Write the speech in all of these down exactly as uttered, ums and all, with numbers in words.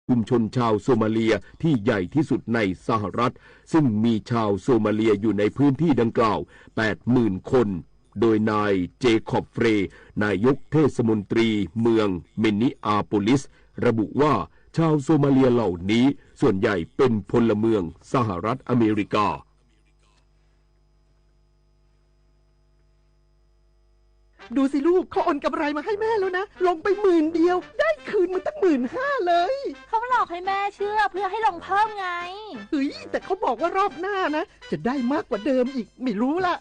ลุ่มชนชาวโซมาเลียที่ใหญ่ที่สุดในสหรัฐ ซึ่งมีชาวโซมาเลียอยู่ในพื้นที่ดังกล่าว แปดหมื่น คน โดยนายเจคอบ เฟรย์ นายกเทศมนตรีเมืองมินนิอาโปลิส ระบุว่าชาวโซมาเลียเหล่านี้ส่วนใหญ่เป็นพลเมืองสหรัฐอเมริกา ดูสิลูก เขาโอนกำไรมาให้แม่แล้วนะ ลงไปหมื่นเดียว ได้คืนมาตั้งหมื่นห้าเลย เขาหลอกให้แม่เชื่อเพื่อให้ลงเพิ่มไง เฮ้ย แต่เขาบอกว่ารอบหน้านะ จะได้มากกว่าเดิมอีก ไม่รู้ละ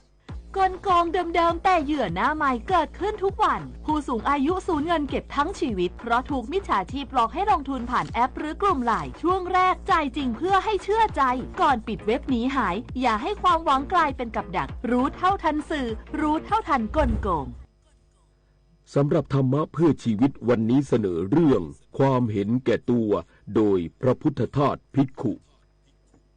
กลโกงเดิมๆ แต่เหยื่อหน้าใหม่เกิดขึ้นทุกวัน ผู้สูงอายุสูญเงินเก็บทั้งชีวิต เพราะถูกมิจฉาชีพหลอกให้ลงทุนผ่านแอปหรือกลุ่มไลน์ ช่วงแรกจ่ายจริงเพื่อให้เชื่อใจ ก่อนปิดเว็บหนีหาย อย่าให้ความหวังกลายเป็นกับดัก รู้เท่าทันสื่อ รู้เท่าทันกลโกง สำหรับธรรมะเพื่อชีวิตวันนี้เสนอเรื่องความเห็นแก่ตัว โดยพระพุทธทาสภิกขุ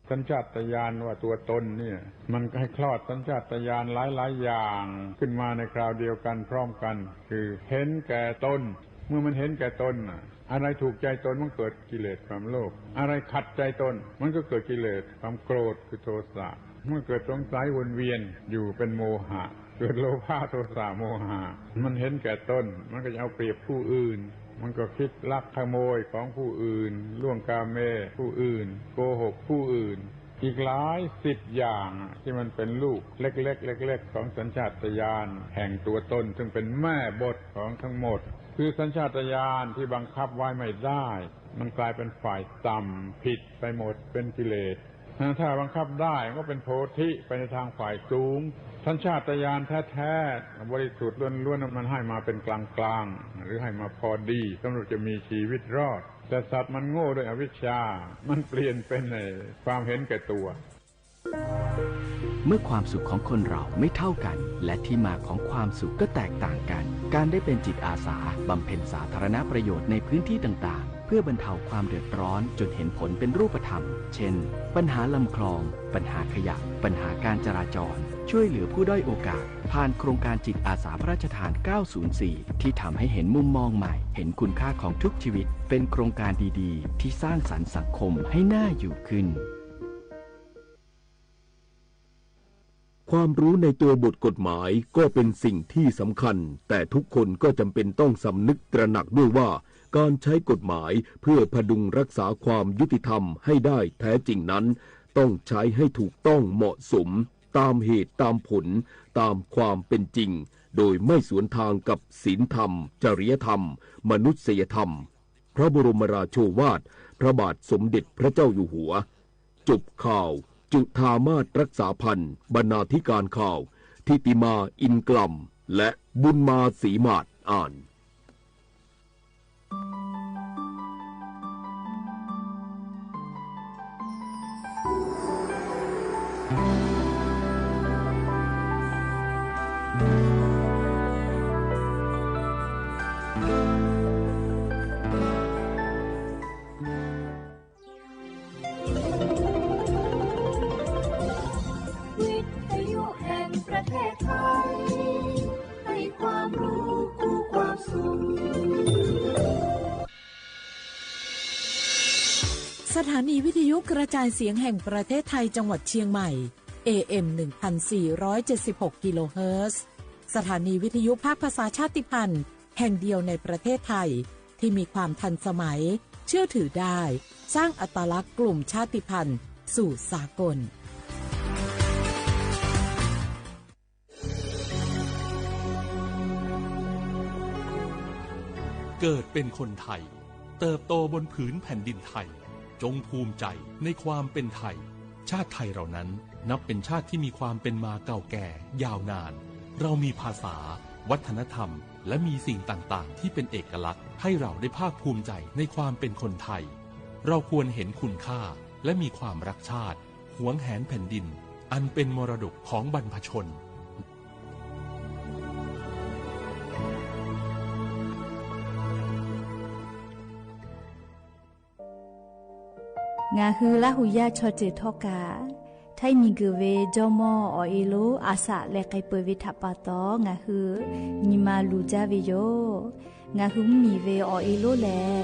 สัญชาตญาณว่าตัวตนเนี่ย มันก็ให้คลอดสัญชาตญาณหลายๆ อย่างขึ้นมาในคราวเดียวกันพร้อมกัน คือเห็นแก่ตน เมื่อมันเห็นแก่ตนน่ะ อะไรถูกใจตนมันเกิดกิเลสความโลภ อะไรขัดใจตนมันก็เกิดกิเลสความโกรธคือโทสะ มันเกิดสงสัยวนเวียนอยู่เป็นโมหะ เกิดโลภะโทสะโมหะ มันเห็นแก่ตน มันก็จะเอาเปรียบผู้อื่น มันก็คิดลักขโมยของผู้อื่น ล่วงกาเมผู้อื่น โกหกผู้อื่น อีกหลายสิบอย่างที่มันเป็นลูกเล็กๆ เล็กๆ ของสัญชาตญาณแห่งตัวตน ซึ่งเป็นแม่บทของทั้งหมด คือสัญชาตญาณที่บังคับไว้ไม่ได้ มันกลายเป็นฝ่ายต่ำผิดไปหมด เป็นกิเลส ถ้าบังคับได้มันก็เป็นโพธิไปในทางฝ่ายสูง สัญชาตญาณแท้ๆ บริสุทธิ์ล้วนๆ มันให้มาเป็นกลางๆ หรือให้มาพอดีสำหรับจะมีชีวิตรอด แต่สัตว์มันโง่ด้วยอวิชชา มันเปลี่ยนเป็นไอ้ความเห็นแก่ตัว เมื่อความสุขของคนเราไม่เท่ากัน และที่มาของความสุขก็แตกต่างกัน การได้เป็นจิตอาสาบำเพ็ญสาธารณประโยชน์ในพื้นที่ต่างๆ เพื่อบรรเทาความเดือดร้อนจนเห็นผลเป็นรูปธรรม เช่น ปัญหาลำคลอง ปัญหาขยะ ปัญหาการจราจร ช่วยเหลือผู้ด้อยโอกาส ผ่านโครงการจิตอาสาพระราชทาน เก้าศูนย์สี่ ที่ทำให้เห็นมุมมองใหม่ เห็นคุณค่าของทุกชีวิต เป็นโครงการดีๆ ที่สร้างสรรค์สังคมให้น่าอยู่ขึ้น ความรู้ในตัวบทกฎหมายก็เป็นสิ่งที่สำคัญ แต่ทุกคนก็จำเป็นต้องสำนึกตระหนักด้วยว่า การใช้กฎหมายเพื่อพดุงรักษาความยุติธรรมให้ได้แท้จริงนั้น ต้องใช้ให้ถูกต้องเหมาะสม ตามเหตุตามผล ตามความเป็นจริง โดยไม่สวนทางกับศีลธรรม จริยธรรม มนุษยธรรม พระบรมราโชวาท พระบาทสมเด็จพระเจ้าอยู่หัว จบข่าว จุฑามาส รักษาพันธ์ บรรณาธิการข่าว ธิติมา อินกล่ำ และบุญมา ศรีหมาด อ่าน วิทยุแห่งประเทศไทย ให้ความรู้คู่ความสุข สถานีวิทยุกระจายเสียงแห่งประเทศไทยจังหวัดเชียงใหม่ เอ เอ็ม หนึ่งพันสี่ร้อยเจ็ดสิบหก กิโลเฮิรตซ์ สถานีวิทยุภาคภาษาชาติพันธุ์แห่งเดียวในประเทศไทย ที่มีความทันสมัย เชื่อถือได้ สร้างอัตลักษณ์กลุ่มชาติพันธุ์สู่สากล เกิดเป็นคนไทย เติบโตบนผืนแผ่นดินไทย จงภูมิใจในความเป็นไทย ชาติไทยเรานั้นนับเป็นชาติที่มีความเป็นมาเก่าแก่ยาวนาน เรามีภาษา วัฒนธรรม และมีสิ่งต่างๆ ที่เป็นเอกลักษณ์ ให้เราได้ภาคภูมิใจในความเป็นคนไทย เราควรเห็นคุณค่า และมีความรักชาติ หวงแหนแผ่นดิน อันเป็นมรดกของบรรพชน ငါဟူလႃႉဟူယႃႉ ချီၣ်စႄႇထီၣ်ၵႃႈ ထၢၼ်ႈနံၤကၢၼ်ဝေ ကၠီၣ်မီၢ် အီၣ်အ့လိ အစၢၣ် လဲၤကဲပိၢ်ဝေထၢၣ်ပၢ်တီၤ ငါဟူ ညီမးလူၤကၢ်ဝေယိာ် ငါဟူမံၤဝေ အီၣ်အ့လိလဲၣ်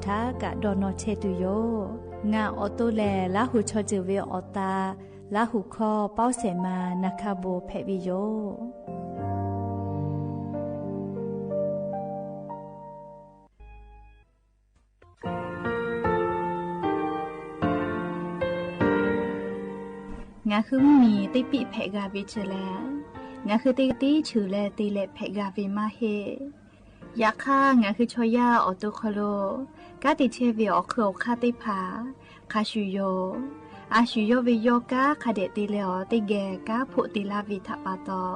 ထႃၵ ဒေါ်နီၢ်ဆဲတူႇယိူဝ်း။ ငါ အီၣ်တူဝ် လၢ် လၢ်ဟူၣ် ဆီၣ်စၢၢ်ဝေဢေၣ်တၢ် လၢ်ဟူၣ်ခီ ပီၣ်စဲၣ်မၢ် နၢ်ခၢၣ်ဘိၣ် ဖဲးဝေယိူဝ်း။ ငါ ၶိုၣ်မုၼ်မီၢ် တ့ပံၣ် ဖဲးဂၤဝေၢ်တၢ်လၢ် ငါ ၶိုၣ်တ့ဂၤတ့ဆူၣ်လၢ် တ့လဲၣ် ဖဲးဂၤဝေၢ်မၢ်ဟ့ၣ် ယၢ်ခါ ငါ ၶိုၣ်ဆီၣ်ယၢ် အီၣ်တူဝ် ခီၣ်လိၼ် ကၢ်တ့ဆဲးဝေၢ် အီၣ်ခုၣ်အီၣ်ခၣ်တ့ၢ်ဖၣ် ခါဆူၣ်ယိူဝ်း။ အါဆူၣ်ယိူဝ်းဝေၢ်ယီၢ် ကၢ်ခါဒဲးတ့လဲၢ်အီၤ တ့ၢ်ဂဲၤ ကၢ်ဖိးတ့လၢ်ဝေၢ်ထၣ်ပၢ်တီၤ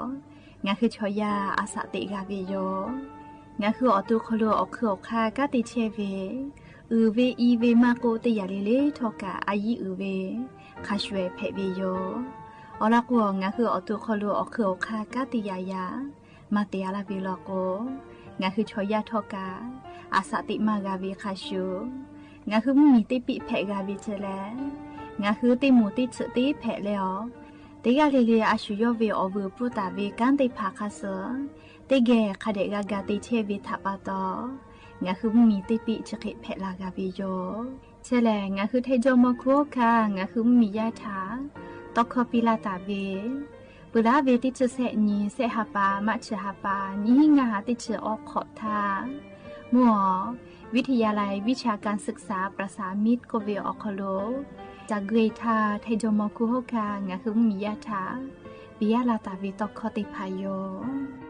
ငါ ၶိုၣ်ဆီၣ်ယၢ် အသးတ့ဂၤဝေၢ်ယိူဝ်း။ ငါ ၶိုၣ်အီၣ်တူဝ် ခီၣ်လိၼ် အီၣ်ခုၣ်အီၣ်ခၣ် ကၢ်တ့ဆဲးဝေၢ် အုၣ်ဝေၢ်အံဝေၢ်မၢ် ကိးတ့ၢ်ယၢ်လၢ်လၢ်ထီၣ်ကၢ် အယံၢ်အုၣ်ဝေၢ် ခါဆူၣ်ဝေၢ် ဖဲးဝေၢ်ယိူဝ်း။ အီၣ်လၢ်ကိၣ် ငါ ၶိုၣ်အီၣ်တူဝ် ခီၣ်လိၼ် အီၣ်ခုၣ်အီၣ်ခၣ် ကၢ်တ့ယၢ်ယၢ် မၤတ့ၢ်အါလၢ်ဝေၢ်လီၤကိၣ် ငါ ၶိုၣ်ဆီၣ်ယၢ်ထီၣ်ကၢ် အသးတ့မၢ်ဂၤဝေၢ် ခါဆူၣ်။ ငါ ၶိုၣ်မုၼ်မီၢ် တ့ပံၣ် ဖဲးဂၤဝေၢ်တၢ်လၢ် ငါ ၶိုၣ်တ့မူးတ့ဆူၣ်တ့ဖဲးလၢ်အီၤ တ့ဂၤလၢ်လၢ် အါဆူၣ်ယိူဝ်းဝေၢ် အီၣ်ဝုၢ်ပူၣ်တၢ်ဝေၢ် ကၢ်တ့ၢ်ဖၣ် ခါဆူၣ် တ့ၢ်ဂဲၤ ခါဒဲးဂၤဂၤ တ့ဆဲးဝေၢ်ထၣ်ပၢ်တီၤ ငါ ၶိုၣ်မုၼ်မီၢ် တ့ပံၣ် ဆၢဃ့းဖဲးလၢ်ဂၤဝေၢ်ယိူဝ်း။ ဆဲးလၢ် ငါ ၶိုၣ်ထဲး ကၠီၣ်မီၢ်ခူၣ် ဟီၣ်ခါ ငါ ၶိုၣ်မုၼ်မီၢ်ယၢ်ထၢၣ် တီၢ်ခီၣ်ပံလၢ်တၢ်ဝေၢ် ပူၤလၢ်ဝေၢ် တ့ဆူၣ် စဲးနံၤ စဲးဟးပၢ် မးဆူၣ်ဟးပၢ် နံၣ်ဟံးငါးဟါ တ့ဆူၣ်အီၣ်ခိးထၢၣ် မူၢ်အီၤ ဝိထယါလံ ဝိၢ်ဆၢၣ်ကၢၣ်သိုၣ်သၣ် ပြၢၣ်သၣ်မိတ်ၣ် ကိးဝေၢ်အီၣ်ခီၣ်လိၼ် တၢ်ဂ့ၢ်ထၢၣ် ထဲး ကၠီၣ်မီၢ်ခူၣ် ဟီၣ်ခါ ငါ ၶိုၣ်မုၼ်မီၢ်ယၢ်ထၢၣ် ပံလၢ်တၢ်ဝေၢ် တီၢ်ခီၣ်တ့ၢ်ဖၣ်ယိူဝ်း။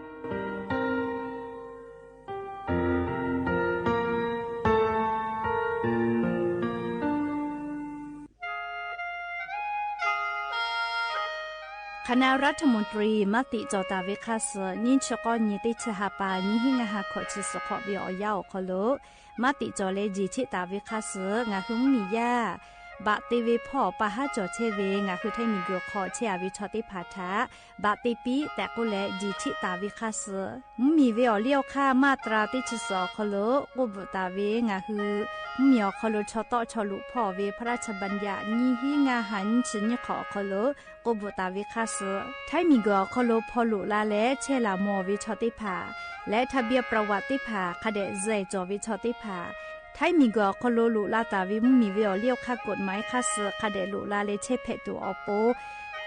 คณะรัฐมนตรี မၤတ့ၢ်ကၠီၣ်တၢ်ဝေၢ်ခါဆူၣ် နံၣ်ဆၢကီၢ်နံၤ တ့ဆူၣ်ဟးပၢ် နံၣ်ဟံးငါးဟါ ခွံဆူၣ် စူးခီၣ်ဝေၢ်အီၣ်ယၢ်အီၣ်ခီၣ်လိၼ် မၤတ့ၢ်ကၠီၣ်လၢ ကၠီၣ်ထံတၢ်ဝေၢ်ခါဆူၣ် ငါ ၶိုၣ်မုၼ်မီၢ်ယၢ် ဘၣ်တ့ဝေၢ်ဖီၣ် ပာ်ဟးကၠီၣ်ဆဲးဝေၢ် ငါ ၶိုၣ်ထဲးမံၤကၢၢ်ခီၣ် ဆဲးအဝဲထီၣ်တ့ၢ်ဖၣ်ထၢၣ် ဘၣ်တ့ပံၣ် တၢ်ကိးလၢ ကၠီၣ်ထံတၢ်ဝေၢ်ခါဆူၣ် မုၼ်မီၢ်ဝေၢ်အီၣ်လံၣ်အီၣ်ခၣ် မၤတြၢ် တ့ဆူၣ်စူးအီၣ်ခီၣ်လိၼ် ကိးဘုၣ်တၢ်ဝေၢ် ငါ ၶိုၣ်မုၼ်မီၢ်အီၣ်ခီၣ်လိၼ် ဆီတီၣ်ဆီလူၣ်ဖီၣ်ဝေၢ် พระราชบัญญัติ နံၣ်ဟံးငါးဟါ နံၣ်ဆူၣ်နံၣ်ခီၣ်အီၣ်ခီၣ်လိၼ် ကိးဘုၣ်တၢ်ဝေၢ်ခါဆူၣ် ထဲးမံၤကၢၢ်အီၣ်ခီၣ်လိၼ် ဖီၣ်လိာ်လၢ်လၢ ဆဲးလၢ်မီၢ်ဝေၢ်ထီၣ်တ့ၢ်ဖၣ် လၢ ทะเบียนประวัติ တ့ၢ်ဖၣ် ခါဒဲး စဲးကၠီၣ်ဝေၢ်ထီၣ်တ့ၢ်ဖၣ် ထဲးမံၤကၢၢ်အီၣ်ခီၣ်လိၼ် လိၣ်လၢ်တၢ်ဝေၢ် မုၼ်မီၢ်ဝေၢ်အီၣ်လံၣ်အီၣ်ခၣ် กฎหมาย ခါဆူၣ် ခါဒဲးလိၣ်လၢ်လၢ ဆဲးဖဲးတူၢ်အီၤပူၤ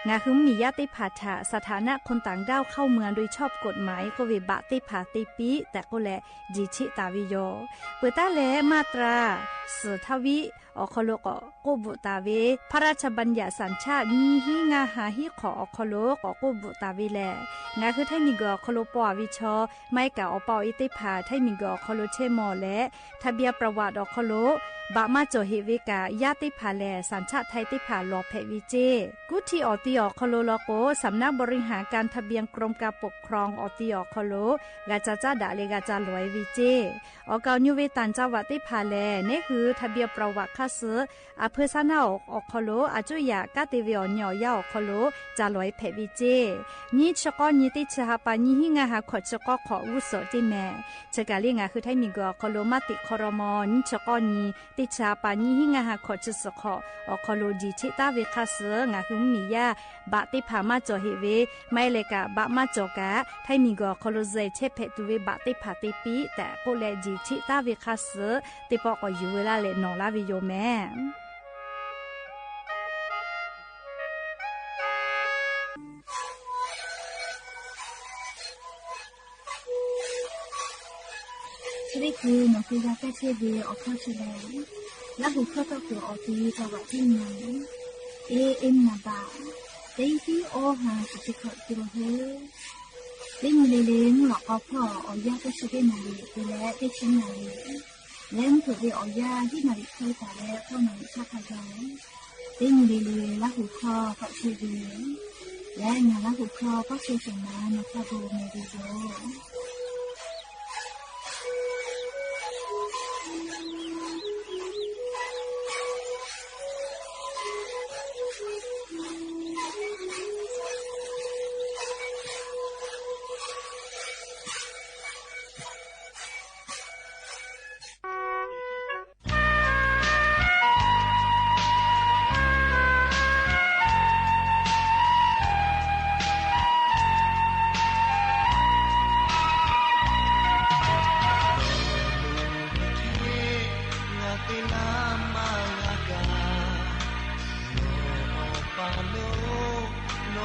ငါ ၶိုၣ်မုၼ်မီၢ်ယၢ်တ့ၢ်ဖၣ်ထၢၣ် สถานะคนต่างด้าวเข้าเมืองโดยชอบกฎหมาย ကိးဝေၢ်ဘၣ်တ့ၢ်ဖၣ်တ့ပံၣ် တၢ်ကိးလၢ ကၠီၣ်ထံတၢ်ဝေၢ်ယိူဝ်း ပၢၢ်တၢ်လၢ မၤတြၢ် စူၣ်ထီၣ်ဝံၣ် အီၣ်ခီၣ်လိၼ် ကိးဘုၣ်တၢ်ဝေၢ် พระราชบัญญัติสัญชาติ နံၣ်ဟံးငါးဟါ ဟံးခီၣ်အီၣ်ခီၣ်လိၼ် ကိးဘုၣ်တၢ်ဝေၢ်လၢ် ငါ ၶိုၣ်ထဲးမံၤကၢၢ်အီၣ်ခီၣ်လိၼ် ပီၢ်အဝံၣ်ဆီ မၤကၣ်အီၣ်ပီၣ်အီတ့ၢ်ဖၣ် ထဲးမံၤကၢၢ်အီၣ်ခီၣ်လိၼ် ဆဲးမီၢ်လၢ် ทะเบียนประวัติ အီၣ်ခီၣ်လိၼ် ဘၣ်မၤကၠီၣ်ဟ့ၣ်ဝေၢ်ကၣ် ယၢ်တ့ၢ်ဖၣ်လၢ် สัญชาติไทย တ့ၢ်ဖၣ် လီၤဖဲးဝံၣ်စ့ၢ် ကူၣ်ထံအီၣ်တ့ၢ်အီၣ်ခီၣ်လိၼ်လီၤကိး สำนักบริหารการทะเบียน กรมการปกครอง အီၣ်တ့ၢ်အီၣ်ခီၣ်လိၼ် ဂၤစၢ်ကၠၢ်ဒၣ်လၢ ဂၤစၢ်လွဲဝံၣ်စ့ၢ် အီၣ်ကၢၣ်ညိဝေၢ် ต่างจังหวัด တ့ၢ်ဖၣ်လၢ် နဟံး ทะเบียนประวัติ ခါဆူၣ် အဖၢဆၢနၢ်အီၣ်ခီၣ်လိၼ် အကၠိယၢ် ကၢ်တ့ဝေၢ်အီၣ်ညၣ်အီၣ်ယၢ်အီၣ်ခီၣ်လိၼ် စၢ်လွဲဖဲးဝံၣ်စ့ၢ် နံၣ်ဆၢကီၢ်နံၤ တ့ဆူၣ်ဟးပၢ် နံၣ်ဟံးငါးဟါ ခွံဆူၣ် ကီၢ်ခီၣ် ဝူစိးတ့ၢ်မဲာ် ဆၢကၢ်လၢ ငါ ၶိုၣ်ထဲးမံၤကၢၢ်အီၣ်ခီၣ်လိၼ် မၤတ့ၢ်ခီရမီၤ နံၣ်ဆၢကီၢ်နံၤ တ့ဆူၣ်ဟးပၢ် နံၣ်ဟံးငါးဟါ ခွံဆူၣ် စူးခီၣ် အီၣ်ခီၣ်လိၼ် ကၠီၣ်ထံတၢ်ဝေၢ်ခါဆူၣ် ငါ ၶိုၣ်မုၼ်မီၢ်ယၢ် ဘၣ်တ့ၢ်ဖၣ်မၤကၠီၣ်ဟ့ၣ်ဝေၢ် မၤလၢ်ကၣ် ဘၣ်မၤကၠီၣ်ကၣ် ထဲးမံၤကၢၢ်အီၣ်ခီၣ်လိၼ် စဲးဆဲးဖဲးတူၢ်ဝေၢ် ဘၣ်တ့ၢ်ဖၣ်တ့ပံၣ် တၢ်ကိးလၢ ကၠီၣ်ထံတၢ်ဝေၢ်ခါဆူၣ် တ့ၢ်ပီၣ်ကီၢ်ယူၤဝဲလၢ်လၢ်နီၢ်လၢ်ဝံၣ်ယိၣ်မဲာ် ချ့လၢ်ခုၣ် နီၢ်ဃ့ယၤ ကၢ်ဆဲးဝေၢ် အီၣ်ခီၣ်ဆူၣ်လၢ် လၢဟူၣ်ခီၣ်တီၢ်ပူၤအီၤ တီၢ်ဝးတံၢ်ညါ เอเอ็ม နံပါတ် တဆံ တီၢ်ဟါ ဆယ့်ရှစ် กิโลเฮิรตซ์ လၢညါလၢလၢ မုၢ်လီၤကီဖီၣ် အီၣ်ယၢ် သၢဆံတ့ၢ်နၣ်ရံၣ် တုၤလၢ သၢဆံနၣ်ရံၣ် လၢမုၢ်ထူၣ်ဘျီ အီၣ်ယၢ် ဟံၣ်နၣ်ရံၣ်ခွံ တၢ်လၢ ဃိးနၣ်ရံၣ်ဆၣ်ခါယီၤ လၢညါလၢလၢ လၢဟူၣ်ခီၣ် ကၢ်ဆဲးဝေၢ် လၢညါလၢဟူၣ်ခီၣ် ပီၣ်ဆဲးစၢ်မၤ နီၢ်သးဘိမဲာ်ဝံၤယိၣ်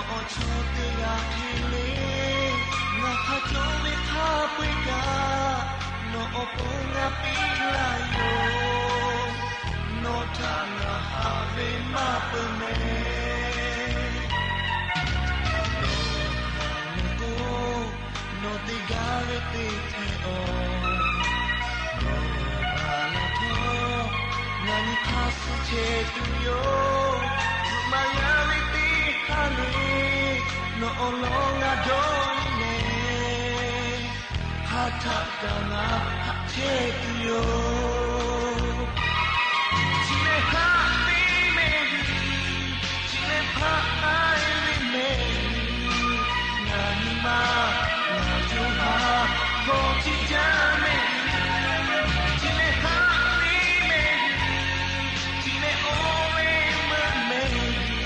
အိၣ်ဆိးတဂၤထဲလဲၣ်, ငါခီၣ်ကၠိဝဲခါပှဲၤကါ, နီၢ်အိၣ်ပိူင်ငါပံလၢယိၤ, နီၢ်ထၣ်ငါဟးဝဲမးပၢၢ်မဲာ်, နီၢ်ဟးဝဲကိၣ် နီၢ်တဂၤဝဲသ့ထဲအီၤ, နီၢ်ဘၣ်လၢထီၣ်, နၤနံၣ်ခါဆူဆဲးတုၤယိာ်, မၤယါဝဲသ့ဟးလဲၣ်, နီၢ်အိၣ်လီၤငါဒီးအံၤလဲၣ်, ဟးထၢၣ်တၢ်ငါဟးဆဲးတုၤယိာ်. ထံၣ်လဲၣ်ဟးသ့မဲာ် ထံၣ်လဲၣ်ဟးအါဝဲမဲာ်, နၤနံၣ်မး နၤကၠိဟး ခီၣ်ထံၣ်ဒၣ်မဲာ်, ထံၣ်လဲၣ်ဟးသ့မဲာ်, ထံၣ်လဲၣ်အိၣ်ဝဲမုာ်မဲာ်,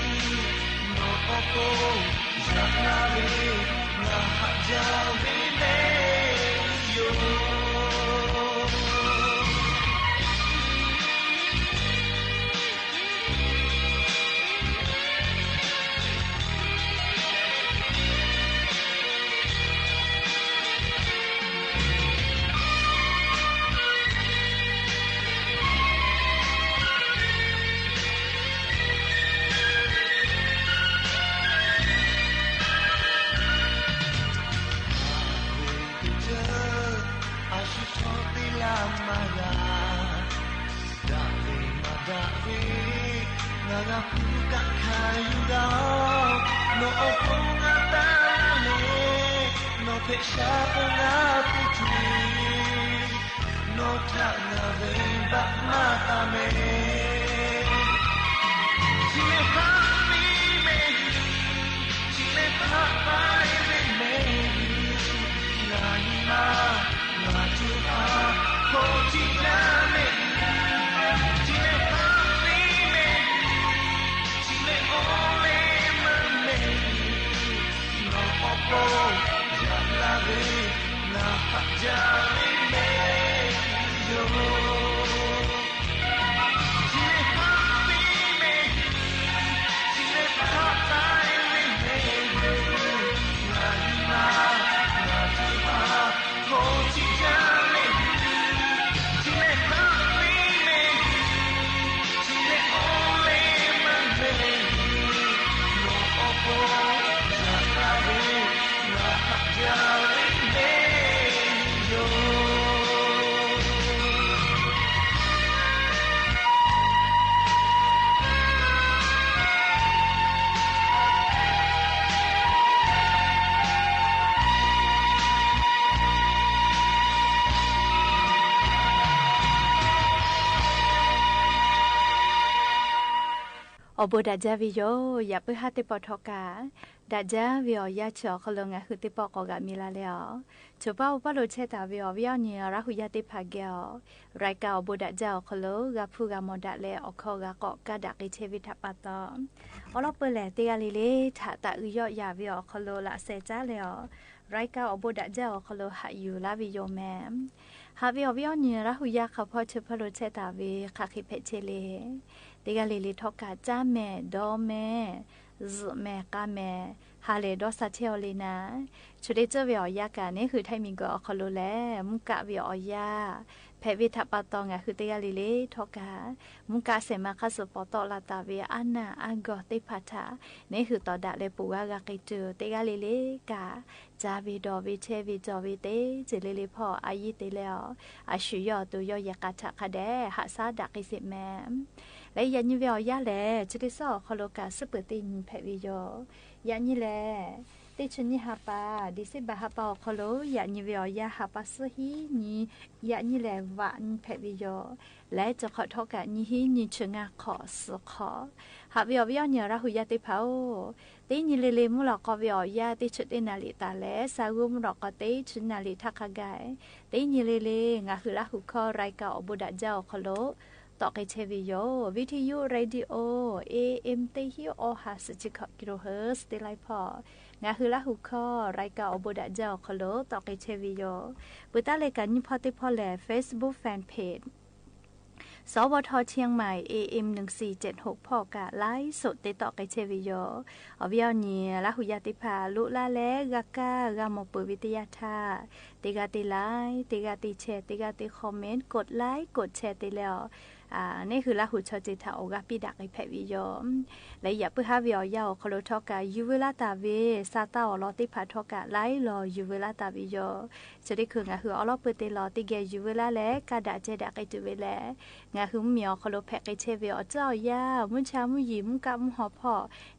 နီၢ်အိၣ်ပိူင် ယၤလၢဝဲ နၤဟးယၤဝဲမဲာ်ယိာ်. အဆိထီၣ်သ့လၢမၤဂၤ, ဒၣ်ဝဲမၤဒၣ်ဝဲ, နၤဂၤပူၤကခါယူၤဂၤ, နီၢ်အိၣ်ပိူင်ငါတၢ်လၢလဲၣ်, နီၢ်ဖဲးဆါပိူင်ငါသ့ထွံၣ်, နီၢ်ထၢၣ်ငါဝဲဘၣ်မၤတၢ်မဲာ်. ထံၣ်လဲၣ်ဟးသ့မဲာ်, ထံၣ်လဲၣ်ဟးအါဝဲမဲာ်, နၤနံၣ်မး နၤကၠိဟး ခီၣ်ထံၣ်ဒၣ်မဲာ်, ထံၣ်လဲၣ်ဟးသ့မဲာ်, ထံၣ်လဲၣ်အိၣ်ဝဲမုာ်မဲာ်, နီၢ်အိၣ်ပိူင် ယၤလၢဝဲ နၤဟးယၤဝဲမဲာ်ယိာ်. ထံၣ်လဲၣ်ဟးသ့မဲာ်, ထံၣ်လဲၣ်ဟးအါဝဲမဲာ်, နၤနံၣ်မး နၤကၠိဟး ခီၣ်ထံၣ်ဒၣ်မဲာ်, ထံၣ်လဲၣ်ဟးသ့မဲာ်, ထံၣ်လဲၣ်အိၣ်ဝဲမုာ်မဲာ်, နီၢ်အိၣ်ပိူင် ယၤလၢဝဲ နၤဟးယၤဝဲမဲာ်ယိာ်. အိၣ်ဘိးဒၣ်ကၠၢဝဲယိာ်, ယပုၢ်ဟၣ်သ့ၣ်ပီၣ်ထီၣ်ကး ဒၣ်ကၠၢဝဲအီၤယၤဆၢအီၤခီလၢ ငါဟုသ့ၣ်ပီၣ်ကိးဂၤမံၤလၢ်လၢ်အီၤ, ဆိပာ်အိၣ်ပာ်လိာ်ဆဲးတၢ်ဝဲအီၤ ဝံအီၤနံၤ ရၢ်ဟူယၤသ့ၣ်တဖၣ်ကဲအီၤ, ရၢၢ်ကၢ်အိၣ်ဘိးဒၣ်ကၠၢအီၤခီလၢ ဂၤဖုဂၤမီၤဒၣ်လဲာ် အိၣ်ခိးဂၤကိးကးဒၣ်က့ၤဆဲးဝဲထၣ်ပာ်တီ အလီၢ်ပၢၢ်လဲၣ် တဂၤလံလၢ ထးသးအုးယီၣ်ယၤဝဲအီၤခီလၢ လၢအစဲးကၠၢလဲၣ်အီၤ, ရၢၢ်ကၢ်အိၣ်ဘိးဒၣ်ကၠၢအီၤခီလၢ ဟးယူၤလၢ်ဝဲယိာ်မဲာ် ဟးဝဲအီၤဝံအီၤနံၤ ရၢ်ဟူယၤခီဖီ ဆိပာ်လိာ်ဆဲးတၢ်ဝဲ ခးဃ့ဖဲးဆဲးလံ တဂၤလံလၢ ထီၣ်ကး ကၠၢ်မဲာ် ဒီမဲာ် စံးမဲာ် ကါမဲာ် ဟးလဲၤဒီးစးဆဲးအီၤလံနၤ, ဆိတ့ၢ်စၢဝဲအီၤယၤကး န့ၣ်ဟုးထဲမံၤကီးအီၤခီလၢလဲၣ်, မူကးဝဲအီၤယၤ ဖဲးဝဲထၣ်ပာ်တီ ငါဟုတဂၤလံလၢ ထီၣ်ကး မူကးစဲးမၤခါစၢၤပီတီလၢ်တၢ်ဝဲ အါနၢ်အါဂီၢ်သ့ၣ်တဖၣ်ထၣ် န့ၣ်ဟုးတီၢ်ဒၣ်လဲာ် ပူၤဝါဂၤက့ၤတုၤ တဂၤလံလၢကး ကၠၢ်ဝဲဒီးဝဲဆဲးဝဲကၠီဝဲသ့ စ့လ့လ့ဖီ အယံာ်သ့လဲၣ်အီၤ, အဆူၣ်ယီၣ်အသိးယီၣ်ယဲၢ်ကးထးခါဒဲး ဟးဆါဒၣ်က့ၤစ့းမဲာ် လၢယၤနံၤဝဲအီၤယၤလဲၣ် ဆိတ့ၢ်စၢအီၤခီလၢ ကးစံးပၢၢ်သ့ၣ်နံၤဖဲးဝဲယိာ်, ယၤနံၤလဲၣ် တ့ၢ်ဆူနံၤဟးပာ် ဒံၣ်စ့ဘၢၣ်ဟးပာ်အီၤခီလၢ ယၤနံၤဝဲအီၤယၤ ဟးပာ်စၢဟံးနံၤ ယၤနံၤလဲၣ် ဝးနံၤဖဲးဝဲယိာ် လဲၤတခီၣ်ထီၣ်ကး နံၤဟံးနံၤဆူငါခီၣ်စူၤခီၣ် ဟးဝဲအီၤဝံအီၤနံၤ ရၢ်ဟူယၤသ့ၣ်တဖၣ်ဧၢ, တ့ၢ်နံၤလ့လ့ မုၢ်လီၤကီးဝဲအီၤယၤ တ့ၢ်ဆူတ့ၢ်နၤလံာ်သးလဲၣ် စးဂိၢ်မုၢ်လီၤကီး တ့ၢ်ဆူနၤလံာ်ထၣ်ခါဂၤ တ့ၢ်နံၤလ့လ့ ငါဟုးလၢဟူးခီ ရၢၢ်ကၢ်အိၣ်ဘိးဒၣ်ကၠၢအီၤခီလၢ တီၢ်က့ၤဆဲးဝဲယိာ် ဝံထယု ရေဒီအိ အ့အ့မ် သၢဟံးအီဟး စူၣ်ဆံခီၣ်ကံလိဟၢၣ် စတ့လါဖီ ငါဟုးလၢဟူးခီ ရၢၢ်ကၢ်အိၣ်ဘိးဒၣ်ကၠၢအီၤခီလၢ တီၢ်က့ၤဆဲးဝဲယိာ်, ပှၤတၢ်လဲၤကးနံၤဖီသ့ၣ်တဖၣ်လဲၣ် Facebook Fan Page สวท เชียงใหม่ เอเอ็ม หนึ่งสี่เจ็ดหก พ่อกะไลฟ์สดเตะเตาะเกยเชษวิโย ออวิออเนีย ละหูยาติผา ลุละและกากา กาหมอเปิดวิทยาธา เตกาเตไลค์ เตกาเตแชร์ เตกาเตคอมเมนต์ กดไลค์ กดแชร์เตแล้ว อ่า นี่คือละหูชอเจถาออกกาปี้ดักไอแพดวิโย และอย่าเปื้อหาวิออยาออคอลโลทอกะ อยู่เวลาตาเว ซาตาออลอเตผาทอกะ ไลฟ์ลออยู่เวลาตาวิโย เชอได้คืองาคือออลอเปิดเตลอ เตแกอยู่เวลาและ กาดะแจดะเกยจุเวแล งาคือมีออคอลโลแพดเกยเชษวิโย เจ้าอยา มุ้นชา มุ้นหยี มุ้นกะ มุ้นฮอพ่อ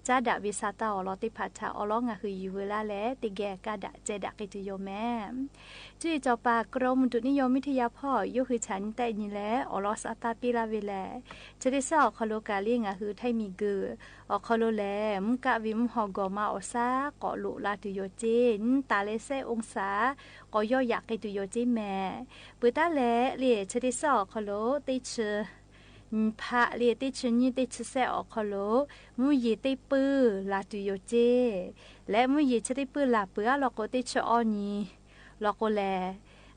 จ้าดะเวซาตาออลอเตผาทา ออลองาคืออยู่เวลาและ เตแกกาดะแจดะเกยจุโยแม่ จุ้ยจอปากรมอุตุนิยมวิทยาพ่อ ยกคือฉันแตะนี้และ ออลอซาตาปี้ละเวแล เชอได้ซาออคอลโลกาลีงาคือไทยมีเกอ ออคอลโลแล มุ้นกะเวมุ้นฮอกอมาออซา เกาะโลกลาตุโยเจ นตาเลเซองศา เกาะยอหยากเกยตุโยเจแม่ ปือต้าแล เลียเชอได้ซาออคอลโล เตชอ นพะเลียเตชอนี้ เตชอแซ่ออคอลโล มุ้นหยีเตปื้อลาตุโยเจ และมุ้นหยีเชอเตปื้อลาเปือลอโก เตชอออนี้ ลอโกแล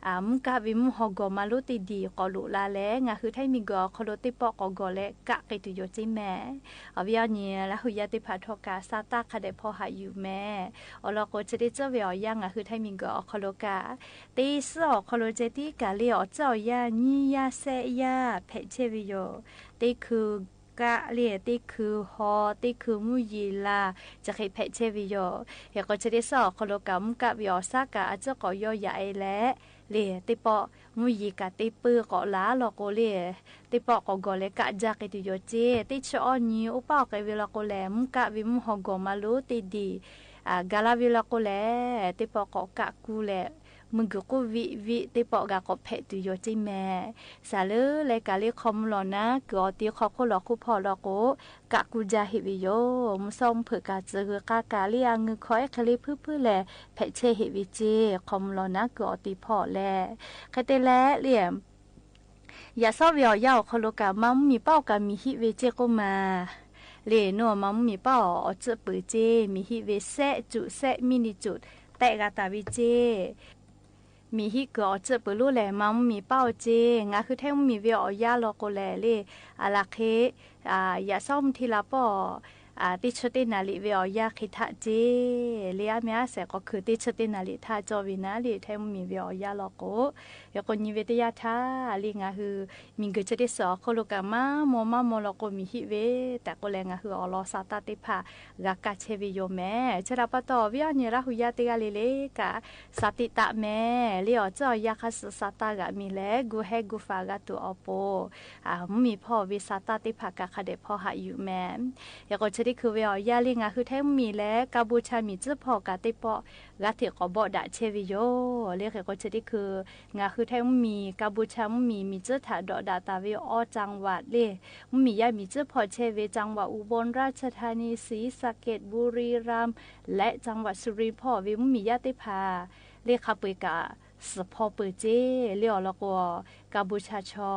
อ่า มุ้นกะเวมุ้นฮอกอมาลุเตดี เกาะโลกลาแล งาคือไทยมีเกอออคอลโล เตปอเกาะกอและกะเกยตุโยเจแม่ ออวิออเนีย ละหูยาติผาทอกะ ซาตาคะแดะพอหาอยู่แม่ ออลอโกเชอได้เจ้าวิออยางาคือไทยมีเกอออคอลโลกา เตซาออคอลโลเจตี้กาเลียออเจ้ายา นี้ยาแซ่ยา แผดเชษวิโย เตคือกะเลีย เตคือฮอ เตคือมุ้นหยีลา จะเกยแผดเชษวิโย เฮโกเชอได้ซาออคอลโลกา มุ้นกะเวออซากะ อาเจ้าเกาะยอหยากเอและ เลียเตปอ มุ้นหยีกะเตปื้อเกาะลาลอโกเลีย เตปอเกาะกอและกะจาเกยตุโยเจ เตชอออนี้ อุปาออกเกยเวลอโกแล มุ้นกะเวมุ้นฮอกอมาลุเตดี อ่า กาลาเวลอโกแล เตปอเกาะกะกูแล มึงกือกู้วิวิ เตปอกาเกาะแผดตุโยเจแม่ สาเลือแลกาเลียคอมลอนะ กือออตีคอโคลอคู่พ่อลอโก กะกูจาเหวิโย มุซ้อมเผิกาเจอ กากาเลียงือคอยเขลิพื้อๆ แล แผดเชษเหวิเจ คอมลอนะ กือออตีพ่อแล เขยเตแลเลีย อย่าซาวิออยาออคอลโลกา มามุ้นมีเป้ากามีฮิเวเจโกมา เลียนัวมามุ้นมีเป้าออเจอปือเจ มีฮิเวแซ่จุแซ่มินิจุ แตะกาตาวิเจ มีฮิเกอออเจอปือลุแล มามุ้นมีเป้าเจ งาคือไทยมุ้นมีเวออยาลอโกแล เลีย อาลาเค อ่า อย่าซามุ้นทีละปอ อ่า เตชอเตนาลิเวออยาเขยทะเจ เลียแม่แสก็คือเตชอเตนาลิทะจอวินาเลียไทยมุ้นมีเวออยาลอโก เฮโกนี้เวทยาธา เลียงาคือ มีเกอเชอได้ซาออคอลโลกา มามัวมามัวลอโกมีฮิเว แต่โกแลงาคือออลอซาตาเตผา กากาเชวิโยแม่ เชอดาปะตอวิออเนีย ละหูยาเตกาเลเลกา สาติตะแม่ เลียออเจ้ายาคาสึซาตากามีแล กูแฮกูฟากาตุออโป อ่า มุ้นมีพ่อเวซาตาเตผากาคะแดะพอหาอยู่แม่ เฮโกเชอได้คือเวออยาเลียงาคือไทยมุ้นมีแล กาบูชามีจื้อพ่อกาเตปอกาเทกอบอกดะเชวิโย เลียเฮโกเชอได้คือ งาคือไทยมุ้นมี กาบูชามุ้นมี มีจื้อถาดอกดาตาเวออจังหวัดเลีย มุ้นมียามีจื้อพ่อเชเว จังหวัดอุบลราชธานี ศรีสะเกษ บุรีรัมย์ และจังหวัดสุรินทร์พ่อเว มุ้นมียาเตผา เลียคาเปยกา สืบพ่อเปยเจ เลียออลอโก กาบูชาชอ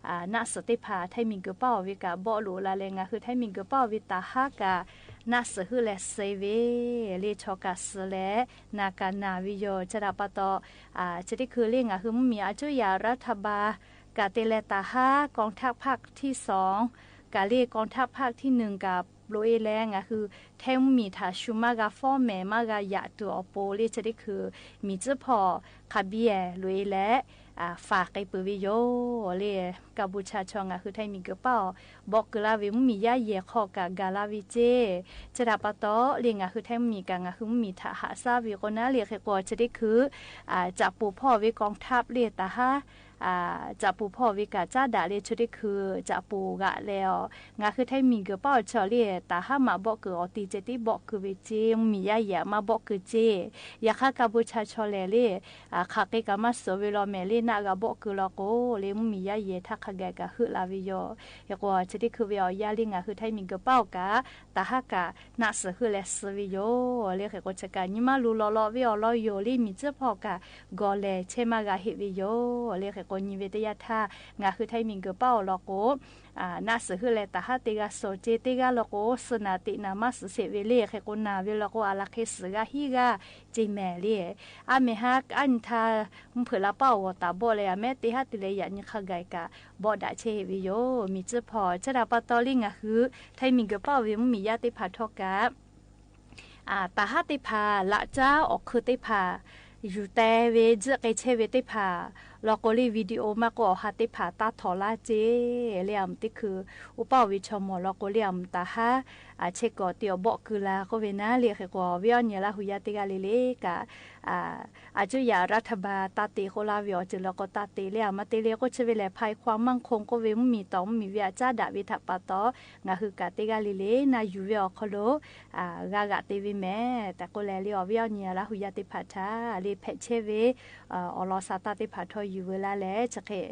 อ่า นะสือเตผา ไทยมีเกอเป้าเวกา บอกหลูลาแลงาคือไทยมีเกอเป้าเวตาฮากา นะสือหื้อแลเซเว เลียชอกาสือแล นากานาวิโย เชอดาปะตอ อ่า เชอได้คือเลียงาคือมุ้นมีอาจุยารัฐบาล กาเตแลตาฮากองทัพภาคที่สอง กาเลียกองทัพภาคที่หนึ่งกาโปรเอแลงาคือ ไทยมุ้นมีถาชุมมากาฟอแหมมากายะตุออโป เลียเชอได้คือ มีจื้อพ่อ คาเบีย ลุยแล อ่า ฝากเกยปือวิโย เลีย กาบูชาชองาคือไทยมีเกอเป้า บอกกือลาเวมุ้นมียาแยคอกากาลาวิเจ เชอดาปะตอ เลียงาคือไทยมุ้นมีกางาคือมุ้นมีถาหาซาวิโกนา เลียเฮโกเชอได้คือ อ่า จะปูพ่อเวกองทัพเลียตาฮา อ่า จะปูพ่อเวกาจ้าดะเลียเชอได้คือ จะปูกะแล้ว งาคือไทยมุ้นมีเกอเป้าเชอเลีย ตาฮามาบอกกือออตีเจตี้บอกกือเวเจ มุ้นมียาแยมาบอกกือเจ ยาคากาบูชาชอแลเลีย อ่า คาเกยกามาโสเวลอแหมเลียนะกาบอกกือลอโก เลียมุ้นมียาแยถ้าคาแกกาหื้อลาวิโย เฮโกเชอได้คือเวออยาเลียงาคือไทยมุ้นมีเกอเป้ากา ตาฮากา นะสือหื้อแลสือวิโย เลียเฮโกเชอกา นี้มาลูลอลอวิออลอโย เลียมีจื้อพ่อกา กอแล เชมากาเหวิโย เลียเฮโก အိၣ်နံၤဝဲတယါထါ ငါးခုၣ်ထႆးမံၤဂုၤပၣ်အိၣ်လီၤကိး နးစူၤဟုလဲၣ် တၢ်ဟးတ့ဂၤစိာ်က့ တ့ဂၤလီၤကိး စူၤနၢ်တ့ၢ်နၢ်မးစူၤဆ့ၣ်ဝဲလံ ခဲကိးနၢ်ဝဲလီၤကိး အလၢခဲစူၤဂၤဟံးဂၤ က့မဲာ်လံ အါမ့ၢ်ဟါ အါနံၤထါ မုၢ်ဖုးလါပၢ်အိၣ်ဂီၤတၢ်ဘီၣ်လၢ အမဲာ်တ့ဟးတုၤလၢယၤနံၤခါဂၤကး ဘီၣ်ဒၣ်ဆဲဟ့ၣ်ဝဲယိာ် မံၤစုဖီၣ် ဆဲဒၣ်ပာ်တီလံ ငါးခုၣ်ထႆးမံၤဂုၤပၣ်အိၣ်ဝဲ မုၢ်မံၤယါသ့ၣ်တဖၣ်ထီၣ်ကး တၢ်ဟးသ့ၣ်တဖၣ် လၢကၠၢအီၣ်ခုးသ့ၣ်တဖၣ် ယူၤတဲဝဲ ဒုးကဲဆဲဝဲသ့ၣ်တဖၣ် လီၤကိးလံ ဝံၤဒံးအိၣ်မးကိး အီၣ်ဟးသ့ၣ်တဖၣ် တၢ်ထီၣ်လၢက့ လၢအမုၢ်တံခုၣ် အိၣ်ပၣ်အိၣ်ဝဲဆီၣ်မီၣ်လီၤကိးလံ အမုၢ်တၢ်ဟါ အဆဲးကီးတ့ၢ်အီၤဘီၣ်ကုလၢကိးဝဲနၤလံ ခဲကိးဝဲအီၤ နံၤလါဟူယါတ့ဂၤလံလံကး အကၠူယၤရးထဘၣ် တၢ်တ့ဃိလၢဝဲအီၤ စၢၤလီၤကိးတၢ်တ့လံ အမၤတ့လံ ကိးဆၢဝဲလဲၣ် ဖဲခွါမၢ်ခိၣ်ကိးဝဲ မုၢ်မံၤတီၢ် မုၢ်မံၤဝဲအကၠၢဒၣ်ဝဲထးပာ်တီ ငါးခုၣ်ကးတ့ဂၤလံလံ နယူၤဝဲအီၤခီလိာ် ဂၤဂၤတ့ဝဲမဲာ် တၢ်ကိးလဲၣ်လံအီၤ ဝဲအီၤ နံၤလါဟူယါသ့ၣ်တဖၣ်ထါ လၢဖဲးဆဲဝဲ အီၣ်လီၤစၢ်တၢ်သ့ၣ်တဖၣ်ထီၣ်ယူၤဝဲလၢလဲၣ် ဆဲးဃဲး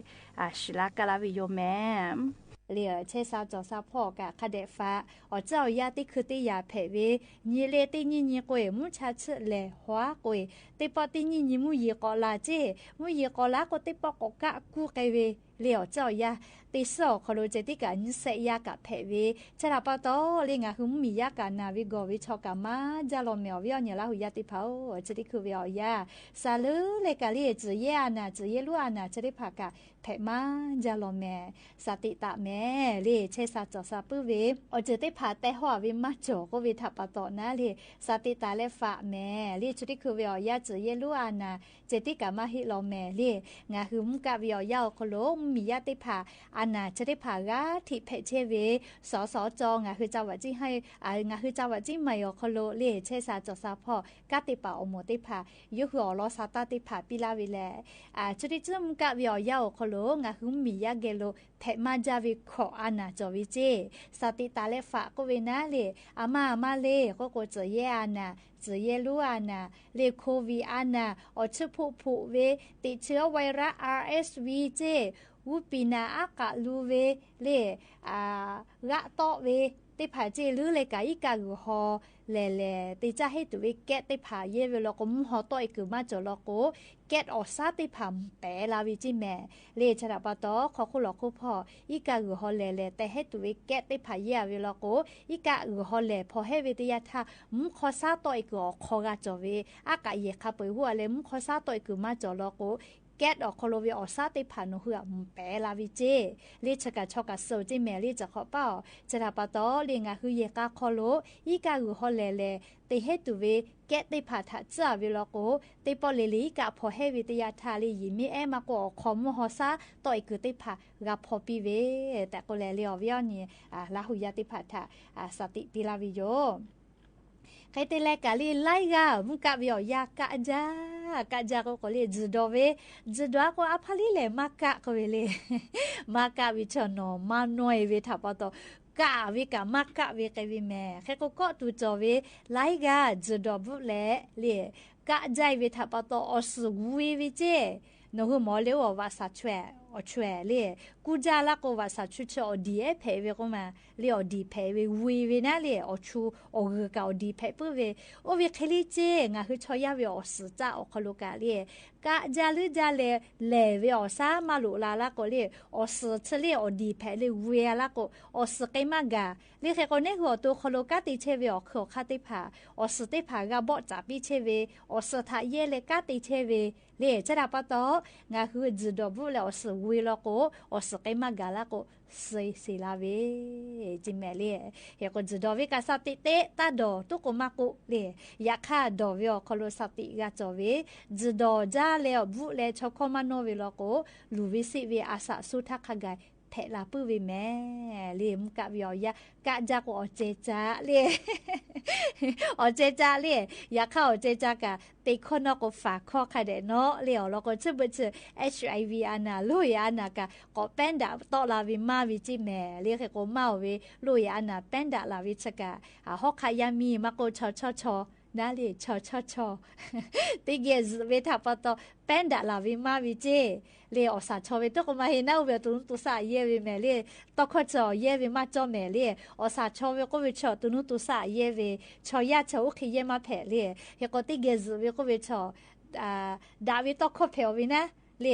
စှၤလါကါလၢဝဲယိာ်မဲာ် လံ ဆဲးစၢ်ကၠီၣ်စၢ်ဖီၣ်ကး ခါဒဲးဖး အီၣ်ကၠၢအီၣ်ယါသ့ၣ်ခုးသ့ၣ်ယၤဖဲးဝဲ နံၤလၢတနံၤနံၤကိး မုၢ်ဆါဆံးလဲၣ်ဟါကိး သ့ၣ်ပီၣ်တနံၤနံၤ မုၢ်ယံၤကီးလါက့ မုၢ်ယံၤကီးလါကိး သ့ၣ်ပီၣ်ကိးကးကူကဲဝဲ လံ အီၣ်ကၠၢအီၣ်ယါ တ့ဆၢအီၤခီလိာ် စဲးတံၢ်ကး နံၣ်ဆဲးယါကးဖဲးဝဲ ဆဲးဒၣ်ပာ်တီလံ ငါးခုၣ်မုၢ်မံၤယါကးနၢ်ဝဲဂီၢ်ဝဲဆီကး မၤဒ်လီၤမဲာ်အီၤ ဝဲအီၤ နံၤလါဟူယါသ့ၣ်တဖၣ်အိၣ် ဆဲးတံၢ်ခုးဝဲအီၣ်ယါ စၢ်လၢလဲၣ်ကးလံ စူၤယဲဢနၢ် စူၤယဲလူအနၢ် ဆဲးသ့ၣ်တဖၣ်ကး ဖဲးမၤဒ်လီၤမဲာ် စၢ်တံၢ်တၢ်မဲာ် လံ ဆဲးစၢ်ကၠီၣ်စၢ်ပုၢ်ဝဲ အီၣ်စၢၤသ့ၣ်တဖၣ်တဲဟီၣ်ဝဲမၤကၠီၣ်ကိးဝဲထးပာ်တီနၤလံ စၢ်တံၢ်တၢ်လၢဖးမဲာ် လံ ဆဲးတံၢ်ခုးဝဲအီၣ်ယါ စူၤယဲလူအနၢ် စဲးတံၢ်ကးမၤဟ့ၣ်လီၤမဲာ်လံ ငါးခုၣ်မုၢ်ကးဝဲအီၣ်ယါအီၤခီလိာ် မုၢ်မံၤယါသ့ၣ်တဖၣ် အနၢ်ဆဲးသ့ၣ်တဖၣ် ဂၤထံၣ်ဖဲးဆဲဝဲ စီၤစီၤကၠီ ငါးခုၣ်စၢ်ဝးကၠံဟဲ ငါးခုၣ်စၢ်ဝးကၠံမၤအီၤခီလိာ် လံ ဆဲးစၢ်ကၠီၣ်စၢ်ဖီၣ် ကးသ့ၣ်ပာ်အီၤမိၢ်သ့ၣ်တဖၣ် ယိးဃုာ်အီၣ်လီၤစၢ်တၢ်သ့ၣ်တဖၣ်ပံလၢဝဲလဲၣ် ဆဲးတံၢ်မုၢ်ကးဝဲအီၣ်ယါအီၤခီလိာ် ငါးခုၣ်မုၢ်မံၤယါဂဲၤလိာ် ဖဲးမၤဒ်ဝဲခိၣ်အနၢ်ကၠီၣ်ဝဲက့ စၢ်တံၢ်တၢ်လၢဖးကိးဝဲနၤလံ အမါအမါလံ ကိးကိး စူၤယဲအနၢ် စူၤယဲလူအနၢ် လံ COVID အနၢ် အီၣ်ဆူၣ်ဖှိၣ်ဖှိၣ်ဝဲ သ့ၣ်ဆၢဝဲရါ RSV က့ ဝူပံၤနၢ်အါကးလူဝဲ လံ ဂးတီဝဲ သ့ၣ်တဖၣ်က့ လၢလဲၣ်ကး အံကးဂုၢ်ဟီၣ်လဲၣ်လဲၣ် တ့ကၠၢ်ဟ့ၣ်တူာ်ဝဲကဲးသ့ၣ်တဖၣ်ယဲဝဲလီၤကိး မုၢ်ဟီၣ်တီၢ်အံၤကုၢ်မၤကၠီၣ်လီၤကိး ကဲးအီၣ်ဆါသ့ၣ်တဖၣ် မုၢ်ပဲာ်လၢဝဲက့မဲာ် လံ ဆဲးဒၣ်ပာ်တီ ခီခိၣ်လီၤခိၣ်ဖီၣ် အံကးဂုၢ်ဟီၣ်လဲၣ်လဲၣ် တ့ဟ့ၣ်တူာ်ဝဲကဲးသ့ၣ်တဖၣ်ယဲဝဲလီၤကိး အံကးဂုၢ်ဟီၣ်လဲၣ် ဖီၣ်ဟဲဝဲတယါထါ မူခီဆါတီၢ်အံၤကုၢ်အီၣ်ခီဂၤကၠီၣ်ဝဲ အါကးယဲၢ်ခါပှဲၤဟူအလဲၣ် မူခီဆါတီၢ်အံၤကုၢ်မၤကၠီၣ်လီၤကိး ကဲးအီၣ်ခီလိာ်ဝဲအီၣ်ဆါသ့ၣ်တဖၣ် နၢ်ဟူအမုၢ်ပဲာ်လၢဝဲက့ လံ ဆၢကးဆီကးစိာ်က့မဲာ် လံ စၢ်ခီပၢ်အီၤ ဆဲးဒၣ်ပာ်တီလံ ငါးခုၣ်ယဲၢ်ခါခီလိာ် အံကးဂုၢ်ဟီၣ်လဲၣ်လဲၣ် တ့ဟ့ၣ်တူာ်ဝဲကဲးသ့ၣ်တဖၣ်ထးစၢ်ဝဲလီၤကိး သ့ၣ်ပီၣ်လဲၣ်လဲၣ် အံကးဖီၣ်ဟဲဝဲတယါထါလံ ယံာ်မ့ၢ်အဲၣ်မးကိး အီၣ်ခီမူၢ်ဟီၣ်ဆါတီၢ်အံၤကုၢ်သ့ၣ်တဖၣ် ဂၤဖီၣ်ပံဝဲ တၢ်ကိးလဲၣ်လံအီၤ ဝဲအီၤ နံၤလါဟူယါသ့ၣ်တဖၣ်ထါ စၢ်တံၢ်ပံလၢဝဲယိာ် ဃ့တ့လဲၣ်ကးလံ လါအံၤဂၤ မုၢ်ကးဝဲအီၣ်ယါ ကးကၠၢ် ကးကၠၢ်ကိးကိးလံ စူၤဒီးဝဲ စူၤဒီးကိး အဖီလံလဲၣ် မၤကးကိးဝဲလံ မၤကးဝဲဆီၣ်နီၤ မၤနီၢ်အံၤဝဲထးပာ်တီ ကးဝဲကး မၤကးဝဲကဲဝဲမဲာ် ဃ့ကိးကိးတူၢ်ကၠီၣ်ဝဲ လါအံၤဂၤ စူၤဒီးဘူးလဲၣ်လံ ကးကၠၢ်အံၤဝဲထးပာ်တီ အီၣ်စူၣ်ဝ့ဝဲက့ နၢ်ဟူမီၤလၢအီၤဝးစၢ်ဆွဲး အီၣ်ဆွဲးလံ ကူကၠၢ်လၢကိးဝးစၢ်ဆွဲးဆွဲး အီၣ်ဒံးအဲၣ်ဖဲးဝဲကိးမး လံ အီၣ်ဒံးဖဲးဝဲ ဝ့ဝဲနၤလံ အီၣ်ဆူၣ် အီၣ်ဂုၤကးအီၣ်ဒံးဖဲးပုၢ်ဝဲ အိၣ်ဝဲခဲလံက့ ငါးခုၣ်ဆီယါဝဲအီၣ်စူၣ်ကၠၢ်အီၤခီလိာ်ကးလံ ကးကၠၢ်လၢကၠၢ်လဲၣ် လဲၣ်ဝဲအီၣ်ဆါမၤလိာ်လၢ်လၢကိးလံ အီၣ်စူၣ်ဆၢလံ အီၣ်ဒံးဖဲးလံ ဝ့အလၢကိး အီၣ်စူၣ်ကဲမးဂၤ လံ ဃ့ကိးနၢ်ဟူအီၤတိၢ်ခီလိာ် ကးတ့ဆဲဝဲအီၣ်ခုၣ်အီၣ်ခါသ့ၣ်တဖၣ် အီၣ်စူၣ်သ့ၣ်တဖၣ် ဂၤဘီၣ်စၢ်ပံဆဲဝဲ အီၣ်စူၣ်ထးယဲၢ်လဲၣ် ကးတ့ဆဲဝဲ လံ ဆဲးဒၣ်ပာ်တီ ငါးခုၣ်စူၤဒီးဘူးလဲၣ် အီၣ်စူၣ်ဝ့လီၤကိး အီၣ်စူၣ်ကဲမးဂၤလၢကိး စ့စ့လၢဝဲ က့မဲာ်လံ ဟ့ၣ်ကိးစူၤဒီးဝဲကး စၢ်တံၢ်တ့တၢ်ဒီး တိၢ်ကိးမၤကိးလံ ယခါဒီးဝဲအီၤခီလိာ် စၢ်တံၢ်ဂၤကၠီၣ်ဝဲ စူၤဒီးကၠၢ်လဲၣ် အီၤဘူးလဲၣ် ဆီခီမၤနီၢ်ဝဲလီၤကိး လူၤဝဲစံးဝဲ အစးဆူထးခါဂၤ ဖဲးလၢပုၢ်ဝဲမဲာ် လံ မုၢ်ကးဝဲအီၣ်ယါ ကးကၠၢ်ကိး အီၣ်ကဲကၠၢ်လံ အီၣ်ကဲကၠၢ်လံ ယခါအီၣ်ကဲကၠၢ်ကး တ့ခီနီၢ်ကိး ဖးခီခါဒဲးနီၢ်လံ အီၤလီၤကိး ဆၢဘၢၣ်ဆၢ HIV အနၢ် လိၣ်ယဲၢ်အနၢ်ကး ကိးပဲဒၣ်တီလၢဝဲမါဝဲက့မဲာ် လံ ဃ့ကိးမၤအီၣ်ဝဲ လိၣ်ယဲၢ်အနၢ် ပဲဒၣ်လၢဝဲဆၢကး ဟီၣ်ခးယါမံၤ မၤကိး ဆီဆီဆီ နၤလံ ဆီဆီဆီ တ့ဂဲၤစၢၤဝဲထးပီတီ ပဲဒၣ်လၢဝဲမါဝဲက့ လံ အီၣ်စးဆီဝဲ တိၢ်ကိးမၤဟ့ၣ်နၢ်အိၣ်ဝဲ တနူတူစၢ်ယဲၢ်ဝဲမဲာ်လံ တီခီၣ်ဆၢအီၤယဲၢ်ဝဲမါကၠီမဲာ်လံ အီၣ်စးဆီဝဲကိးဝဲဆီ တနူတူစၢ်ယဲၢ်ဝဲ ဆီယါဆီအိၣ်ခ့ယဲၢ်မါဖဲးလံ ဟ့ၣ်ကိးတ့ဂဲၤစၢၤဝဲကိးဝဲဆီ ဒၣ်ဝဲတီခီၣ်ဖဲးအီၤဝဲနၤ လႄႈ ယၣ်ခါထႆးခီၣ်လီၤကီး အႃႇ ယဲၢ်သႃႇဝေႇ တီၢ်ခီၣ်ကၠီၣ်လႄႈ ယၣ်ခါန့ၣ် ၶိုၼ်းလၢအူၣ်ခီၣ်ကၠီၣ် ထံၣ် ထံၣ် တ့ၢ်ယီၢ်ဝေၢ် ၵူၺ်းမးလႄႈ ထံၣ်ယီၢ် ယၢ်ၵေႃႈ ဆီၣ်မီႇၵႃႈႁႃႈ ယူႇမးၵႃႈၼႃႇလႄႈ ႁဵတ်းၵေႃႈ တ့ၢ်ဂဲႈၸိူဝ်းလႄႈ လႄႈ ဢူဝ်ႇၶေႇ ဢူဝ်ႇၶေႇ တ့ၢ်ဝေၢ်ၼႃႇလႄႈ ဢူဝ်ႇၶေႇ တ့ၢ်ၽႃႇ တ့ၢ်ဝေၢ် ဢေႃႈ ၶေႃႈလိူဝ် ထုင်ယၢင်ဢၼႃႇမၢႆ တ့ၢ်ၽႃႇ ၶႃႈဒဲး ၾၢၵ်ႇၸီႉ မႃးၾၢၵ်ႇဝေၢ်လီၤၵေႃႈ သိုပ်ႇပိုတ်ႇသိုပ်ႇလူၺ်ႈ ဢၼ်ၼႃႇ ၸဝ်ႈ ဝိုဝ်းၸႃႇဝေၢ် မႃးႁဵတ်းလီၤၸီႉ တ့ၢ်တ့ၢ်ၵေႃႈ ၼႆႉၶိုၼ်း ၼႃႇၶႄႇပႃႉ ဢေႃႈ တေႃႇလႃႈ ဢေႃႈ လီၤၸီႉ လႄႈ ၶႄႇၵေႃႈ တ့ၢ်ဂႃႈလီလီၵႃႈ သတိတႃႇလႄႈ ၾၢၵ်ႇပိုတ်ႇတူဝ်ဢေႃႈ ပေႃးၼႃႇ လႄႈ ဢေႃႈ လီၤၸီႉ တ့ၢ်ၽႃႇၵႃႈ ယူႇဝေႇလႃႇလႄႈ သတိပႃးလႃႈ ဝီႇယိူဝ်ႇ ပိူဝ်ႈလႄႈ မိူဝ်ႈၸဝ်ႉဝႃႈ ၸဝ်ႉဝီႈ ၽွမ်ႉၵႃႈ ၵေႃႈ ၵႃႈသႃႇလႄႈ กรมส่งเสริมแปลงเกษตร ၽွမ်ႉၵႃႈ ဢေႃႈ လီၤ သၢႆတႃႇတႄႉၽႃႇ ၵေႃႈ ၵႃႈလႃႈဝႆႉ ပူႇလႃႇတႃႇထႃႇ ဝႆႉဢေႃႈ ယဝ်ႉ ၶေႃႈလူဝ်ႇ ၵူတ်ႉတႃႇဝႆႉၼႃႇ လႄႈ ငၢႆးႁိုဝ် မီးယႃႈထႆး မီးဢေႃႈၼႃႇ တိတ်းတေႃႇ ၽေႃႇလူဝ်ႇ ႁီႈၸင်ႇဝႃႈ ဢေႃႈ ၶေႃႈလူဝ်ႇ ၶျႄႇတႃႇဝႆႉ လၢႆးယႃႈမီႇ တႄႉ ဢႃႇ ဝႆႉ ၶျေႃႇတႄႉၽႃႇ လၢႆးယႃႈၵႃးတေႃႉလႄႈ လၢႆးယႃႈၸေႇၺီႇႁႃႇသႃႇလႄႈ လၢႆးယႃႈသၼေႃႇတူႇ တႄႉၽႃႇ ၵူႈႁႃႈသႃႇတူဝ် ဢေႃႈ ပေႃးၼႃႇ လႄႈ ဢႃႇ ၸူးယႃႈ รัฐบาล กรมส่งเสริมเกษตร ၽွမ်ႉ တႄႉယႄႈၵႃႈဝႆႉ တႄႉသိုဝ်ႉလၢႆး လႄႈ တႄႉလၢႆးဝႆႉ တႄႉႁိပ်းပၢၵ်ႇၵႃႈလႃႈ ၵေႃႈဝႆႉယဝ်ႉ ႁဵတ်းၵေႃႈ ငၢႆးႁိုဝ် မီးယႃႈ လၢႆးယႃႈမီႇ တႄႉ ဢႃႇ လႄႈ မႃးၵႃႈ ၶိုၼ်ႈ ทะเบียนเกษตรกร ႁဵတ်းဝႆႉလီၤၵေႃႈ ပူႇလႃႇတႃႇလီၤၵေႃႈ တႄႉသိုဝ်ႉၺီႇ တႄႉသိုဝ်ႉၺီႇႁႃႈပၢၵ်ႇ ဢေႃႈ ယဝ်ႉ ဢေႃႈ ၶေႃႈလူဝ်ႇ ႁူႉတူၺ်းၵႂႃႇဝႆႉ ယႃႈၶႆႈ ၸိူဝ်းတႄႉၶိုၼ်း ဢေႃႈ ယႃႈၵေႃႈ ၸိူဝ်းလႃႈဝႆႉၸေႉ တႄႉသိုဝ်ႉၺီႇၶႃႈၵႆႇၸေႉ ၸိူဝ်းတႄႉႁႃႈပၢၵ်ႇ တႄႉသိုဝ်ႉၺီႇႁႃႈပၢၵ်ႇ ဢေႃႈ ၶေႃႈလူဝ်ႇ ဢႃႇယိုဝ်းၸႃႉဝႆႉ လၢႆးယႃႈမီႇ တႄႉ ဢႃႇ လႄႈ လႄႈ ၼေႃႈ ဝႆႉ คู่มือเกษตรกร လီၵူႈၼွႆႉဝႆႉ ၸိူဝ်းတႄႉၽႃႇ ၼေႃႈ ၶေႃႈမုၼ်းမႃးၸႃႉ อัปเดต တႃႇဝႆႉလီၤၵေႃႈ လႄႈ သတိတႄႉမႄႈ ၶေႃႈမုၼ်းမႃး อัปเดต ဝႆႉလီၤၵေႃႈၼႃႇ လႄႈ မႃးၸႃႉ ปรับปรุง ၶေႃႈမုၼ်းဝႆႉလီၤၵေႃႈ သူၵႃႈၸေႃးၵႃႈ ၽူႈပၢၵ်ႇမႃးၵႃႈလႃႈဝႆႉမႄႈ ၸိူဝ်းတႃႇပႃးတေႃႇ ငၢႆးႁိုဝ် เกษตรกร မေႃလီၵူႈၼွႆႉဝႆႉ လၢႆးယႃႈမီႇ တႄႉ ဢႃႇ လႄႈ ၶိုၼ်ႈทะเบียน တႃႇဝႆႉ ၸိူဝ်းတႄႉၽႃႇၵႃႈ လႄႈ สำนักงานส่งเสริมเกษตรอำเภอ ဢေႃႈ ၶေႃႈလူဝ်ႇ ၵႆႉလႄႈ ၼေႃႈ ဝႆႉ လီၵူႈၼွႆႉဝႆႉ คู่มือเกษตรกร တႄႉၽႃႇ ဢေႃႈ ၸိူဝ်းၸိူဝ်း လႄႈ ႁႃၸႃႉ อัปเดต တႄႉ လႄႈ ဢေႃႈ လီၵေႃႈ လၢႆးယႃႈမီႇ တႄႉ ဢႃႇ လႄႈ ၶိုၼ်ႈทะเบียน တႃႇဝႆႉ ၸိူဝ်းတႄႉၽႃႇ တႄႉလၢႆးဝႆႉ တႄႉႁိပ်းပၢၵ်ႇၸေႉ တႄႉယႄႈၵႃႈဝႆႉ တႄႉမိုၼ်ႇပၢၵ်ႇၶႃႈၵႆႇ ပီႈလႃႉၵႆႉတူႇယူႇၸေႉ ၶႂ်ႈတႄႉလႄႈ လၢႆးယႃႈမီႇ ဢေႃႈ သိုဝ်ႉၵေႃႈ တႄႉတႃႇဝႆႉ ဢီးဢေႃႈ ဝႆႉၵႃႈ ငႃးၶေႃႈ တႃႇလႆႈၼိုင်ႈ ၸိုဝ်ႈငႃးၶေႃႈ ၶေႃႈလူဝ်ႇဝႆႉၸေႉမႄႈ ငႃးၶေႃႈ ၶူးၵႃႈၵႆႉဝႆႉၼႃႇ ၸၢၵ်ႈၶႂ်ႈတႄႉလႄႈ ၸၢၵ်ႈၶေႃႈ ၸၢၵ်ႈၶိုၼ်ႈทะเบียนလႄႈ ၽူႈတီႈႁိုဝ်ၸိူဝ်းၵႃႈၽႅဝ်လႄႈ ၵေႃႈမႃးၵႃႈလႄႈ ဢီးဢေႃႈ ဝႆႉၵႃႈ ငႃးၶေႃႈၵႃႈဝႆႉၸေႉ လႄႈ လၢႆးယႃႈမီႇ တႄႉလႄႈၼႃႇလႄႈ ဢူဝ်ႈ ဝႆႉတႄႉၽႃႇ ၼေႃႈ ႁိုဝ်မႃးၵႃႈ ၶိုၼ်ႈทะเบียน သိုပ်ႇဝႆႉလီၵေႃႈ ၸိူဝ်းတႄႉသိုဝ်ႉၺီႇလႄႈ တႄႉသိုဝ်ႉၺီႇႁႃႈပၢၵ်ႇ ဢူႈသေႃႇ ႁႃၸၢၵ်ႈၶိုၼ်ႈทะเบียนမႄႈ လႄႈ ဢေႃႈ ယႃႈၸေႃႇလိုဝ်းလီၵေႃႈ ႁူႉဝႆႉၸေႉ ဢူဝ်ႈ ၶႂ်ႈၸၢၵ်ႈၶိုၼ်ႈทะเบียนလီၵေႃႈ ၼေႃႈ ႁိုဝ်ၵႃႈ တႄႉလၢႆးဝႆႉ တႄႉႁိပ်းပၢၵ်ႇ တႄႉယႄႈၵႃႈဝႆႉ တႄႉသိုဝ်ႉလၢႆးဝႆႉ ဢေႃႈ ၶေႃႈလူဝ်ႇ ၵႃႈၽႅဝ်ဝႆႉယူႇ လႄႈ ၸၢၵ်ႈၵႃႈ ယူႇဝေႇလႃႇလႄႈ ဢေႃႈ ဝႆႉဢေႃႈ ၼႆႉလႃႈ ႁူႉယႃႈတႄႉၽႃႇ ထႃႈၵေႃႈ ထူဝ်းလႃႈဝႆႉယူႇ လႄႈ ယႃႇပေႁႃႉတႄႉ ပေႃးသိုဝ်ႉတႃႇၵႃႈတႃႇတူၺ်းဝႆႉ ဢေႃႈ လီသႃႇတႃႇတႄႉၽႃႇ ၸၢၵ်ႈၶႂ်ႈမႆႈၸႂ်တႄႉယူႇမႄႈ လူဝ်ႇလႃႈလႄႈ ဢေႃႈ ၶိုၼ်းပိုတ်ႇတႃႇလႄႈ ဢေႃႈ လႄႈ မိူဝ်းထႃႈၶႃႈၵႆႇ တႄႉၵႄႈ ၸႄႈလႄႈ ဢေႃႈ ၵႃႈပီႈလႃႉၸႄႈဝႆႉ တႄႉၵႃႈလီလီၵႃႈ ဢေႃႈ ပေႃးဢုၸႃႇမႄႈ တႄႉၵႃႈလီလီ ၸႂ်မႄႈၵႃႈမႄႈ ႁႃႈလႄႈ တေႃးသႃႇပီႇ ဢေႃႈ ပေႃးဢုၸႃႇ ပႃႇလိတေၸိၼ်ႇမႃႇ ၸိုဝ်ႈဝိူဝ်ႇလႃႇဢေႃႈ ဢႃႇ ပႄႇၶေႃႈၵေႃႈ လီၸိုဝ်ႈဝိူဝ်ႇလႃႇလႄႈ ၸီႇ ဢႃႇ ပိူဝ်ႇ ဢႃႇ သေႃႇၽူႇလႄႈ ၽူႇဝိူဝ်ႇလႃႇဢေႃႈ ဢႃႇ ၵေႃႈ ဢႃႇ လီၶေႃႈၵေႃႈ ဢႃႇ ၸိုဝ်ႈဝိူဝ်ႇလႃႇလႄႈ ၸီႇယၢၼ်ႇ ဢိုမ်း ၸူဝ်ႈမွင်းလီဢုပ်ႇၽူႈ ဢႃႇ ၵႃႇသီႇမႃႇ ဢႃႇ လီမႄႈၼုမ်ႇ ယႃႇၼုမ်ႇ ၸီႇမႃႇ ထေႃႇဢေႇၸေႇဢီႇၼႄႇ ဢႃႇ ၶိုၼ်းၽူႈလႃႇတေႃႇ ၶႃႈပႄႇတႄႉဢႃႇ လႄႈ ပိူဝ်ႈလူႇလႃႇၽူႈ မီးၶူဝ်း ၶႃႈပႄႇတႄႉဢႃႇ လႄႈ ဢႃႇ ဝိူဝ်ႇၸီႇဢေႇ လီၵႃႇၸီႇ ဝိူဝ်ႇလႃႇလႄႈ ၸီႇမႃႇယၢၼ်ႇ လႃႇယူႇပွႆႇၶႃႈ ဢိုဝ်ႇ ၶိုဝ်းယူႇပွႆႇၸႄႈ ၸိုၼ်ႈဝႄႈယူႇမႄႈဢႃႇ ၸီႇ ၶေႃႈပီႈ ပႃႇတႃႇလႄႈ ၸီႇမႃႇ ၸီႇ ယၢၼ်ႇ ၶေႃႈသိုဝ်ႈၵေႃႈၵႃႈလႃႈဢေႃႈ လႄႈ မိူဝ်ႈဢႃႇလီႇ တိတ်းတေႃႇ ၸူမ်း ၸီႇမီႇၵႃႈ ၽူႈလူႇ ၸေႇၶေႃးၶႃႈ လႄႈ ဢႃႇလီႇ မီးၶေႃး ပႃႇလဝ်ႇလေႃးမႄႈဢႃႇလီႇ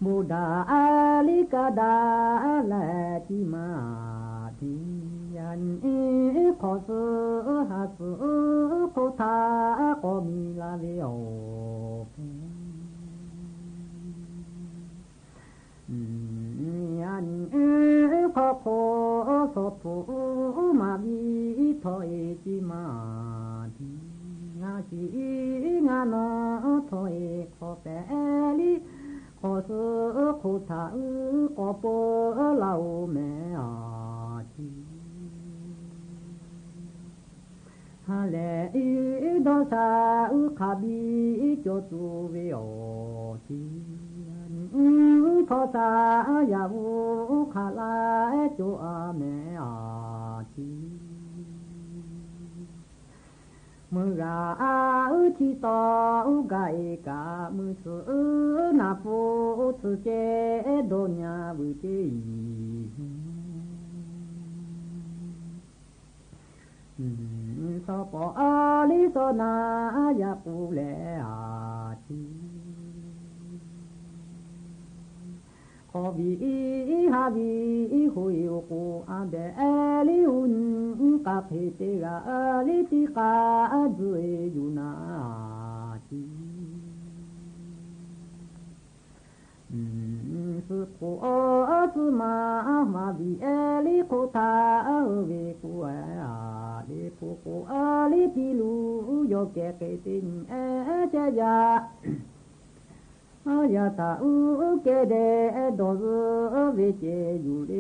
မူႇတႃႇ ဢႃႇလီႇ ၵႃႈတႃႇ လႄႈ ၸီႇမႃႇ တီႈယၢၼ်ႇ ဢေႇ ၶေႃႈသိုဝ်ႈ ႁႃႈသိုဝ်ႈ ၶေႃႈထႃႈ ၵေႃႈမီးလႃႈလႄႈဢေႃႈ ขอโคสอบถูมาดีถอยจิมาดีงาสีงานอถอยขอแปลิขอซื้อโคถาอือขอเปอเล่าแม่อาที ฮาแลอีดอสาอือขาบีโจตูเวออที อือทอสายาอูขาลาโจอาแม่อาที เมื่อราอือทีต่ออือกาเอกามือสือนาปูสือเจโดญาบือเจอี อืม สอปออาลีสอนายาปูแลอาที ขอวีฮาวีหุยอุกูอาเบเอลีอุนกาเพเตราอาลีติกาอาจุเออยู่นาอาที อืม สุโข สุมา มาวิเอลิโคทา เวกุอาเลโคโคอาลิปิลู โยเกเกติน เอเจยา อายาตาอุเกเด ดอเวเจยูเล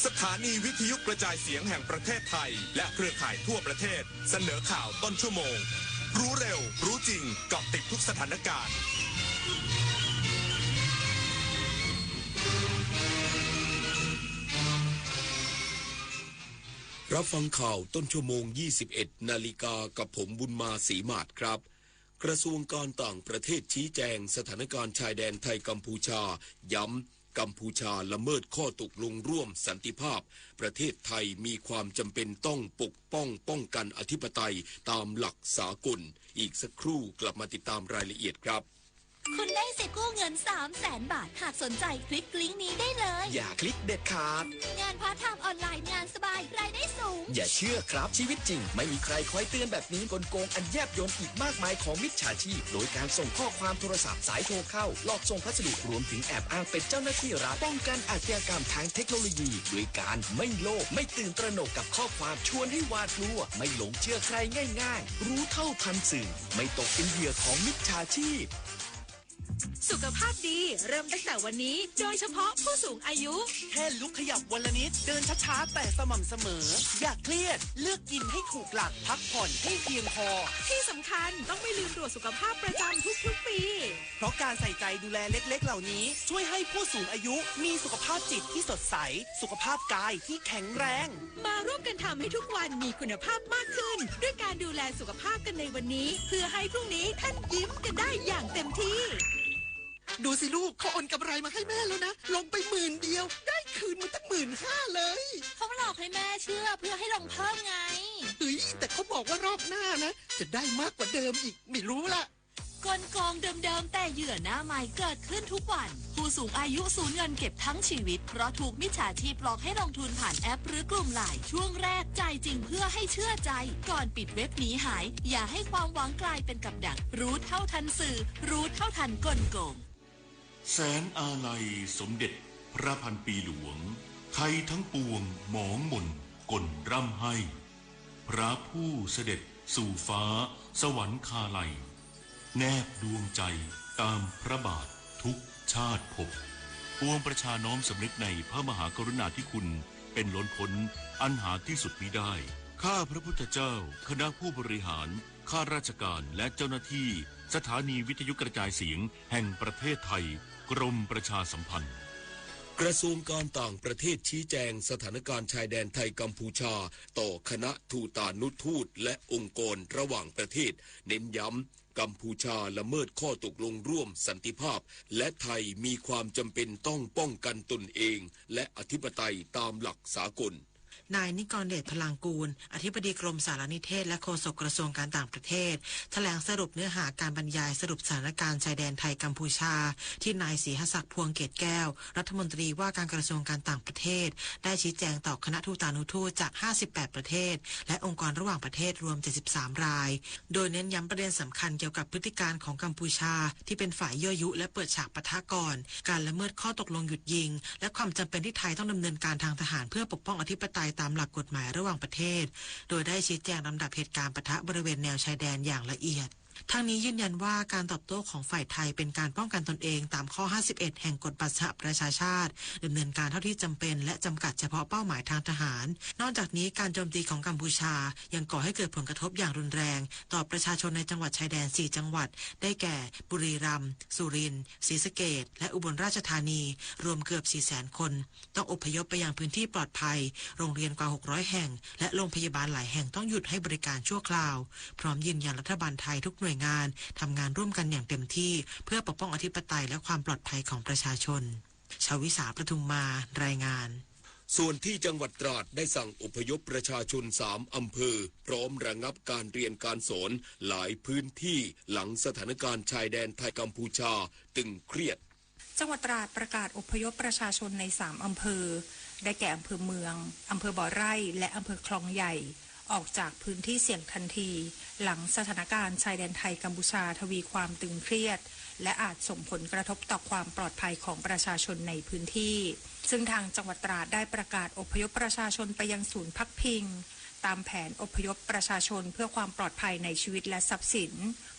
สถานีวิทยุกระจายเสียงแห่งประเทศไทย และเครือข่ายทั่วประเทศ เสนอข่าวต้นชั่วโมง รู้เร็ว รู้จริง เกาะติดทุกสถานการณ์ รับฟังข่าวต้นชั่วโมง ยี่สิบเอ็ดนาฬิกา กับผมบุญมาศรีหมาดครับ กระทรวงการต่างประเทศชี้แจงสถานการณ์ชายแดนไทยกัมพูชา ย้ำกัมพูชาละเมิดข้อตกลงร่วมสันติภาพ ประเทศไทยมีความจำเป็นต้องปกป้องป้องกันอธิปไตยตามหลักสากล อีกสักครู่กลับมาติดตามรายละเอียดครับ คุณได้สิทธิ์กู้เงิน สามแสนบาท หากสนใจคลิกลิงก์นี้ได้เลย อย่าคลิกเด็ดขาด งานพาร์ทไทม์ออนไลน์ งานสบาย รายได้สูง อย่าเชื่อครับ ชีวิตจริงไม่มีใครคอยเตือนแบบนี้ กลโกงอันแยบยลอีกมากมายของมิจฉาชีพ โดยการส่งข้อความโทรศัพท์ สายโทรเข้า หลอกส่งพัสดุ รวมถึงแอบอ้างเป็นเจ้าหน้าที่รัฐ ป้องกันอาชญากรรมทางเทคโนโลยี ด้วยการไม่โลภ ไม่ตื่นตระหนกกับข้อความชวนให้หวาดกลัว ไม่หลงเชื่อใครง่ายๆ รู้เท่าทันสื่อ ไม่ตกเป็นเหยื่อของมิจฉาชีพ สุขภาพดีเริ่มตั้งแต่วันนี้ โดยเฉพาะผู้สูงอายุ แค่ลุกขยับวันละนิด เดินช้าๆ แต่สม่ำเสมอ อย่าเครียด เลือกกินให้ถูกหลัก พักผ่อนให้เพียงพอ ที่สำคัญต้องไม่ลืมตรวจสุขภาพประจำทุกๆ ปี เพราะการใส่ใจดูแลเล็กๆ เหล่านี้ ช่วยให้ผู้สูงอายุมีสุขภาพจิตที่สดใส สุขภาพกายที่แข็งแรง มาร่วมกันทำให้ทุกวันมีคุณภาพมากขึ้น ด้วยการดูแลสุขภาพกันในวันนี้ เพื่อให้พรุ่งนี้ท่านยิ้มกันได้อย่างเต็มที่ ดูสิลูก เขาโอนกำไรมาให้แม่แล้วนะ ลงไปหมื่นเดียว ได้คืนมาตั้งหมื่นห้าเลย เขาหลอกให้แม่เชื่อเพื่อให้ลงเพิ่มไง เฮ้ย แต่เขาบอกว่ารอบหน้านะ จะได้มากกว่าเดิมอีก ไม่รู้ละ กลโกงเดิมๆ แต่เหยื่อหน้าใหม่เกิดขึ้นทุกวัน ผู้สูงอายุสูญเงินเก็บทั้งชีวิต เพราะถูกมิจฉาชีพหลอกให้ลงทุนผ่านแอปหรือกลุ่มไลน์ ช่วงแรกจ่ายจริงเพื่อให้เชื่อใจ ก่อนปิดเว็บหนีหาย อย่าให้ความหวังกลายเป็นกับดัก รู้เท่าทันสื่อ รู้เท่าทันกลโกง แสงอาลัยสมเด็จพระพันปีหลวง ไทยทั้งปวงหมองหม่นกลร่ำไห้ พระผู้เสด็จสู่ฟ้าสวรรคาลัย แนบดวงใจตามพระบาททุกชาติภพ ปวงประชาน้อมสำนึกในพระมหากรุณาธิคุณเป็นล้นพ้นอันหาที่สุดมิได้ ข้าพระพุทธเจ้า คณะผู้บริหาร ข้าราชการ และเจ้าหน้าที่สถานีวิทยุกระจายเสียงแห่งประเทศไทย กรมประชาสัมพันธ์ กระทรวงการต่างประเทศชี้แจงสถานการณ์ชายแดนไทยกัมพูชา ต่อคณะทูตานุทูตและองค์กรระหว่างประเทศ เน้นย้ำ กัมพูชาละเมิดข้อตกลงร่วมสันติภาพ และไทยมีความจำเป็นต้องป้องกันตนเอง และอธิปไตยตามหลักสากล นายนิกรเดช พลังกูล อธิบดีกรมสารนิเทศและโฆษกกระทรวงการต่างประเทศ แถลงสรุปเนื้อหาการบรรยายสรุปสถานการณ์ชายแดนไทยกัมพูชา ที่นายศรีหศักดิ์ พวงเกตแก้ว รัฐมนตรีว่าการกระทรวงการต่างประเทศ ได้ชี้แจงต่อคณะทูตานุทูตจาก ห้าสิบแปด ประเทศ และองค์กรระหว่างประเทศรวม เจ็ดสิบสาม ราย โดยเน้นย้ำประเด็นสำคัญเกี่ยวกับพฤติการของกัมพูชา ที่เป็นฝ่ายยั่วยุและเปิดฉากปะทะก่อน การละเมิดข้อตกลงหยุดยิง และความจำเป็นที่ไทยต้องดำเนินการทางทหารเพื่อปกป้องอธิปไตยตามหลักกฎหมายระหว่างประเทศ โดยได้ชี้แจงลำดับเหตุการณ์ปะทะบริเวณแนวชายแดนอย่างละเอียด ทั้งนี้ยืนยันว่าการตอบโต้ของฝ่ายไทยเป็นการป้องกันตนเองตามข้อ ห้าสิบเอ็ด แห่งกฎบัตรสหประชาชาติ ดำเนินการเท่าที่จำเป็น และจำกัดเฉพาะเป้าหมายทางทหาร นอกจากนี้การโจมตีของกัมพูชายังก่อให้เกิดผลกระทบอย่างรุนแรงต่อประชาชนในจังหวัดชายแดน สี่ จังหวัด ได้แก่ บุรีรัมย์ สุรินทร์ ศรีสะเกษ และอุบลราชธานี รวมเกือบ สี่แสน คน ต้องอพยพไปยังพื้นที่ปลอดภัย โรงเรียนกว่า หกร้อย แห่ง และโรงพยาบาลหลายแห่งต้องหยุดให้บริการชั่วคราว พร้อมยืนยันรัฐบาลไทยทุกหน่วยงานทำงานร่วมกันอย่างเต็มที่ เพื่อปกป้องอธิปไตยและความปลอดภัยของประชาชน ชวิสา ประทุมมา รายงาน ส่วนที่จังหวัดตราดได้สั่งอพยพประชาชนสามอำเภอ พร้อมระงับการเรียนการสอนหลายพื้นที่ หลังสถานการณ์ชายแดนไทยกัมพูชาตึงเครียด จังหวัดตราดประกาศอพยพประชาชนในสามอำเภอ ได้แก่อำเภอเมือง อำเภอบ่อไร่ และอำเภอคลองใหญ่ ออกจากพื้นที่เสี่ยงทันที หลังสถานการณ์ชายแดนไทยกัมพูชาทวีความตึงเครียด และอาจส่งผลกระทบต่อความปลอดภัยของประชาชนในพื้นที่ ซึ่งทางจังหวัดตราดได้ประกาศอพยพประชาชนไปยังศูนย์พักพิง ตามแผนอพยพประชาชนเพื่อความปลอดภัยในชีวิตและทรัพย์สิน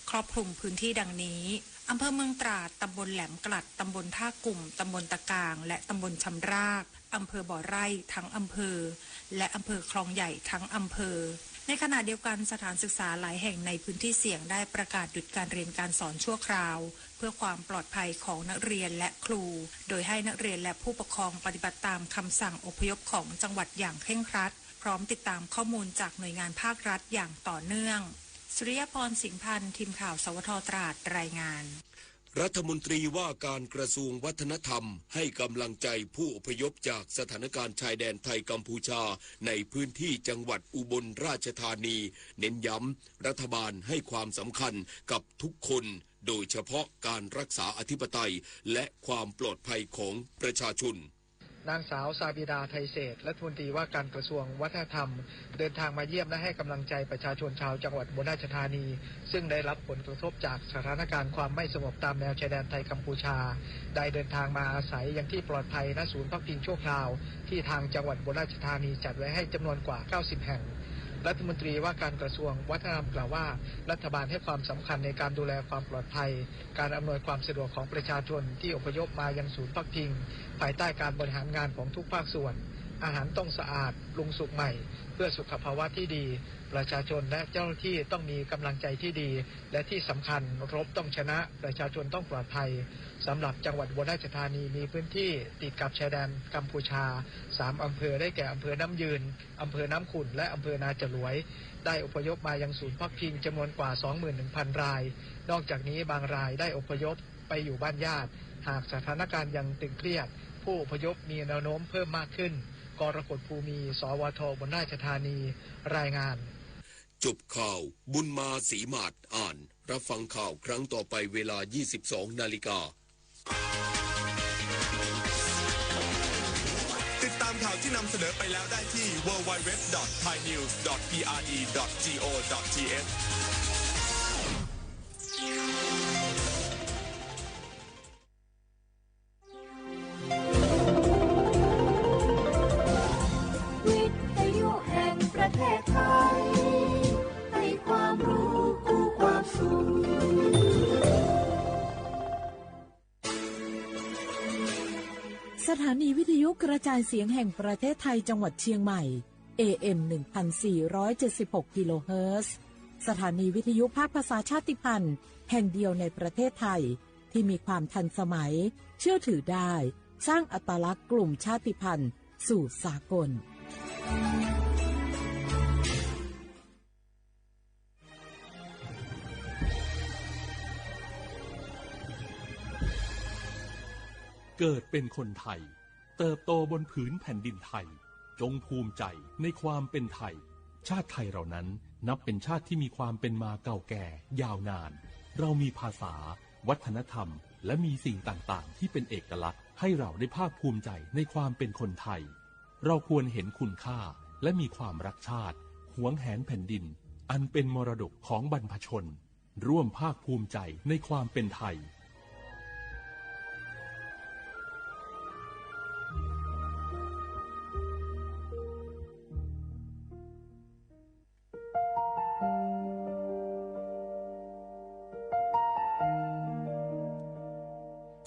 ครอบคลุมพื้นที่ดังนี้ อำเภอเมืองตราด ตำบลแหลมกลัด ตำบลท่ากุ่ม ตำบลตะกาง และตำบลชำราบ อำเภอบ่อไร่ทั้งอำเภอ และอำเภอคลองใหญ่ทั้งอำเภอ ในขณะเดียวกันสถานศึกษาหลายแห่งในพื้นที่เสี่ยงได้ประกาศหยุดการเรียนการสอนชั่วคราว เพื่อความปลอดภัยของนักเรียนและครู โดยให้นักเรียนและผู้ปกครองปฏิบัติตามคำสั่งอพยพของจังหวัดอย่างเคร่งครัด พร้อมติดตามข้อมูลจากหน่วยงานภาครัฐอย่างต่อเนื่อง สุริยพร สิงห์พันธ์ ทีมข่าว สวท ตราด รายงาน รัฐมนตรีว่าการกระทรวงวัฒนธรรมให้กำลังใจผู้อพยพจากสถานการณ์ชายแดนไทยกัมพูชาในพื้นที่จังหวัดอุบลราชธานี เน้นย้ำรัฐบาลให้ความสำคัญกับทุกคน โดยเฉพาะการรักษาอธิปไตยและความปลอดภัยของประชาชน นางสาว ซาบิดา ไทยเศรษฐ รัฐมนตรีว่าการกระทรวงวัฒนธรรม เดินทางมาเยี่ยมและให้กำลังใจประชาชนชาวจังหวัดอุบลราชธานี ซึ่งได้รับผลกระทบจากสถานการณ์ความไม่สงบตามแนวชายแดนไทยกัมพูชา ได้เดินทางมาอาศัยยังที่ปลอดภัย ณ ศูนย์พักพิงชั่วคราว ที่ทางจังหวัดอุบลราชธานีจัดไว้ให้จำนวนกว่า เก้าสิบ แห่ง รัฐมนตรีว่าการกระทรวงวัฒนธรรมกล่าวว่า รัฐบาลให้ความสำคัญในการดูแลความปลอดภัย การอำนวยความสะดวกของประชาชนที่อพยพมายังศูนย์พักพิง ภายใต้การบริหารงานของทุกภาคส่วน อาหารต้องสะอาด ปรุงสุกใหม่ เพื่อสุขภาวะที่ดี ประชาชนและเจ้าหน้าที่ต้องมีกำลังใจที่ดี และที่สำคัญ รบต้องชนะ ประชาชนต้องปลอดภัย สำหรับจังหวัดอุบลราชธานีมีพื้นที่ติดกับชายแดนกัมพูชา สาม อำเภอ ได้แก่อำเภอน้ำยืน อำเภอน้ำขุ่น และอำเภอนาจ๋ารวย ได้อพยพมายังศูนย์พักพิงจำนวนกว่า สองหมื่นหนึ่งพัน ราย นอกจากนี้บางรายได้อพยพไปอยู่บ้านญาติ หากสถานการณ์ยังตึงเครียด ผู้อพยพมีแนวโน้มเพิ่มมากขึ้น กรกฎ ภูมี สวท อุบลราชธานี รายงาน จบข่าว บุญมา ศรีหมาด อ่าน รับฟังข่าวครั้งต่อไปเวลา ยี่สิบสอง นาฬิกา ติดตามข่าวที่นำเสนอไปแล้วได้ที่ ดับเบิลยู ดับเบิลยู ดับเบิลยู ดอท ไทยนิวส์ ดอท พีอาร์ดี ดอท จี โอ ดอท ที เอช วิทยุแห่งประเทศไทย ให้ความรู้คู่ความสุข สถานีวิทยุกระจายเสียงแห่งประเทศไทยจังหวัดเชียงใหม่ เอเอ็ม หนึ่งพันสี่ร้อยเจ็ดสิบหก กิโลเฮิรตซ์ สถานีวิทยุภาคภาษาชาติพันธุ์แห่งเดียวในประเทศไทย ที่มีความทันสมัย เชื่อถือได้ สร้างอัตลักษณ์กลุ่มชาติพันธุ์สู่สากล เกิดเป็นคนไทย เติบโตบนผืนแผ่นดินไทย จงภูมิใจในความเป็นไทย ชาติไทยเรานั้นนับเป็นชาติที่มีความเป็นมาเก่าแก่ยาวนาน เรามีภาษา วัฒนธรรม และมีสิ่งต่างๆ ที่เป็นเอกลักษณ์ ให้เราได้ภาคภูมิใจในความเป็นคนไทย เราควรเห็นคุณค่า และมีความรักชาติ หวงแหนแผ่นดิน อันเป็นมรดกของบรรพชน ร่วมภาคภูมิใจในความเป็นไทย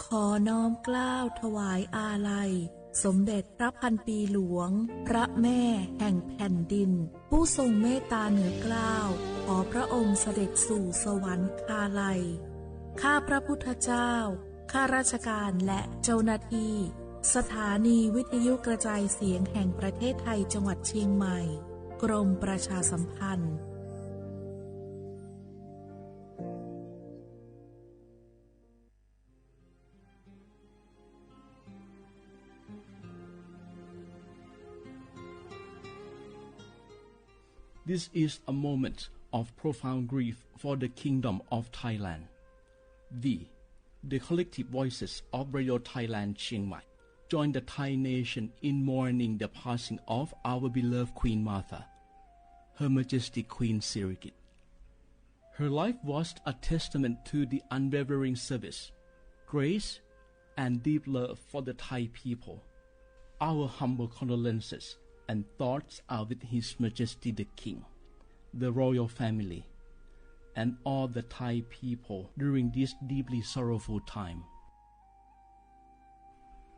ขอน้อมเกล้าถวายอาลัย สมเด็จพระพันปีหลวง พระแม่แห่งแผ่นดิน ผู้ทรงเมตตาเหนือเกล้า ขอพระองค์เสด็จสู่สวรรคาลัย ข้าพระพุทธเจ้า ข้าราชการและเจ้าหน้าที่ สถานีวิทยุกระจายเสียงแห่งประเทศไทยจังหวัดเชียงใหม่ กรมประชาสัมพันธ์ This is a moment of profound grief for the Kingdom of Thailand. We, the collective voices of Radio Thailand Chiang Mai, join the Thai nation in mourning the passing of our beloved Queen Mother, Her Majesty Queen Sirikit. Her life was a testament to the unwavering service, grace, and deep love for the Thai people. Our humble condolences and thoughts are with His Majesty the King, the royal family, and all the Thai people during this deeply sorrowful time.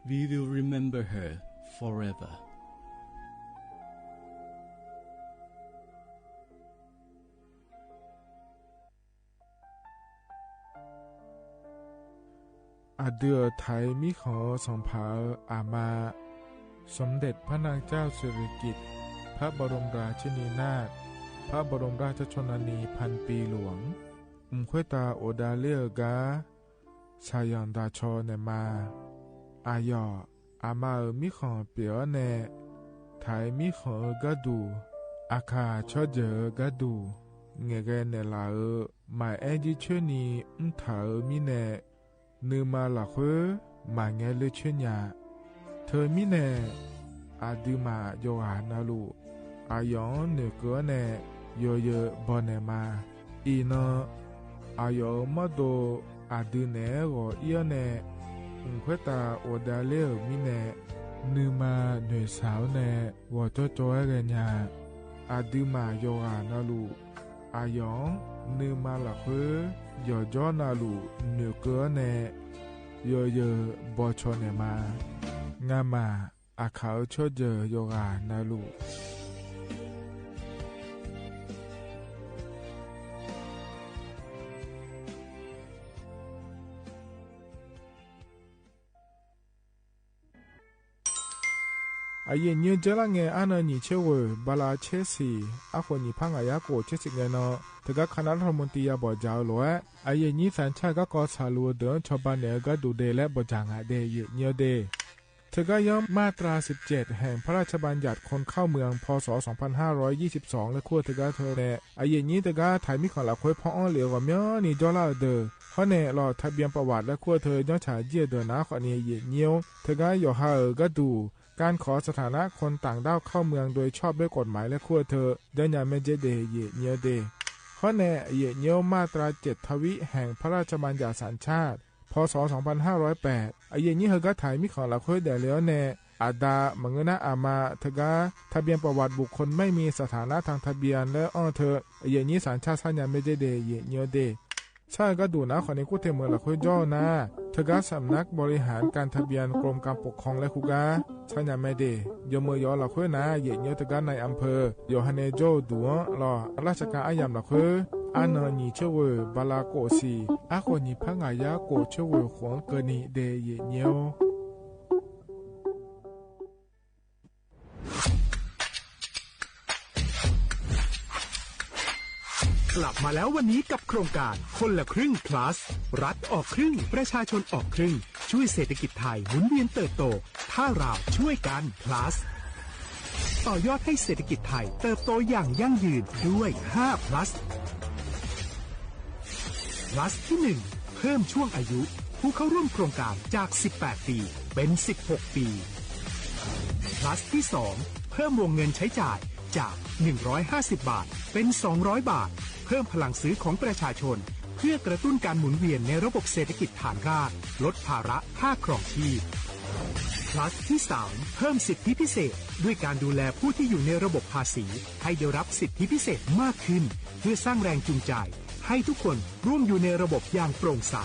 We will remember her forever. อะเดือไถมีของสองผาอามา สมเด็จพระนางเจ้าสิริกิติ์ พระบรมราชินีนาถ พระบรมราชชนนีพันปีหลวง อึมค่อยตาโอดาเล่อก๊า สาหย่อนดาชอแหน่มา อะหย่อ อามาเอ๋อ มีของเปียแหน่ ไถมีของเอ๋อก๊าดู อาข่าชอบเจ๋อก๊าดู แหง่แกแหน่หละเอ๋อ หมายแอ๊ดยื้อเชื้อนี อึ้งถาเอ๋อ มีแหน่ นือมาหละเค้อ หมายแงะเลือดเชื้อหญ้า เธอมีแหน่ อะดือหม่าหย่อหานาลู อะหย่อนเหนือเกอแหน่ หย่อเยอะบ่อแหน่มา อีเนาะ อะหย่อเอ๋อ มอดโด อะดือแหน่หย่อเอี้ยแหน่ อึมค่อยตาโอดาเล่อ มีแหน่ นือมาเหนือสาวแหน่ หย่อจ้อจ้อแกหญ้า อะดือหม่าหย่อหานาลู อะหย่อน นือมาหละเค้อ หย่อจ้อนาลู เหนือเกอแหน่ หย่อเยอะบ่อชอแหน่มา งาหม่า อะข่าชอบเจ๋อหย่อหานาลู อะเย่นเยียวเจ๊ละแง อะเนินหยีเชเว่อ บาลาเชสี่ อะโขนหยีพังอะยะโกเชสิบแงเนาะ เถิงก๊าคณะรัฐมนตรียาบ่อจ๋าโหลแอะ อะเย่นเยียวสัญชาติก๊ากอสาลูเดินชาวบ้านเหนือก๊าดูเดและบ่อจ๋างอะเด เย่นเยียวเด เถิงก๊าย้ำมาตราสิบเจ็ด แห่งพระราชบัญญัติคนเข้าเมือง พ.ศ. สองพันห้าร้อยยี่สิบสอง และขั้วเถิงก๊าเทอแหน่ อะเย่นเยียวเถิงก๊าไถมีของหละเค้อ พ่องอ้อเหลียวกว่าเมี้ยนี่จ้อละเดอ เพราะแหน่หลอดทะเบียนประวัติและขั้วเถิง ย้อนฉายเยี่ยเดอหนาข้อนี้ เย่นเยียว เถิงก๊าหย่อหาเอ๋อก๊าดู การขอสถานะคนต่างด้าวเข้าเมืองโดยชอบด้วยกฎหมายและขั้วเถิง ย้อนยาแม่เจ๊เด เย่นเยียวเด เพราะแหน่ เย่นเยียวมาตราเจ็ดทวิแห่งพระราชบัญญัติสัญชาติ พ.ศ. สองพันห้าร้อยแปด อะเย่นเยียวเถิงก๊าไถมีของหละเค้อแด่แล้วแหน่ อะดา มะเงือนาอามา เถิงก๊า ทะเบียนประวัติบุคคลไม่มีสถานะทางทะเบียน และอ้อเถิง อะเย่นเยียวสัญชาติสัญญาแม่เจ๊เด เย่นเยียวเด ใช่ก๊าดูหนาข้อนี้กู้เถิงเมือหละเค้อจ้อนา เถิงก๊าสำนักบริหารการทะเบียนกรมการปกครองและคู่ก๊า สัญญาแม่เด ยอมเมือยอหละเค้อหนา เย่นเยียวเถิงก๊านายอำเภอ หย่อหาแหน่จ้อดู๋หลอด ราชการอะยำหละเค้อ อะเนินหยีเชเว่อ บาลาโกสี่ อะโขนหยีพังอะยะโกเชเว่อ ขวงเกอนีเด เย่นเยียว กลับมาแล้ววันนี้กับโครงการคนละครึ่ง plus รัฐออกครึ่ง ประชาชนออกครึ่ง ช่วยเศรษฐกิจไทยหมุนเวียนเติบโต ถ้าเราช่วยกัน plus ต่อยอดให้เศรษฐกิจไทยเติบโตอย่างยั่งยืนด้วย ห้า plus plus ที่ หนึ่ง เพิ่มช่วงอายุผู้เข้าร่วมโครงการจาก สิบแปด ปี เป็น สิบหก ปี plus ที่ สอง เพิ่มวงเงินใช้จ่ายจาก หนึ่งร้อยห้าสิบ บาท เป็น สองร้อย บาท เพิ่มพลังซื้อของประชาชน เพื่อกระตุ้นการหมุนเวียนในระบบเศรษฐกิจฐานราก ลดภาระค่าครองชีพ plus ที่ สาม เพิ่มสิทธิพิเศษ ด้วยการดูแลผู้ที่อยู่ในระบบภาษี ให้ได้รับสิทธิพิเศษมากขึ้น เพื่อสร้างแรงจูงใจ ให้ทุกคนร่วมอยู่ในระบบอย่างโปร่งใส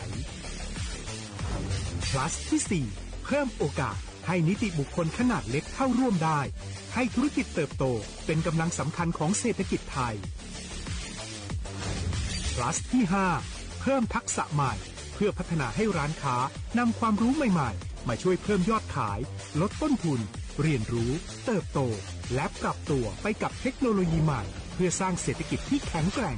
plus ที่ สี่ เพิ่มโอกาสให้นิติบุคคลขนาดเล็กเข้าร่วมได้ ให้ธุรกิจเติบโตเป็นกำลังสำคัญของเศรษฐกิจไทย plus ที่ ห้า เพิ่มทักษะใหม่ เพื่อพัฒนาให้ร้านค้านำความรู้ใหม่ๆ มาช่วยเพิ่มยอดขาย ลดต้นทุน เรียนรู้ เติบโต และปรับตัวไปกับเทคโนโลยีใหม่ เพื่อสร้างเศรษฐกิจที่แข็งแกร่ง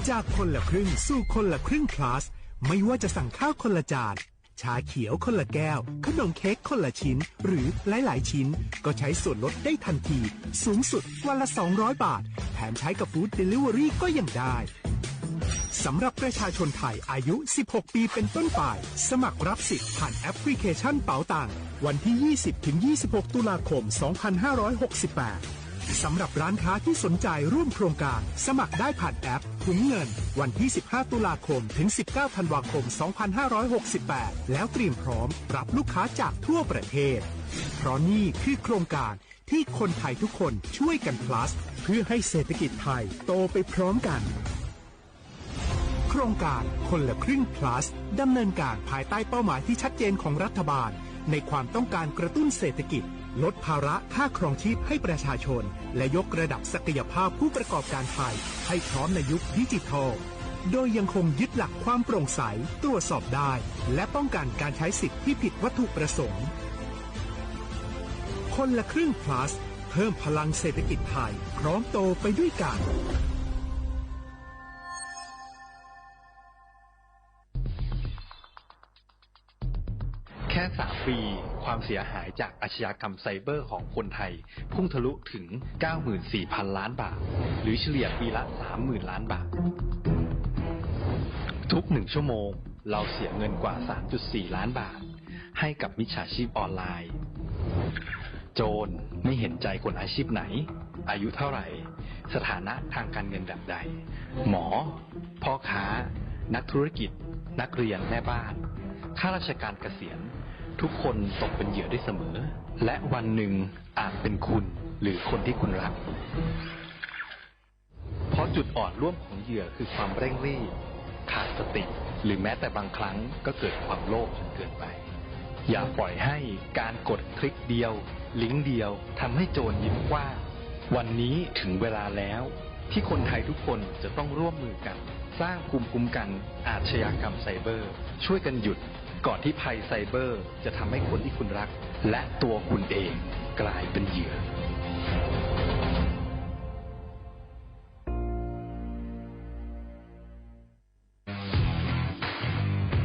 จากคนละครึ่งสู่คนละครึ่ง plus ไม่ว่าจะสั่งข้าวคนละจาน ชาเขียวคนละแก้ว ขนมเค้กคนละชิ้น หรือหลายๆ ชิ้น ก็ใช้ส่วนลดได้ทันที สูงสุดวันละ สองร้อย บาท แถมใช้กับ food delivery ก็ยังได้ สำหรับประชาชนไทยอายุ สิบหก ปีเป็นต้นไป สมัครรับสิทธิ์ผ่านแอปพลิเคชันเป๋าตัง วันที่ ยี่สิบ ถึง ยี่สิบหก ตุลาคม สองพันห้าร้อยหกสิบแปด สำหรับร้านค้าที่สนใจร่วมโครงการ สมัครได้ผ่านแอปถุงเงิน วันที่ สิบห้า ตุลาคม ถึง สิบเก้า ธันวาคม สองพันห้าร้อยหกสิบแปด แล้วเตรียมพร้อมรับลูกค้าจากทั่วประเทศ เพราะนี่คือโครงการที่คนไทยทุกคนช่วยกัน plus เพื่อให้เศรษฐกิจไทยโตไปพร้อมกัน โครงการคนละครึ่ง plus ดำเนินการภายใต้เป้าหมายที่ชัดเจนของรัฐบาล ในความต้องการกระตุ้นเศรษฐกิจ ลดภาระค่าครองชีพให้ประชาชน และยกระดับศักยภาพผู้ประกอบการไทย ให้พร้อมในยุคดิจิทัล โดยยังคงยึดหลักความโปร่งใส ตรวจสอบได้ และป้องกันการใช้สิทธิ์ที่ผิดวัตถุประสงค์ คนละครึ่ง plus เพิ่มพลังเศรษฐกิจไทย พร้อมโตไปด้วยกัน แค่สามปี ความเสียหายจากอาชญากรรมไซเบอร์ของคนไทย พุ่งทะลุถึง เก้าหมื่นสี่พันล้านบาท หรือเฉลี่ยปีละ สามหมื่นล้านบาท ทุกหนึ่งชั่วโมง เราเสียเงินกว่า สามจุดสี่ล้านบาท ให้กับมิจฉาชีพออนไลน์ โจรไม่เห็นใจคนอาชีพไหน อายุเท่าไหร่ สถานะทางการเงินแบบใด หมอ พ่อค้า นักธุรกิจ นักเรียน แม่บ้าน ข้าราชการเกษียณ ทุกคนตกเป็นเหยื่อได้เสมอ และวันหนึ่งอาจเป็นคุณ หรือคนที่คุณรัก เพราะจุดอ่อนร่วมของเหยื่อคือความเร่งรีบ ขาดสติ หรือแม้แต่บางครั้งก็เกิดความโลภจนเกินไป อย่าปล่อยให้การกดคลิกเดียว ลิงก์เดียว ทำให้โจรยิ้มกว้าง วันนี้ถึงเวลาแล้ว ที่คนไทยทุกคนจะต้องร่วมมือกัน สร้างภูมิคุ้มกันอาชญากรรมไซเบอร์ ช่วยกันหยุด ก่อนที่ภัยไซเบอร์จะทำให้คนที่คุณรัก และตัวคุณเองกลายเป็นเหยื่อ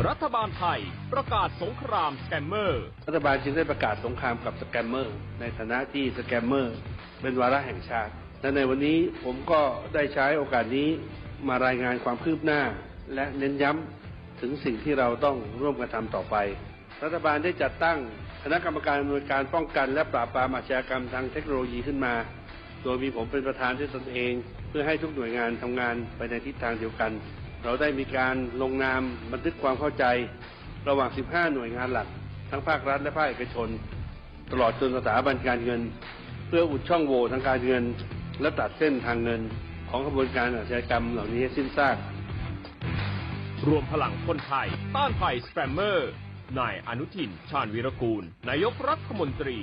รัฐบาลไทยประกาศสงครามสแกมเมอร์ รัฐบาลจึงได้ประกาศสงครามกับสแกมเมอร์ ในฐานะที่สแกมเมอร์เป็นวาระแห่งชาติ และในวันนี้ผมก็ได้ใช้โอกาสนี้มารายงานความคืบหน้า และเน้นย้ำถึงสิ่งที่เราต้องร่วมกันทำต่อไป รัฐบาลได้จัดตั้งคณะกรรมการอำนวยการป้องกันและปราบปรามอาชญากรรมทางเทคโนโลยีขึ้นมา โดยมีผมเป็นประธานด้วยตนเอง เพื่อให้ทุกหน่วยงานทำงานไปในทิศทางเดียวกัน เราได้มีการลงนามบันทึกความเข้าใจ ระหว่าง สิบห้า หน่วยงานหลัก ทั้งภาครัฐและภาคเอกชน ตลอดจนสถาบันการเงิน เพื่ออุดช่องโหว่ทางการเงิน และตัดเส้นทางเงินของขบวนการอาชญากรรมเหล่านี้ให้สิ้นซาก รวมพลังคนไทยต้านภัยสแกมเมอร์ นายอนุทิน ชาญวีรกูล นายกรัฐมนตรี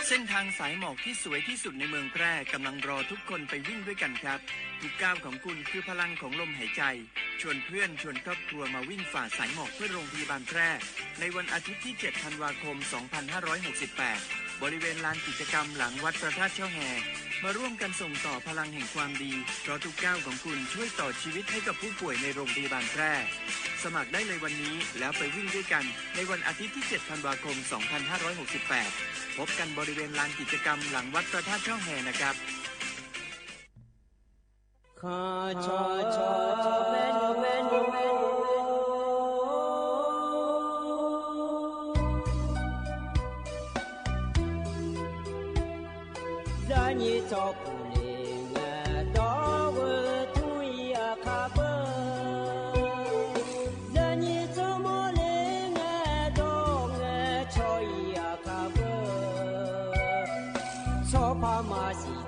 เส้นทางสายหมอกที่สวยที่สุดในเมืองแพร่กำลังรอทุกคนไปวิ่งด้วยกันครับ ทุกก้าวของคุณคือพลังของลมหายใจ ชวนเพื่อนชวนครอบครัวมาวิ่งฝ่าสายหมอกเพื่อโรงพยาบาลแพร่ ในวันอาทิตย์ที่ เจ็ด ธันวาคม สองพันห้าร้อยหกสิบแปด บริเวณลานกิจกรรมหลังวัดพระธาตุช่อแฮ มาร่วมกันส่งต่อพลังแห่งความดี เพราะทุกก้าวของคุณช่วยต่อชีวิตให้กับผู้ป่วยในโรงพยาบาลแพร่ สมัครได้เลยวันนี้ แล้วไปวิ่งด้วยกันในวันอาทิตย์ที่ เจ็ด ธันวาคม สองพันห้าร้อยหกสิบแปด พบกันบริเวณลานกิจกรรมหลังวัดพระธาตุช่องแฮนะครับ နံၤနဲယၤကၤဧၢဂၤဧိၤ, တၢ်တၢ်ဘဲနီၣ်ဘျဲအီၤန့ၣ်, ဆိမိၣ်အီၤ အံၤဘျိထၢအၢ ဒ်အံၤမၠိလၢ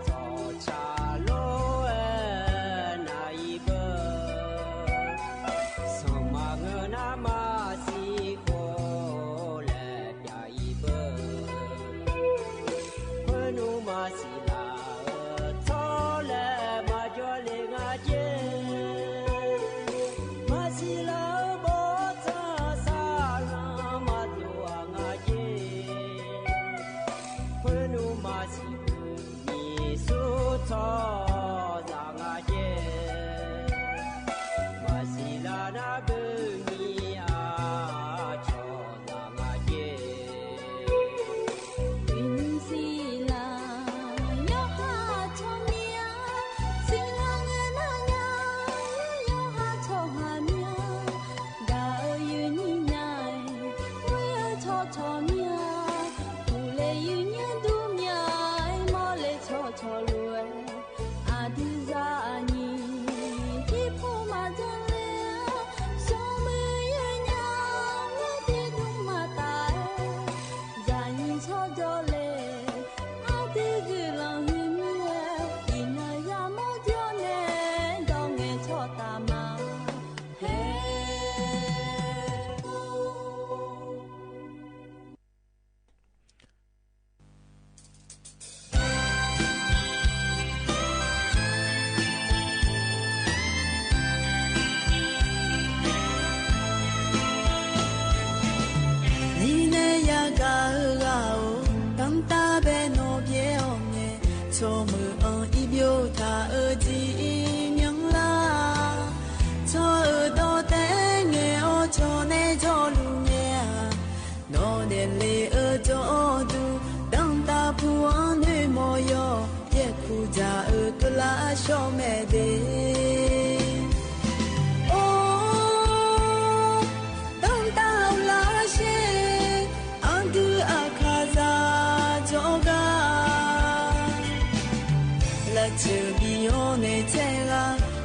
်, ဆိၣ်အၢဒီးတဲန့ၣ်အီၤ ဆိၣ်နဲဒီးလူၤနဲဧါ, နီ� ဒဲးလ့အၢ ဒီဒူၣ်, တၢ်တၢ်ဖူအနွံမီၢ်ယီၤ, ယဲၢ်ခူဒၣ်အၢ ကလၢအဆှီမဲာ်ဒ့ၣ်. အိၣ်, တၢ်တၢ်အိၣ်လၢ်ဆ့, အဒုးအခးစၢ်ဒီးဂၤ, လၢတဘံၣ်အီၤန့ၣ်ထဲဂၤ,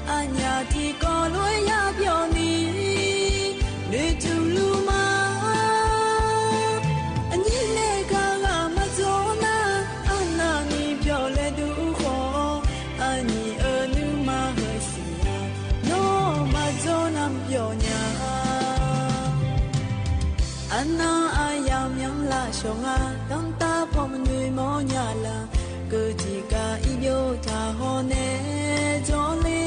အညၣ်ထံကီၢ်လွဲယၤပျီနံၤ, နုာ်ထူလူၤမး, အနံၤနဲကၤဂၤမၤဒိးနၤ, အနၢ်နံၤပျီလဲဒုးဃီ, အနံၤအၢနုာ်မၤဟဲစံးယၤ, နီၢ်မၤဒိးနၤပျီညါ. အနၢ်အယၢ်မၠိလၢ်ဆှီငါ, တၢ်တၢ်ဖီမနွံမီၢ်ညါလၢ်, ကဒံကၤအံၤဘျိထၢဟီနဲဒီးလ့,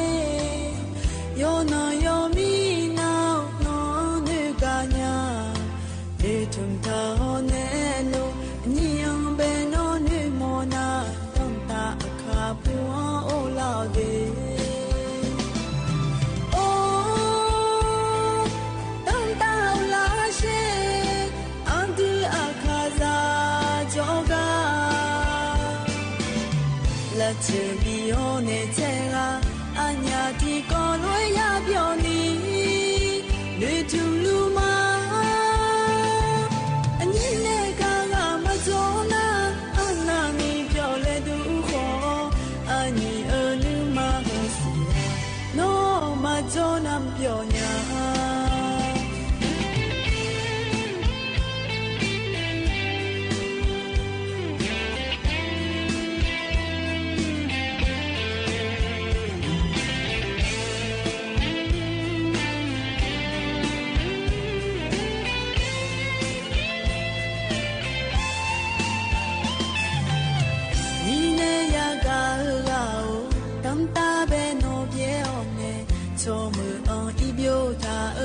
ယီၢ်နီၢ်ယီၢ်မံနၢ်, နီၢ်နုာ်ကၤညါ, နုာ်ထူထၢဟီနဲလိၤ, အနံၤအဘဲနီၢ်နုာ်မီၢ်နၤ, တၢ်တၢ်အခးဖူအအိၣ်လၢ်ဒ့ၣ်. အိၣ်, တၢ်တၢ်အိၣ်လၢ်ဆ့, အဒုးအခးစၢ်ဒီးဂၤ, လၢတဘံၣ်အီၤန့ၣ်ထဲဂၤ, အညၣ်ထံကီၢ်လွဲယၤပျီနံၤ, နုာ်ထူလူၤမး, အနံၤနဲကၤဂၤမၤဒိးနၤ, အနၢ်နံၤပျီလဲဒုးဃီ, အနံၤအၢနုာ်မၤဟဲစံးယၤ, နီၢ်မၤဒိးနၤပျီညါ. နံၤနဲယၤကၤဧၢဂၤဧိၤ, တၢ်တၢ်ဘဲနီၣ်ဘျဲအီၤန့ၣ်, ဆိမိၣ်အီၤ အံၤဘျိထၢ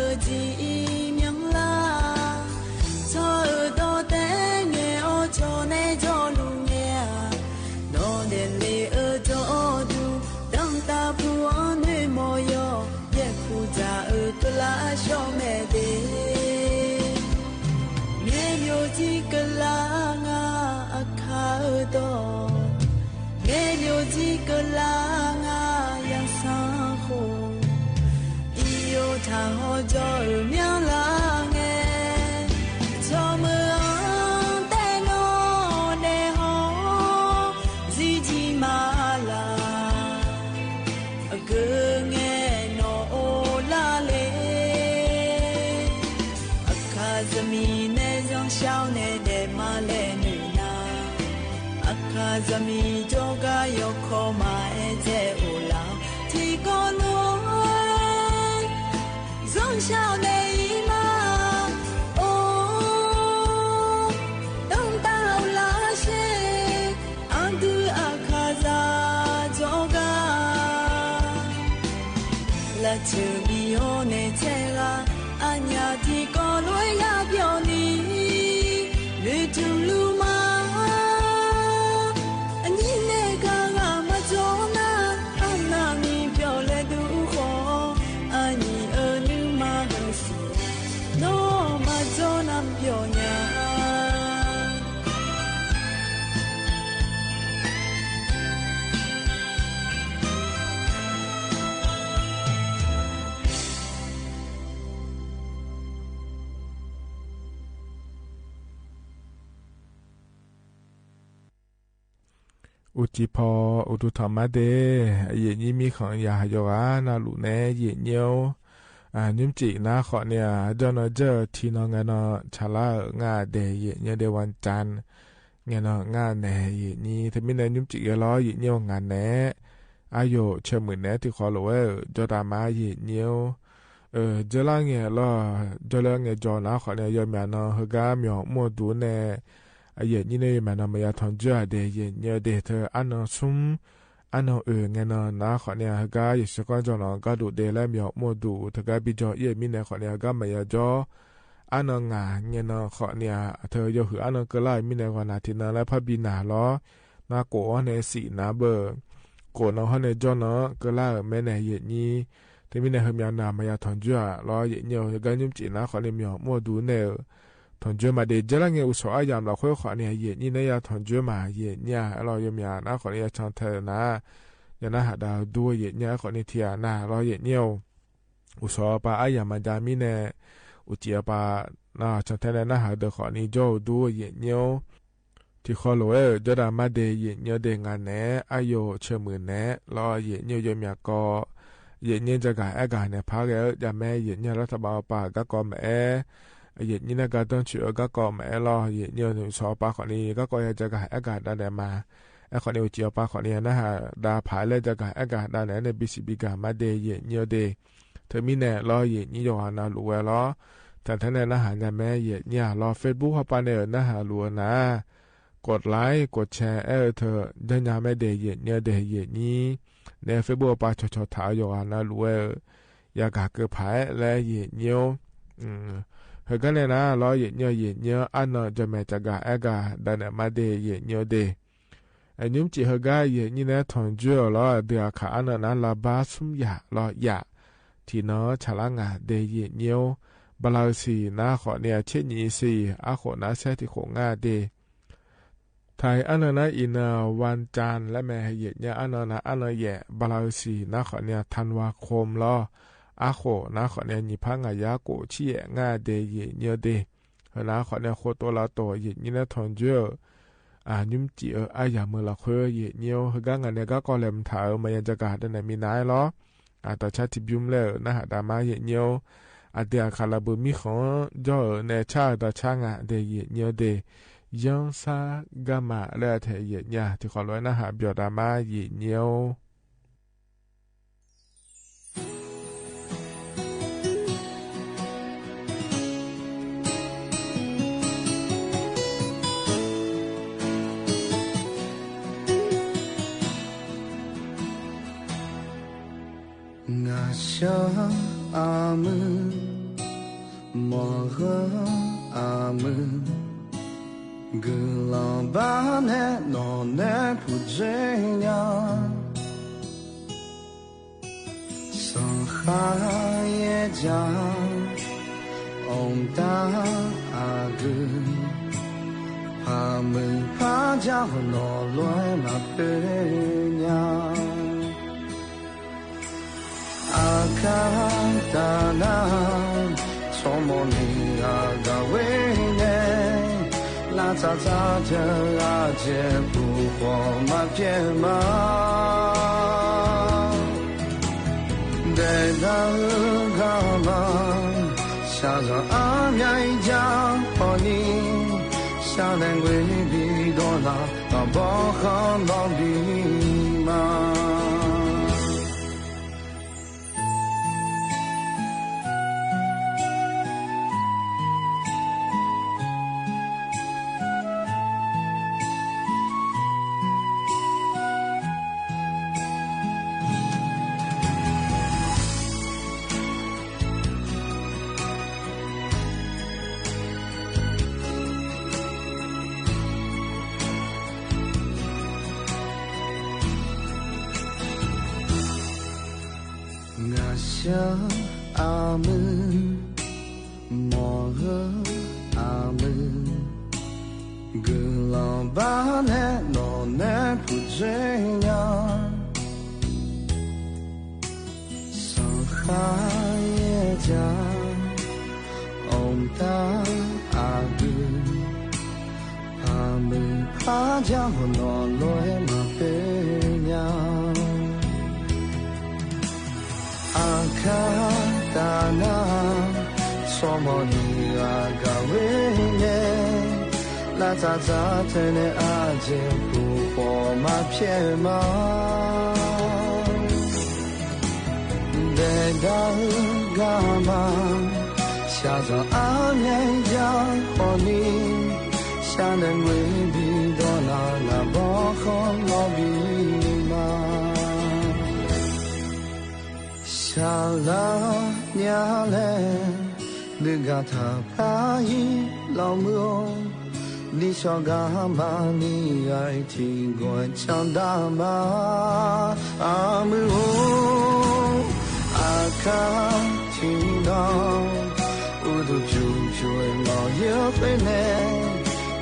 ကျော်မ့ၢ်ဒ့ၣ် ငဲၤယိၤကံကလၢ်ငါအခါအသိး, ငဲၤယိၤကံကလၢ်ငါယၤဆၣ်ဃိ, အံၤယိၤထၢၣ်ဟီၣ်ကၠီၣ်အုးမၠၢလၢ်ငဲၤ, ဆီၣ်မုၢ်အီၤတဲနီၣ်နဲၣ်ဟီၣ်, စံးကံမၤလၢ် အကၢၣ်ငဲၢ်နီၣ်အိၣ်လၢ်လ့, အခါသမီးနဲၣ် ဇွင်ၡၢဝ်းနဲၣ် ဒဲးမၤလဲၣ်နုာ်နၤ, အခါသမီး ကၠီကါယီၤခီမၤအဲၣ်ထဲအိၣ်လၢ်, ထံကီၢ်နိၣ် ဇွင်ၡၢဝ်းနဲၣ်အံၤမၤ အိၣ် တၢ်အိၣ်လၢ်ဆ့ အဒုးအခါစၢ်ကၠီကါ, လၢထံမံၤဟီၣ်နဲၣ်ထဲဂၤ, အညၣ်ထံကီၢ်လွံၢ်ယၤပျီၣ်နံၤ, လုၢ်ထူလုၢ်မၤ အနံၣ်န့ၣ်ကဂၤ မၤကၠီနၤ အနၢ်မံပျီၣ်လဲၤဒုးဃီ, အနံၣ်အနုမၤဂ့ၤစံး နီၢ်မၤကၠီနၤပျီၣ်ညါ. အိၣ်တံၢ်ဖီ အိၣ်ဒိၣ်ထီၣ်မါဒ့ၣ်, ယဲၢ်နံၣ်မံဃီယၤ ယွၤနၤလူၤနဲၣ် ယဲၢ်နံၣ်ဧိၤ, နံၣ်မ့ၢ်ကံးနၤဃီန့ၣ် ဒီးနီၢ်ကၠီၣ်ထံနီၢ်ငဲနီၢ် ဆၣ်လါဧၢ ငါဒဲး ယဲၢ်နံၣ်ဧိၤဒဲး ဝၣ်ကၠၣ် ငဲနီၢ် ငါနဲၣ် ယဲၢ်နံၣ်, တမံၤန့ၣ် နံၣ်မ့ၢ်ကံးဂ့ၤလီၤ ယဲၢ်နံၣ်ဧိၤ ငါနဲၣ်, အါယိာ်ဆၢမုၢ်နဲၣ် တံၢ်ဃီလိာ်ဝဲဧိၤ ကၠီတၢ်မါ ယဲၢ်နံၣ်ဧိၤ, ကၠီလၢငဲၤလီၤ, ကၠီလၢငဲၤကၠီနၤဃီန့ၣ် ယီၤမၠၣ်နီၢ် ဟၢဂၤမၠီၣ်မိၢ်ဒူန့ၣ်, ယဲၢ်နံၣ်န့ၣ် ယီၤမၠၣ်နီၢ် မယါထီၣ်ကၠီအဒဲး ယဲၢ်နံၣ်ဧိၤဒဲး ထၢအါနီၢ်ဆူ အါနီၢ်အုၣ် ငဲနီၢ် နၤဃီန့ၣ် ဟၢဂၤယဆၢကီၢ်ကၠီနီၢ် ကၢ်ဒိၣ်ဒဲးလၢမၠီၣ်မိၢ်ဒူ တဂၤဘံကၠီအံၤမံန့ၣ်ဃီန့ၣ် ဟၢဂၤမယါကၠီ အါနီၢ်ငါ ငဲနီၢ်ဃီန့ၣ် ထၢယီၤဟုၣ်အါနီၢ်ကလၢ်အံၤမံန့ၣ် ဂီၤနၤထံးနၤလၢဖးဘံနၤလီၤ, နကိးအီၤန့ၣ်စံးနၤဘၣ်, ကိးနီၢ်ဟီၣ်န့ၣ်ကၠီနီၢ် ကလၢ်ဧၢ မ့ၢ်နဲၣ် ယဲၢ်နံၣ်, တမံၤန့ၣ် ဟၢမၠၣ်နၤ မယါထီၣ်ကၠီလီၤ ယဲၢ်နံၣ်ဧိၤ, ဟၢဂၤနံၣ်မ့ၢ်ကံးနၤဃီန့ၣ် မၠီၣ်မိၢ်ဒူန့ၣ် ထီၣ်ကၠီမးဒဲး ကၠီလၢငဲၤအိၣ်ဆိးအါယၢ်လီၤဃိဃီန့ၣ် ယဲၢ်နံၣ်န့ၣ် ယါထီၣ်ကၠီမး ယဲၢ်နံၣ်ဧိၤလီၤ ယီၤမၠၣ်နၤဃီန့ၣ် ယါဆၣ်ထဲနၤ, ယနၢ်ဟးဒၣ်ဒူ ယဲၢ်နံၣ်ဧိၤဃီန့ၣ် ထံၣ်နၤလီၤ ယဲၢ်နံၣ်ဧိၤ အိၣ်ဆိးပၢ်အါယၢ်မးဒ်မံန့ၣ်, အိၣ်စံးအပၢ် နဆၣ်ထဲန့ၣ် နၢ်ဟးဒၢးဃီန့ၣ် ကၠီအိၣ်ဒူ ယဲၢ်နံၣ်ဧိၤ, ထံၣ်ဃီလိာ်ဝဲဧိၤ ကၠီတၢ်မါဒဲး ယဲၢ်နံၣ်ဧိၤဒဲး ငါနဲၣ် အါယိာ်ဆၢမုၢ်နဲၣ်လီၤ ယဲၢ်နံၣ်ဧိၤ ယီၤမၠၣ်ကီး, ယဲၢ်နံၣ်ဧိၤ ကၠီဂၤအဲၣ်ဂၤနဲၣ် ဖးဂဲၤဧိၤ ဒ်မ့ၢ် ယဲၢ်နံၣ်ဧိၤ လၢထးဘၣ်အပၢ် ကၢ်ကီမးအဲၣ် ယဲၢ်နံၣ်ဧိၤ နကၢ်တၢၢ်ဆူၣ်ဧိၤ ကၢ်ကီမးအဲၣ်လီၤ ယဲၢ်နံၣ်ဧိၤ အိၣ်ဆိးပၢ်ဃီန့ၣ် ကၢ်ကီယၤ ကၠီဂၤအဲၣ်ဂၤဒၣ်နဲၣ်မး, အဲၣ်ဃီန့ၣ် အိၣ်စံးအပၢ်ဃီန့ၣ် နၢ်ဟးဒၣ်ဖးလၢ ကၠီဂၤအဲၣ်ဂၤဒၣ်နဲၣ်န့ၣ် ဘံစံးဘံကၤမးဒဲး ယဲၢ်နံၣ်ဧိၤဒဲး ထၢမံန့ၣ်လီၤ ယဲၢ်နံၣ်ဧိၤ ယွၤနၤလူၤဝဲလီၤ, ထၢထဲန့ၣ် နၢ်ဟးဒၣ်မ့ၢ် ယဲၢ်နံၣ်ဧိၤလီၤ Facebook ဟီၣ်ပၢ်န့ၣ် နၢ်ဟးလူၤနၤ ကိးlike ကိးshare အဲၣ်ထၢ ကၠီညါမးဒဲး ယဲၢ်နံၣ်ဧိၤဒဲး ယဲၢ်နံၣ်, နဲၣ် Facebook ဟီၣ်ပၢ်ဆီၣ်ဆီၣ်ထး ယွၤနၤလူၤဝဲဧိၤ, ယကၢ်ကၢၢ်ဖးလၢ ယဲၢ်နံၣ်ဧိၤ ဟၢဂၤနဲၣ်နၤလီၤ ယဲၢ်နံၣ်ဧိၤ ယဲၢ်နံၣ်ဧိၤ အါနီၢ် ကၠီမဲာ် ကၠီဂၤအဲၣ်ဂၤဒၣ်နဲၣ်မးဒဲး ယဲၢ်နံၣ်ဧိၤဒဲး အနံၣ်မ့ၢ်ကံး ဟၢဂၤ ယဲၢ်နံၣ်န့ၣ် ထီၣ်ကၠီလီၤ ဒုးအခါအါနီၢ်နၤ လၢဘါဆူယၤလီၤ ယၤ ထံၣ်နီၢ် ဆၣ်လါငါဒဲး ယဲၢ်နံၣ်ဧိၤ, ဘၣ်လၢစံးနၤဃီန့ၣ် ဆ့ၣ်နံၣ်စံး အဃိးနၤ ဆဲးထံၣ်ဃိးငါဒဲး ထၢအါနီၢ်နၤအံၤန့ၣ် ဝၣ်ကၠၣ်လၢမ့ၢ် ယဲၢ်နံၣ်ဧိၤ အါနီၢ်နၤ အါနီၢ်ယဲၢ်, ဘၣ်လၢစံးနၤဃီန့ၣ် ธันวาคมလီၤ, အဃိးနၤဃီန့ၣ် နံၣ်ဖးငါးရာကိုးဆံယဲၢ်ငါဒဲး ယဲၢ်နံၣ်ဧိၤဒဲး, ဟၢနၤဃီန့ၣ် ဃိးတိၢ်လါတိၢ် ယဲၢ်နံၣ်န့ၣ် ထီၣ်ကၠီဧိၤ အနံၣ်မ့ၢ်ကံးဧိၤ အါယၤမုၢ်လီၤဃိ ယဲၢ်နံၣ်ဧိၤ, ဟၢဂၤငါနဲၣ် ကၢ်ကီလဲၤမုၢ်ထၣ်ဧိၤ မယါ ကၠီဂၤဒၣ်နဲၣ်မံနၤလီၤ, အတၢ်ဆါထံဘျုးမလဲၣ်ဧိၤ နၢ်ဟးဒၣ်မး ယဲၢ်နံၣ်ဧိၤ, အဒုးအခါလၢဘုးမံဃီ ကၠီဧိၤ နဲၣ်ဆါတၢ်ဆါငါဒဲး ယဲၢ်နံၣ်ဧိၤဒဲး, ယီၢ်စါဂၤမးလၢအထဲ ယဲၢ်နံၣ်ဧိၤ ထံၣ်ဃီလိာ်ဝဲ နၢ်ဟးပျီၢ်တၢ်မး ယဲၢ်နံၣ်ဧိၤ ငါဆၢအမုၢ် မီၢ်ဂၢအမုၢ် ဂုၢ်လီၤဘၣ်နဲၣ် နီၢ်နဲၣ်ဖုးကၠ့ညါ စီၤဃါယဲၢ်ကၠၢ အောင်တၢ်အဂုၤ ဖးမုၢ်ဖးဒၢဟီၣ်နီၤလွဲမးပၢညါ အခါတနၤ ဆိမိၣ်န့ၢ်အဂၤဝဲန့ၣ် လၢတၢ်တၢ်တဂၤကဲပူၤဃီမၤပျဲမး ဒဲဒၣ်ဂၤမး စၢ်ယွၤအမံၤယၤဟီၣ်နံၤ စၢ်နဲၣ်ငွေဘံဒီးနၤ ကဘီဃီဘီဘံမး ငါဆၢအမုၢ် မ်ဂၢၢ်အမုၢ် ဂုၢ်လီၤဘၣ်နဲၣ်နီၢ်နဲၣ်ဖုးစ့ၢ်ညါ စီၤဃါယဲၢ်ကၠၢ အောင်တၢ်အဂုၤ ဖးမုၢ်ဖးဒၢဟီၣ်နီၤလွဲမးပၢညါ အခါတနၤ ဆိမိၣ်န့ၢ်အဂၤဝဲန့ၣ် လၢတၢ်တၢ်တဂၤကဲပူၤဃီမၤပျဲမး ဒဲဒၣ်ဂၤမး စၢ်ယွၤအမံၤယၤဟီၣ်နံၤ စၢ်နဲၣ်ငွေဘံဒီးနၤ ကဘီဃီဘီဘံမး စှၤလၢညါလဲၣ် ဒုးဂၤထၢဖးယံာ်လီၤမုၢ်ဧိၤ ဒ်သိးဂၤမၤန့ၢ်အထံကွၢ်ဆၢဒၣ်မး အမုၢ်ဧိၤ အခါထံၣ်နီၤ အိၣ်ဒိၣ်ဖျိဖျိမီၤယၢၤဃဲန့ၣ်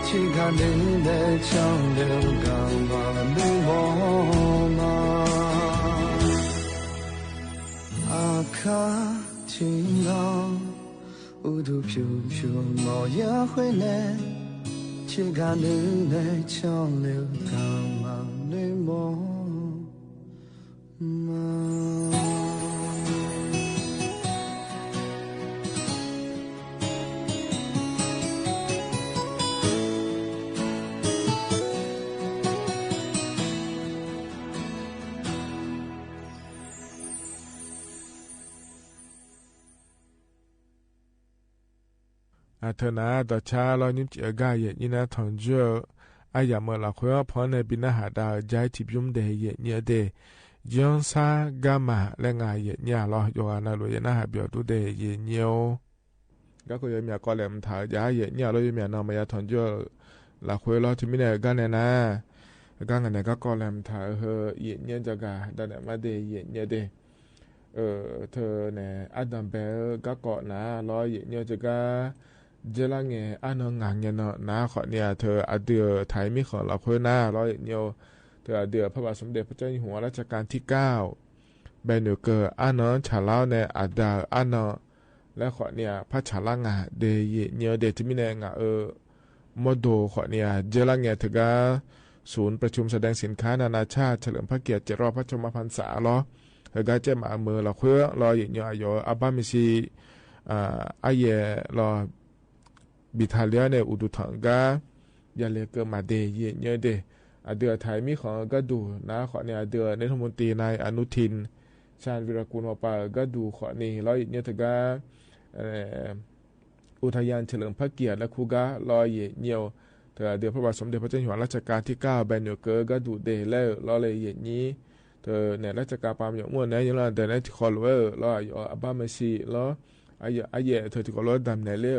ထံဂၤန့ၣ်လဲၣ် ဆၢလၢကမၤနၢၤမီၤမး အခါထံၣ်နီၤ အိၣ်ဒိၣ်ဖျိဖျိမီၤယၢၤဃဲန့ၣ် ထံဂၤန့ၣ်လဲၣ် ဆၢလၢကမၤနၢၤမီၤမး အထၢၣ်နၤ ဒီးဆါလီၤ နံၣ်စံးအဂၤ ယဲၢ်နံၣ်နၤ ထီၣ်ကၠိ အယၤမၢလီၤခွဲး ဖီန့ၣ် ဘံနၢ်ဟးဒၣ် ယါထံၣ်ဘျုးဒဲး ယဲၢ်နံၣ်အဒဲး ယွၤဆါဂၤမၤလၢငါ ယဲၢ်နံၣ်အလီၢ် ယိၤဂၤနၤလိာ် ယနၢ်ဟးပျီၤဒူဒဲး ယဲၢ်နံၣ်ဧိၤ ဂၤခိၣ်ယဲမၠးကီးလဲၤမုာ်ထါ ယဲၢ်နံၣ်အလီၢ် ယဲမၠးနီၢ်မၤယါထီၣ်ကၠိ လီၤခွဲးလီၤ တမံၤန့ၣ် ဂၤန့ၣ်နၤ ဂၤန့ၣ် ဂၤကီးလဲၤမုာ်ထါ ဟၢ ယဲၢ်နံၣ်တဂၤ ဒၣ်နဲၣ်မးဒဲး ယဲၢ်နံၣ်အဒဲး အၢ ထၢၣ်န့ၣ် အဒၢးဘဲဧၢ ဂၤကီးနၤလီၤ ယဲၢ်နံၣ်တဂၤ ယဲၢ်လါငဲၤ အါနီၢ် ငါးငဲၤနီၢ် နၤ ဃီးနံၣ် အထၢၣ် အဒုးထၢၣ်မံၣ်ဃီလီၤခွဲးနၤလီၤ ယဲၢ်နံၣ်ဧိၤ ထၢၣ် အဒုး พระบาทสมเด็จพระเจ้าอยู่หัวรัชกาลที่เก้า ဘဲၣ်နုာ်ကၢၢ် အါနီၢ် ဆၣ်လါန့ၣ် အဒၢးအါနီၢ် လၢဃီးနံၣ် ဖးဆၣ်လါ ငါးဒဲး ယဲၢ်နံၣ်အဒဲး တမံၤန့ၣ် ငါအၢ မီၢ်ဒိၣ်ဃီးနံၣ် ယဲၢ်လါငဲၤတဂၤ ศูนย์ประชุมแสดงสินค้านานาชาติเฉลิมพระเกียรติเจ็ดรอบพระชนมพรรษาလီၤ ဟဲဂၤကဲမးအမုာ်လီၤခွဲးလီၤ ယဲၢ်နံၣ် အယီၤအဘၣ်မ့ၢ်စံး အယဲၢ်လီၤ ဘံၣ်ထၣ်လံန့ၣ် အိၣ်ဒိၣ်ထီၣ်ဂၤ ယလဲၤကၢးမၤဒဲး ယဲၢ်နံၣ်အဒဲး အဒုးအထၢၣ်မံၣ်ဃီဂၤဒိၣ် နၤဃီးနံၣ် အဒုး นายกรัฐมนตรี นายอนุทิน ชาญวีรกูล ဟီၣ်ပာ်ဂၤဒိၣ်ဃီးနံၣ်လီၤ ယဲၢ်နံၣ်တဂၤ อุทยานเฉลิมพระเกียรติ လၢခူဂၤလီၤ ယဲၢ်နံၣ်ဧိၤ ထၢၣ် အဒုး พระบาทสมเด็จพระเจ้าอยู่หัวรัชกาลที่เก้า ဘဲၣ်နုာ်ကၢးဂၤဒိၣ်ဒဲးလဲၣ်လီၤလၢ ယဲၢ်နံၣ် ထၢၣ်န့ၣ် လၢစကၤပၤမၠီၣ်မူၣ်န့ၣ် ယဲၢ်လါဒဲးန့ၣ် ထံၣ်ဃီလိာ်ဝဲဧၢ လီၤ အယီၤအဘၣ်မ့ၢ်စံးလီၤ အယဲၢ်ထၢၣ်ထံၣ်ဃီလိာ်ဝဲဒၣ်မနုၤလဲၣ်ဧၢ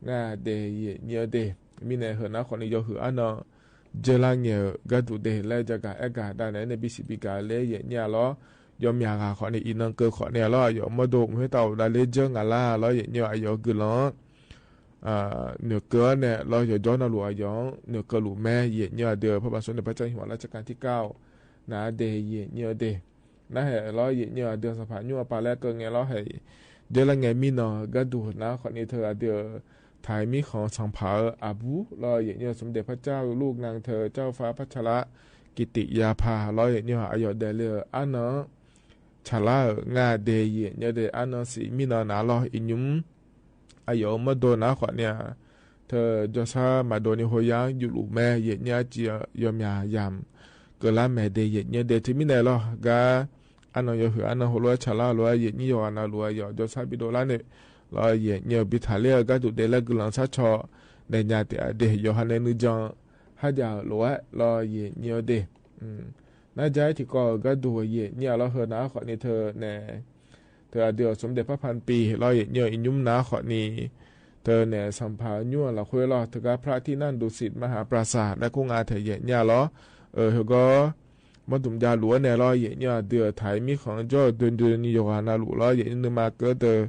ငါးဒဲး ယဲၢ်နံၣ်အဒဲး မံၤန့ၣ် ဟၢၣ်နၤဃီးနံၣ် ယီၤဟုၣ်အါနီၢ် ယဲၢ်လါငဲၤ ဂၤဒိၣ်ဒဲးလၢ ယကၤအဲၣ်ကၤဒၣ်န့ၣ် နဘံၣ်စံးဘံၣ်ကၤလၢ ယဲၢ်နံၣ်အလီၢ် ယွမ်မျှာ်ဃာ်ဃိးန့ၣ် အီၤနၢ်ကၢၤဃိးန့ၣ်လီၤ. အယိာ်မၢဒိၣ် မ့ၢ်တၢ်အိၣ်ဒၣ်လၢယဲၢ်ဂၤလၢ်လီၤ. ယဲၢ်ညို အယိာ်ဂုာ်လီၤ နၢ်ကၢၤန့ၣ်လီၤ. ယိာ်ကၠီနၤလူၤ အယိာ် နၢ်ကၢၤလူၤမဲ ယဲၢ်ညို အဒုး พระบาทสมเด็จพระเจ้าอยู่หัวรัชกาลที่เก้า နၤဒဲး ယဲၢ်ညိုဒဲး နဟဲလီၤ ယဲၢ်ညို အဒုး သင်ဖၣ်ညူအပၢ်လၢကငဲၤလီၤ ဟဲ ဒ်လဲၣ် ငဲၤမံနီၤ ကဲဒိၣ်နၤဃိးန့ၣ် ထၢၣ်အဒုး ထၢၣ်မံဃီၤ သင်ဖၣ်အဘူးလီၤ. ယဲၢ်ညို สมเด็จพระเจ้าลูกนางเธอ เจ้าฟ้าพัชรกิติยาภา လီၤ. ယဲၢ်ညို အယိာ်ဒဲးလၢအါနီၤ ဆၣ်လါဧၢ နၤဒဲး ယဲၢ်ညိုဒဲး အါနီၤစံး မံနီၤနၤလီၤ အံၤညုမ် အယိာ်မၢဒိၣ်နၤဃိးန့ၣ် ထၢၣ် ကၠီဆါမၤဒိၣ်န့ၣ် ဟိယါ ယူလူၤမဲ ယဲၢ်ညို အစံး ယွမ်မျှာ်ယၢမ်ၣ် ကၢၤလါမဲာ်ဒဲး ယဲၢ်ညိုဒဲး ထံၣ်မံန့ၣ်လီၤ. ဂၤ အါနီၤယိာ်ဟုၣ် အါနီၤဟိလိ ဆၣ်လါလိၤ ယဲၢ်ညို ယိာ်ဂၤနၤလူၤ အယိာ် ကၠီဆါဘံဒိၣ်လါန့ၣ်လီၤ. ယဲၢ်ညို ဘံထၣ်လၢအဂၤဒူၣ်ဒဲးလၢ ကလုာ်စါဆီၣ် နဲၣ်ညါတ့ၢ်အဒဲး ယိာ်ဟါနဲၣ်နုၢ်ကၠီ ဟါယၤလိၤဝဲလီၤ ယဲၢ်ညိုဒဲး နၤ ကၠီထံကီၢ် အဂၤဒူၣ် ယဲၢ်ညိုလီၤ ဟၢနၤဃိးန့ၣ် ထၢၣ်နဲၣ် ထၢၣ်အဒုး สมเด็จพระพันปี လီၤ ယဲၢ်ညို အံၤညုမ်နၤဃိးန့ၣ် ထၢၣ်နဲၣ် သင်ဖၣ်ညူအလီၢ်ဃုလီၤ ထၢၣ်ဂၤ พระที่นั่งดุสิตมหาปราสาท လၢခူငါထဲ ယဲၢ်ညိုလီၤ. အၢ ဟဲဂီၢ် မၢဒုၣ်မၢဒါလူၤအနဲၣ်လီၤ ယဲၢ်ညို အဒုး ထၢၣ်မံဃီၤ ကၠီဒိၣ်ဒိၣ်န့ၣ် ယိာ်ဂၤနၤလူၤလီၤ ယဲၢ်ညို နမၤကၢၤတၢ်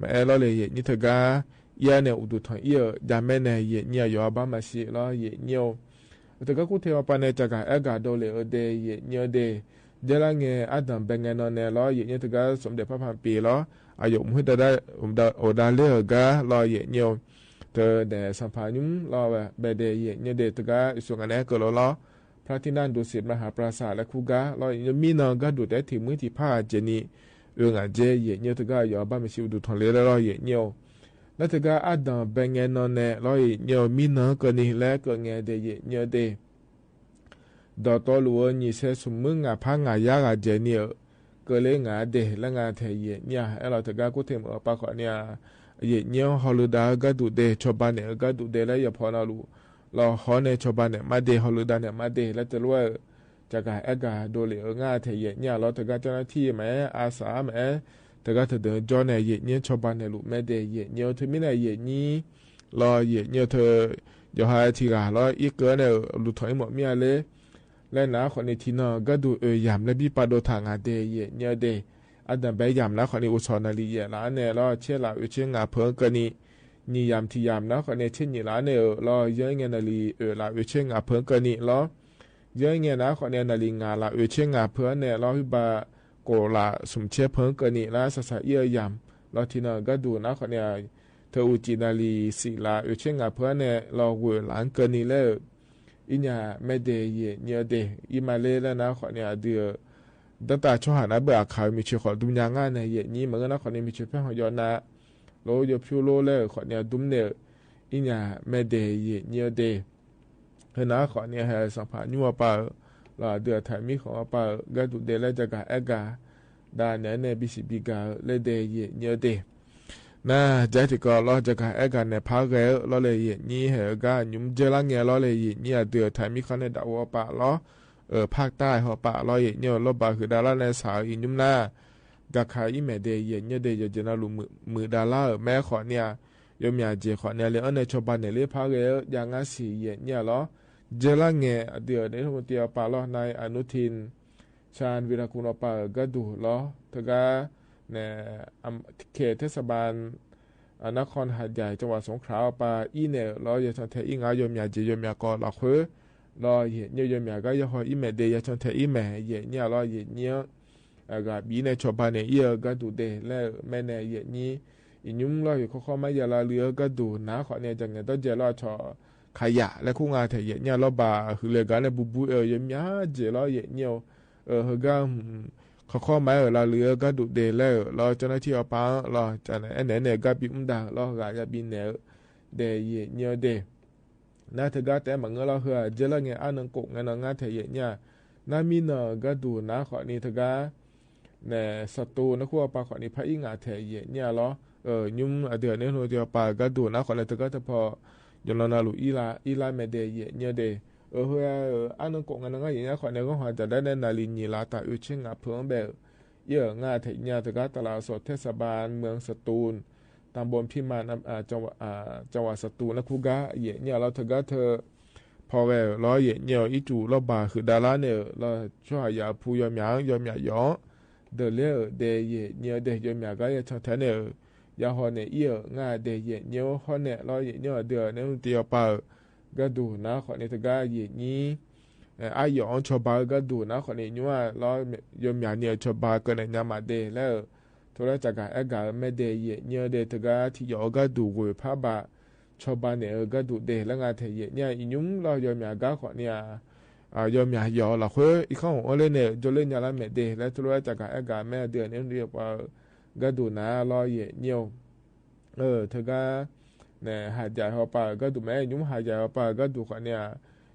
မၤအဲၣ်လီၤလၢ ယဲၢ်ညို ထၢၣ်ဂၤ ယဲၢ်န့ၣ် အိၣ်ဒူၣ်ထီၣ်အံၤဧၢ ယၤမဲာ်နဲၣ် ယဲၢ်ညို ယွၤအဘါမၤရှးလီၤ ယဲၢ်ညို ထၢၣ်ဂၤ ကူၣ်ထံအပၢ်န့ၣ် ကၠီဂၤအဲၣ်ဂၤဒိၣ်လၢအဒဲး ယဲၢ်ညိုဒဲး ဒ်လဲၣ် ငဲၤအါဒၢၣ်ဘဲငဲၤနီၤနဲၣ်လီၤ ယဲၢ်ညို ထၢၣ်ဂၤ สมเด็จพระพันปี လီၤ အယိာ်မူဟဲဒၣ် အိၣ်ဒၣ်လၢအဂၤလီၤ ယဲၢ်ညို ထၢၣ်နဲၣ် သင်ဖၣ်ညူလီၤဝဲ ဘဲဒဲး ယဲၢ်ညိုဒဲး ထၢၣ်ဂၤ အံၤစူၢ်ဂၤနဲၣ်ကၢၢ်လီၤလီၤ พระที่นั่งดุสิตมหาปราสาท လၢခူဂၤလီၤ ယဲၢ်ညို မံနီၤ ဂၤဒူၣ်ဒဲး ထံၣ်မုၢ်ထံၣ်ဖး အကဲန့ၣ် အၢ ငါကဲ ယဲၢ်ညို ထၢၣ်ဂၤ ယွၤအဘါမၤရှး အိၣ်ဒူၣ်ထီၣ်လံလီၤ ယဲၢ်ညို နၤ ထၢၣ်ဂၤ အါဒၢၣ်ဘဲငဲၤနီၤနဲၣ်လီၤ ယဲၢ်ညို မံနီၤကၢၢ်န့ၣ် လၢကၢၢ်ငဲၤဒဲး ယဲၢ်ညိုဒဲး ဒီးတီလူၤဧၢ နံၣ်ဆဲးဆူၣ်မုၢ် ငါးဖးငါးရာ ဂၤကဲန့ၣ်ဧၢ ကၢၢ်လၢငါဒဲး လၢငါထဲ ယဲၢ်ညို အဲၣ်လီၤ ထၢၣ်ဂၤ ကူၣ်ထံမုၣ်အပၢ်ဃိးန့ၣ် ယဲၢ်ညို ဟီၣ်လူၤဒၣ် ဂၤဒူၣ်ဒဲး ဆီၣ်ဘၣ်နဲၣ် ဂၤဒူၣ်ဒဲး လၢယဖီနၤလူၤ လီၤ ဟီၣ်နဲၣ် ဆီၣ်ဘၣ်နဲၣ် မၤဒဲး ဟီၣ်လူၤဒၣ်နဲၣ် မၤဒဲး လၢတလိၣ်ဧၢ ကၠီဂၤအဲၣ်ဂၤဒိၣ်လၢအဂၤထဲ ယဲၢ်ညိုလီၤ ထၢၣ်ဂၤ ကၠီနၣ်ထံၣ်မၤအဲၣ် အါစၢ်မၤအဲၣ် ထၢၣ်ဂၤ ထၢၣ်ဒုးကၠီနဲၣ် ယဲၢ်ညို ဆီၣ်ဘၣ်နဲၣ်လူၤ မၤဒဲး ယဲၢ်ညို ထၢၣ်မံန့ၣ် ယဲၢ်ညို လီၤ ယဲၢ်ညို ထၢၣ် ယိာ်ဟါထံဂၤလီၤ အံၤကၢၢ်န့ၣ် လူၤထီၣ်အံၤမီၢ်မံအါလၢ လၢနၤဃိးန့ၣ် ထံၣ်နီၤ ဂၤဒူၣ်အၢၣ်ယၢမ်ၣ် လၢဘံပာ်ဒိၣ်ထၢၣ် ငါဒဲး ယဲၢ်ညိုဒဲး အါဒၢၣ်ဘဲယၢမ်ၣ် နၤဃိးန့ၣ် အိၣ်ဆီၣ်နၣ်လံၤယဲၢ်လါန့ၣ်လီၤ ဆဲးလၣ်အၢဆ့ငါဖၢကၢၢ်နံၣ် နံၣ်ယၢမ်ၣ်ထံၣ်ယၢမ်ၣ် နၤဃိးန့ၣ် ဆဲးနံၣ်လါန့ၣ်လီၤ ယဲၢ်ညို နၣ်လံၤအၢလၣ် အၢဆ့ငါဖၢကၢၢ်နံၣ်လီၤ ယဲၢ်ညို နၤဃိးန့ၣ် နၣ်လံၤငါလၣ် အၢဆ့ငါဖၢန့ၣ်လီၤ ဟုဘၣ်ကိၣ်လၣ် ဆူၣ်ဆဲးဖၢကၢၢ်နံၣ်လၢ စၢ်စၢ်အံၤအၢယၢမ်ၣ်လီၤ ထံၣ်နီၤ ဂၤဒူၣ် နၤဃိးန့ၣ် ထၢၣ်အူၣ်စံၣ်နၣ်လံၤ စံၣ်လၣ် အၢဆ့ငါဖၢန့ၣ်လီၤ ဂိၣ်လၣ်ကၢၢ်နံၣ်လၢ အံၤညါ မၤဒဲး ယဲၢ်ညိုဒဲး အံၤမၤလၢလၢနၤဃိးန့ၣ် အဒုး ဒၣ်တၢ်ဆီဟၣ်နၤဘၣ်အခါ မုၢ်ဆ့ၣ်ဃိးဒုးညါငါန့ၣ် ယဲၢ်ညို မၤဂ့ၤ နၤဃိးန့ၣ် မုၢ်ဆ့ၣ်ဖဲဟီၣ်ယီၤနၤ လီၤယိၤဖၠိလိလၢဃိးန့ၣ် အဒုးန့ၣ် အံၤညါ မၤဒဲး ယဲၢ်ညိုဒဲး ဟဲနၤဃိးန့ၣ် ဟဲသးဖးညူအပၢ်ဧၢ လီၤ အဒုးအထၢၣ်မံဃီၤအပၢ်ဧၢ ဂၤဒူၣ်ဒဲးလၢ ကၠီဂၤအဲၣ်ဂၤ ဒၣ်နဲၣ်နဲၣ် ဘံစံးဘံဂၤဧၢ လၢဒဲး ယဲၢ်ညိုဒဲး နၤကၠီထံကီၢ်လီၤ ကၠီဂၤအဲၣ်ဂၤနဲၣ်ဖးဂဲၤဧၢ လီၤလၢယဲၢ်ညို ဟဲဂၤညုမ် ယဲၢ်လါငဲၤလီၤလၢယဲၢ်ညို အဒုးအထၢၣ်မံဃီၤန့ၣ် ဒၣ်ဝီအပၢ်လီၤ အၢ ဖးတၢ်ဟီၣ်ပၢ်လီၤ ယဲၢ်ညို လီၤဘၣ်ဟုၣ်ဒၣ်လၢနဲၣ် စၢ်အံၤညုမ်နၤ ကၠီခါအံၤမၤဒဲး ယဲၢ်ညိုဒဲး ယဲၢ်ညိုနၤလူၤမုာ်ဒၣ်လၢဧၢ မ့ၢ်ဃိးန့ၣ် ယဲၢ်မၠၣ်ကၠ့ဃိးန့ၣ် လၢအၢန့ၣ် ဆီၣ်ဘၣ်နဲၣ်လၢဖးဂဲၤဧၢ ယဲၢ်ငါစံၣ် ယဲၢ်ညိုလီၤ ယဲၢ်လါငဲၤ အဒုးအနဲၣ် ထီၣ်မူတ့ၢ်အပၢ်လီၤ နၤ အနုထိၣ် ชาญวีรกูล အပၢ်ဧၢ ဂၤဒူၣ်လီၤ ထၢၣ်ဂၤ နဲၣ် เขตเทศบาล นครหาดใหญ่ จังหวัดสงขลา အပၢ် အံၤန့ၣ်လီၤ ယဲၢ်ဆီၣ်ထဲအံၤ ငါယဲၢ်မၠၣ်ကၠ့ ယဲၢ်မၠၣ်ကီၢ်လီၤဃု လီၤ ယဲၢ်ညို ယဲၢ်မၠၣ်ဂၤ ယဲၢ်ဟီၣ်အံၤမၤဒဲး ယဲၢ်ဆီၣ်ထဲအံၤမၤ ယဲၢ်ညိုလီၤ ယဲၢ်ညို အဂၤဘံန့ၣ် ဆီၣ်ဘၣ်နဲၣ်အံၤဧၢ ဂၤဒူၣ်ဒဲး လၢမၤနဲၣ် ယဲၢ်ညို အံၤညုမ်လီၤ ယဲၢ်ခီခီမၤယဲၢ်လါလုာ်ဧၢ ဂၤဒူၣ် နၤဃိးန့ၣ် ကၠီဂၤဒီးကၠီလီၤ ဆီၣ်ခါယၢ် လၢခူငါထဲ ယဲၢ်ညို လီၤဘၣ်ဟုၣ်လၢဂၤန့ၣ် ဘူးဘူးဧၢ ယဲၢ်မၠၣ်ကၠ့လီၤ ယဲၢ်ညို အၢ ဟဲဂၤ ခီခီမၤအၢၣ်လါလုာ်ဧၢ ဂၤဒူၣ်ဒဲးလၢ လီၤ ကၠီနၣ်ထံၣ်အပၢ်လီၤ ကၠီနၣ်အဲၣ်နဲၣ်န့ၣ် ဂၤဘံမူဒါလီၤ ဂၤယၤဘံနဲၣ်ဧၢ ဒဲး ယဲၢ်ညိုဒဲး နၤ ထၢၣ်ဂၤ တဲမၤဂ့ၤလီၤ ဟဲ ယဲၢ်လါငဲၤ အါနၢ်ကိၣ် ငဲၤနီၤ ငါထဲ ယဲၢ်ညို နၤမံနီၤ ဂၤဒူၣ် နၤဃိးန့ၣ် ထၢၣ်ဂၤ နဲၣ် စတူၢ် နခူအပၢ်ဃိးန့ၣ် ဖးအံၤငါထဲ ယဲၢ်ညိုလီၤ အၢ ညုမ် အဒုးအနဲၣ် ထီၣ်မူတ့ၢ်အပၢ် ဂၤဒူၣ် နၤဃိးန့ၣ် ထၢၣ်ဂၤတဖီ ယဲၢ်လါနၤလူၤ အံၤလါ အံၤလါမၤဒဲး ယဲၢ်ညိုဒဲး အၢ ဟဲ အါနၢ်ကိၣ် ငဲၤနီၤ ငါ ယဲၢ်ညိုဃိးန့ၣ် ဂီၢ်ဟီၣ်တၢ်ဒဲးနဲၣ် နၣ်လံၤနံၣ်လါ တၢ်အၢဆ့ငါဖၢဘဲး ယဲၢ် ငါထဲ ယဲၢ်ညို ထၢၣ်ဂၤ ตลาดสดเทศบาลเมืองสตูล ตำบลพิมาน อ่า จังหวัด อ่า จังหวัดสตูล နခူဂၤ ယဲၢ်ညိုလီၤ ထၢၣ်ဂၤ ထၢၣ်ဖီဂဲၤလီၤ ယဲၢ်ညို အံၤတူၢ်လီၤဘၣ်ဟုၣ်ဒၣ်လၢန့ၣ်လီၤ ဆီၣ်ဟါယၢ်အဖူ ယဲၢ်မၠၣ် ယဲၢ်မၠၣ်ယီၤ ဒၢၣ်လဵဝ် ဒဲးယဲၢ်ညိူဝ်းဒဲး ယိၤမၠႃၵါ ယဲၢ်ထီၣ်ထဲန့ၣ် ယဟီၣ်နဲၣ်အီၣ် ငါဒဲးယဲၢ်ညိူဝ်း ဟီၣ်နဲၣ်လီၤ ယဲၢ်ညိူဝ်း ဒၢၣ်လဵဝ် နုၢ်တယီၤပာ် ကၢၼ်ဒိၣ်နၤ ဃိးန့ၣ်တဂၤယဲၢ်ညိ အါယီၣ်အီၤ စီၤပၤကၢၼ်ဒိၣ်နၤ ဃိးန့ၣ်ညိဝ်လီၤ ယိၤမၠၣ်န့ၣ် စီၤပၤကၢၼ်နဲၣ်ညါမးဒဲးလၢ ထိၣ်လၢစၢ်ကၤအဲၣ်ကၤ မ့ၢ်ဒဲးယဲၢ်ညိူဝ်းဒဲး တဂၤထံၣ်ယီၣ်အီၤကၢၼ်ဒိၣ် ဂွံၢ်ဖးဘၣ် စီၤပၤနဲၣ်အီၤကၢၼ်ဒိၣ်ဒဲး လၢငါထဲယဲၢ်ညိ အံၤညိလီၤ ယိၤမၠၣ်ကါ ဃိးန့ၣ် ယိၤမၠၣ်ယီၣ်လီၤဃိ အံၤခီအိၣ်လၢန့ၣ် ကၠိလၢညါလၢမဲာ်ဒဲး လၢထိၣ်လၢစၢ်ကၤအဲၣ်ကၤ မ့ၢ်အဒုးန့ၣ် ဒုးပှၤ ကၢၼ်ဒိၣ်နၤလီၤ ယဲၢ်ညိ တဂၤ နဲၣ် ဟးယၢၣ်ဟီၣ်ပာ်ကၢၼ်ဒိၣ် မ့ၢ်ညိဟးယၢၣ်ဟီၣ်ပာ်ကၢၼ်ဒိၣ် ဃိးန့ၣ်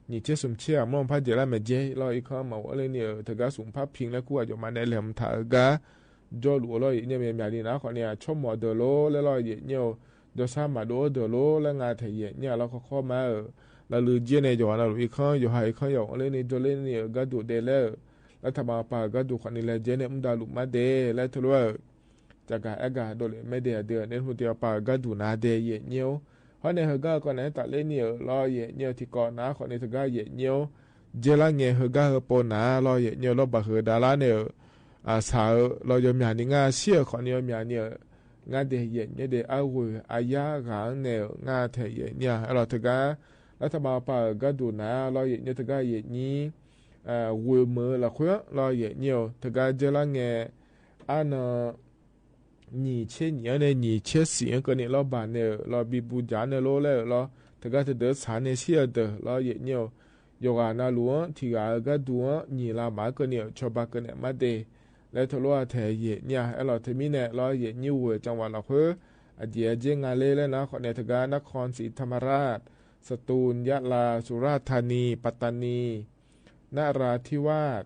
နံၣ်ဆံ သုးဆံ မီၢ်ဖးယဲၢ်လၢမဲာ်ယဲၢ်လီၤ အံၤခီမးအိၣ်လၢန့ၣ် တဂၤ သုးဖးဖံးလၢ ကူၣ်အယိၤမးနဲၣ် လဲၤမုၢ်ထးအဂၤ ကၠိလူၤလီၤ ယဲၢ်ညိ မ့ၢ်မၠၣ်လံနၤ ဃိးန့ၣ် ဆိကမိၣ်ဒၢၣ်လီၤ လၢလီၤ ယဲၢ်ညိ ဒီးဆါမၤဒိၣ်ဒၢၣ်လီၤ လၢငါထဲယဲၢ်ညိလီၤ ခီခီမးဧၢ လၢလုၢ်ယဲၢ်န့ၣ် ယိၤနၤလူၤ အံၤခီ ယိၤဟၣ် အံၤခီ ယိၤအိၣ်လၢန့ၣ် ကၠိလၢန့ၣ် ကၢၼ်ဒိၣ်ဒဲးလၢ လၢထးမၤပာ်ကၢၼ်ဒိၣ် ဃိးန့ၣ် လဲၤယဲၢ်န့ၣ် မူဒါလူၤမးဒဲး လၢထိၣ်လၢ စၢ်ကၤအဲၣ်ကၤ ဒိၣ်လၢမဲာ်ဒဲး အဒုးန့ၣ် ဟူတယီၤပာ်ကၢၼ်ဒိၣ်နၤဒဲး ယဲၢ်ညိ ဟီၣ်နဲၣ် ဟၢဂၤ ဃိးန့ၣ် တၢ်လၢန့ၣ်လီၤ ယဲၢ်ညိ ထံကီၢ်နၤ ဃိးန့ၣ် တဂၤယဲၢ်ညိ ယဲၢ်လါငဲၤ ဟၢဂၤဟၢပိာ်နၤလီၤ ယဲၢ်ညိ လီၤဘၣ်ဃုာ်ဒၣ်လၢန့ၣ် အဆၢလီၤ ယိၤမၠၣ်န့ၣ် ငါဆံး ဃိးန့ၣ် ယိၤမၠၣ်န့ၣ် ငါဒဲး ယဲၢ်ညိဒဲး အဂွံၢ်အယါဂၤန့ၣ် ငါထဲယဲၢ်ညိ အလီၤတဂၤ လၢထးမၤပာ်ကၢၼ်ဒိၣ်နၤလီၤ ယဲၢ်ညိ တဂၤယဲၢ်ညိ ဂွံၢ်မုၢ်လီၤဃိလီၤ ယဲၢ်ညိ တဂၤ ယဲၢ်လါငဲၤ အါနံ နံၣ်ဆံနံၣ်အံၤန့ၣ် နံၣ်ဆံဆံးအံၤကန့ၣ် လီၤဘၣ်န့ၣ်လီၤ ဘံဘူယၤန့ၣ်လီၤ လၢလီၤ တဂၤတဒၢးဆါန့ၣ် ဆံးအဒၢးလီၤ ယဲၢ်ညိ ယိၤဂၤနၤလူၤ ထံဂၤကၢၼ်ဒိၣ် နံၣ်လါမးကန့ၣ် စီၤပၤကၢၼ်နဲၣ်မးဒဲး လၢထိၣ်လီၤထဲယဲၢ်ညိ အလီၤတမံၤန့ၣ်လီၤ ယဲၢ်ညိ ဝဲၢ် ကၠၢင်ဝးလီၤဃိ အယဲၢ်အယဲၢ်ငါလၢလၢနၤ ဃိးန့ၣ် တဂၤ နခီၣ်စံထမရၢတ်ႉ စတူၼ် ယလါ သုရၣ်ထါနံ ပတ္တနီ နရာ်ထိဝၢတ်ၣ်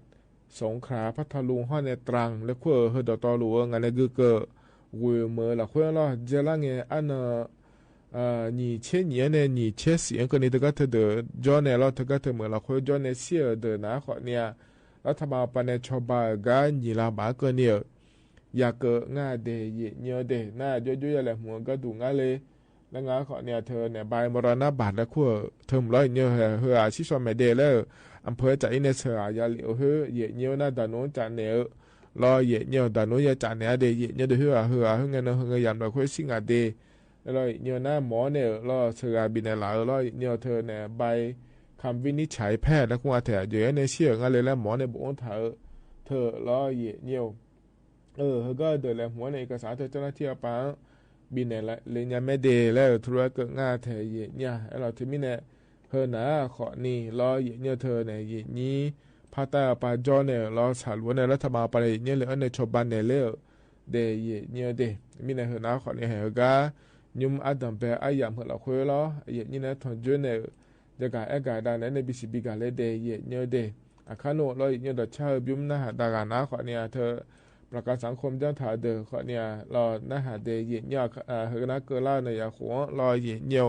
สงขลา พัทลุง ဟီၣ်နဲၣ် ตรัง လၢခိၣ် ဟၢၣ်ဒီးတီလူၤ ငါန့ၣ် ဂုာ်ကၢၢ် ဂွံၢ်မုၢ်လီၤဃိလီၤ ယဲၢ်လါငဲၤ အါနံ နံၣ်ဆံနံၣ်အံၤန့ၣ် နံၣ်ဆံဆံးအံၤကန့ၣ် တဂၤတဒၢးယီၤန့ၣ်လီၤ တဂၤတမုၢ်လီၤဃိယီၤန့ၣ် ဆံးအဒၢးနၤ ဃိးန့ၣ် လၢထးမၤပာ်န့ၣ် စီၤပၤအဂၤ နံၣ်လါဘၣ်ကန့ၣ် ယၤကၢၣ် ငါဒဲး ယဲၢ်ညိဒဲး နယိယိယလဲၤမူ ကၢၼ်ဒိၣ်ငါလၢ လၢငါဃိးန့ၣ် အထၢၣ်န့ၣ် ဘၣ်မရၤနါဘၣ်လၢခိၣ် ထၢၣ်မုၢ်လီၤ ယဲၢ်ညိ ဟၢအဆံးစီၤမဲာ်ဒဲးလၢ အမ်ၣ်ဖၢၣ်တၢ်အံၤန့ၣ် ဆၢဂၤယၤလံ အိၣ်ဟၢ ယဲၢ်ညိ နဒၣ်နိကၠးနဲၣ်ဧၢ လီၤ ယဲၢ်ညိ ဒၣ်နိယဲၢ်ကၠးနဲၣ်ဧါဒဲး ယဲၢ်ညိ ဒီးဟၢဂၤ ဟၢဂၤ ဟၢငဲၤနၢၤ ဟၢငဲၤယၤ မၤခွဲးစံးငါဒဲး လီၤ ယဲၢ်ညိ နမီၢ်န့ၣ်ဧၢ လီၤ ဆၢဂၤဘံၣ်နဲၣ်လၢ်ဧၢ လီၤ ယဲၢ်ညိ ထၢၣ်န့ၣ် ဘၣ် คำวินิจฉัยแพทย์ လၢခိၣ်အထၢၣ် ယဲၢ်ညိ ဆံးဧၢ ငါလၢလၢမီၢ်န့ၣ် ဘၣ်အိၣ်ထၢၣ်ဧၢ ထၢၣ်လီၤ ယဲၢ်ညိ အၢ ဟၢဂၤဒၢးလဲၤမူန့ၣ် เอกสาร ထၢၣ် เจ้าหน้าที่ အပၢ် ဘံၣ်နဲၣ်လၢ လၢညါမဲာ်ဒဲးလၢ ထူရကၢၣ်ငါထဲယဲၢ်ညိ အဲၣ်လီၤထံမံၤန့ၣ် ဟၢနၤဃိးနံၣ်လီၤ ယဲၢ်ညိ ထၢၣ်န့ၣ် ယဲၢ်ညိ ဖါတၢ်အပၢ်ကၠီန့ၣ် လီၤဆၣ်လိာ်န့ၣ် လၢထးမၤပာ်န့ၣ် ယဲၢ်ညိ လၢအၢန့ၣ် စီၤပၤနဲၣ်လၢ ဒဲးယဲၢ်ညိဒဲး မံၤန့ၣ် ဟၢနၤဃိးနံၣ် ဟဲဟၢဂၤ ညိမ်အါတၢ်ဘဲအါယၢ်မုၢ်လီၤဃိလီၤ ယဲၢ်ညိန့ၣ် ထွန်ကြွေးန့ၣ် ယကၣ်အဲၣ်ကၣ်ဒၣ်န့ၣ် နဘံၣ်စံးဘံၣ်ကၣ်လၢဒဲးယဲၢ်ညိဒဲး အခါနအိၣ်လီၤ ယဲၢ်ညိ ဒီးဆၣ်ဟၢ ဘုမနၢ်ဟးဒါဂၤနၤဃိးနံၣ် အထၢၣ် ประกันสังคม ကၠီထၣ်ဒၢးဃိးနံၣ် လီၤနၢ်ဟးဒဲးယဲၢ်ညိ ဟၢကနၣ်ကၢလၢ်န့ၣ် ယၤဃိးလီၤ ယဲၢ်ညိ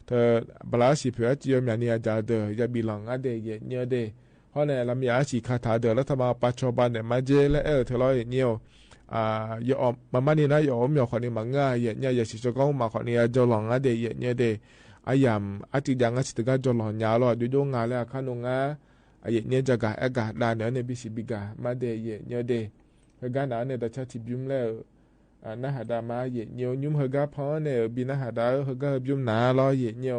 ထၢၣ် ဘလါစံးဖုးအါ တံၤယီၤမၠးနံၤအဒၣ်ဒၢး ယၤဘံၣ်လီၤငါဒဲးယဲၢ်ညိဒဲး ဃိးနံၣ် လၢမ့ၢ်အါစံးခါထၣ်ဒၢး လၢထးမၤပာ်စီၤပၤနဲၣ်မၤကဲလၢအဲၣ်ထၢၣ် လီၤယဲၢ်ညိ ယအီၣ်မၤမါနံၤနၤ ယအီၣ်မ့ၢ်အီၣ်ဃိးနံၣ်မးငါ ယဲၢ်ညိ ယဲၢ်စံးစီကီမးဃိးနံၣ် ယၤကၠီလီၤငါဒဲးယဲၢ်ညိဒဲး အါယၢ် အါတံၢ်ယၤငါစံးတဂၤကၠီလီၤညါလီၤ ဒိၣ်ဒိၣ်ငါလၢအခါနအိၣ်ငါ အယဲၢ်ညိ ယကၣ်အဲၣ်ကၣ်ဒၣ်န့ၣ် နဘံၣ်စံးဘံၣ်ကၣ် မၤဒဲးယဲၢ်ညိဒဲး ဟၢဂၤနၤန့ၣ် ဒီးဆၣ်ထံၣ်ဘုမလဲၣ် နၢ်ဟးဒါမးယဲၢ်ညိ ညိမ်ဟၢဂၤဖီန့ၣ် ဘံၣ်နၢ်ဟးဒါဧၢ ဟၢဂၤဟၢဘုမနၤလီၤ ယဲၢ်ညိ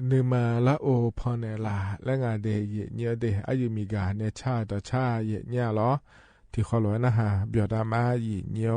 နမၤလၢအိၣ်ဖီန့ၣ်လၢ် လၢငါဒဲးယဲၢ်ညိဒဲး အါယုၢ်မံၤဂၤန့ၣ် ဆၣ်ဒီးဆၣ်ယဲၢ်ညိလီၤ ထံၣ်ဃီလိာ်နၢ်ဟး ဘၣ်ဒါမးယဲၢ်ညိ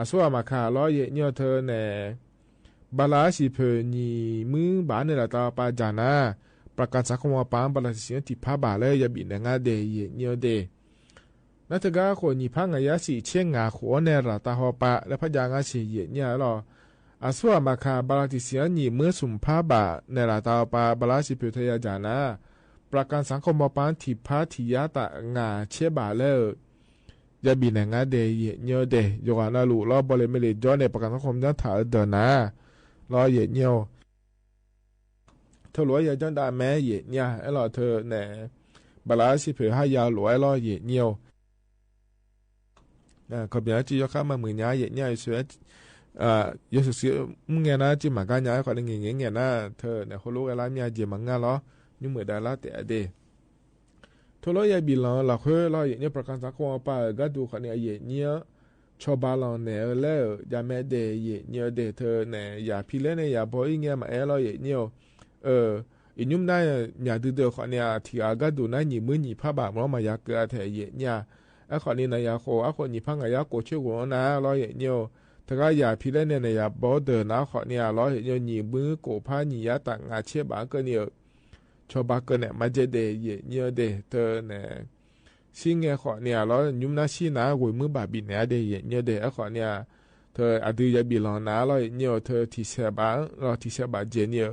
အစိုးရမၤခးလီၤ ယဲၢ်နံၣ်အီၤ ထၢန့ၣ် ဘၤလးဆံၣ်ဖျိုၣ် နံၣ်မုၢ်ဘၣ် နဲၣ်လီၤတၢ်အီၣ်ပာ် ယၤနၤ ပှၤကၣ်စၣ်ခိၣ်မီၤပၤ ဘၤလးထံၣ်စံၣ် ထံၣ်ဖးဘၣ်လၢ ယဘံၣ်နဲၣ်ငါဒဲး ယဲၢ်နံၣ်အီၤဒဲး နၢ်တဂၤအဃိ နံၣ်ဖးငါးယါဆံဆဲးငါးဃိး နဲၣ်လီၤတၢ်ဟီၣ်ပာ် လၢဖးယါငါဆံး ယဲၢ်နံၣ်အီၤလီၤ. အစိုးရမၤခး ဘၤလးထံၣ်စံၣ် နံၣ်မုၢ်သုၣ်ဖးဘၣ် နဲၣ်လီၤတၢ်အီၣ်ပာ် ဘၤလးဆံၣ်ဖျိုၣ် ထၢယၤယၤနၤ ပှၤကၣ်စၣ်ခိၣ်မီၤပၤ ထံၣ်ဖးထံၣ်ယါတၢ်ငါးဆဲးဘၣ်လၢ ယဘံၣ်နဲၣ်ငါဒဲး ယဲၢ်နံၣ်အီၤဒဲး ယွၤနၢ်လူၢ်လီၤ ဘီလ့ၣ်မ့ၢ်လ့ၣ်ကၠီန့ၣ် ပှၤကၣ်စၣ်ခိၣ်မီၤ ထၢအဒၢးနၤ လီၤ ယဲၢ်နံၣ်အီၤ ထၢလိာ်ယၤ ကၠီဒၣ်မဲ ယဲၢ်နံၣ်အီၤ အဲၣ်လီၤထၢန့ၣ် ဘၤလးဆံၣ်ဖျိုၣ် ဟါယၤလိာ်ဝဲလီၤ ယဲၢ်နံၣ်အီၤ ခီပညီ ကၠီယီၤခါမၤမုာ်ညါ ယဲၢ်နံᣣ်အီၤ ယဲၢ်နံၣ်အီၤ ယဲၢ်နံၣ်အီၤ မုၢ်ငဲၤနၤ ကၠီမၤကါညါ ခီန့ၣ်ငဲၤငဲၤငဲၤနၤ ထၢန့ၣ် ဟိလိကဲလၢမၠၣ် ယဲၢ်မၤငါလီၤ ညူမုာ်ဒၣ်လၢတဲအဒဲး ထၢလိာ်ယဘံၣ်လီၤလီၤဃုလီၤ ယဲၢ်နံၣ်အီၤ ပှၤကၣ်စၣ်ခိၣ်မီၤပၤအဂၤဒူၣ် ခီန့ၣ် ယဲၢ်နံၣ်အီၤ ဆီၣ်ဘးလီၤနဲၣ်အီၤလၢ ယၤမဲဒဲး ယဲၢ်နံၣ်အီၤဒဲး ထၢန့ၣ် ယၤဖံးလဲၣ်န့ၣ် ယၤဘီအံၤ ငဲၤမၤအဲၣ်လီၤ ယဲၢ်နံၣ်အီၤ အံၤ ညူမုၢ်နၤ မၠၣ်ဒုဒုး ခီန့ၣ် ထံၣ်အဂၤဒူၣ်နၤ နံၣ်မုၢ်နံၣ်ဖးဘၣ် မီၤမၤယၤကၢအထဲ ယဲၢ်နံၣ်အီၤ အဃိန့ၣ် နယၤဃိ အဃိ နံၣ်ဖးငါးယါကိၣ်ဆ့ကိၣ်နၤလီၤ ယဲၢ်နံၣ်အီၤ တဂၤယၤဖံးလဲၣ်န့ၣ် နယၤဘီဒၢးနၤ ခီန့ၣ်လီၤ ယဲၢ်နံၣ်အီၤ နံၣ်မုၢ်ကိၣ်ဖးနံၣ်ယါတၢ်ငါးဆဲးဘၣ်ကၢန့ၣ် ဆီၣ်ဘးကၢနဲၣ်မၤဒဲးဒဲး ယဲၢ်နံၣ်အီၤဒဲး ထၢန့ၣ် စံၣ်ငဲၤ ခီန့ၣ်လီၤ ညူမုၢ်နၤ စံၣ်နၤ ဂီၢ်မုၢ်ဘၣ်ဘံၣ်နဲၣ်အဒဲး ယဲၢ်နံၣ်အီၤဒဲး အဃိန့ၣ် ထၢအဒုးယဘံၣ်လီၤနၤလီၤ ယဲၢ်နံၣ်အီၤ ထၢထံၣ်ဆဲးဘၣ်လီၤ ထံၣ်ဆဲးဘၣ်ကၢန့ၣ်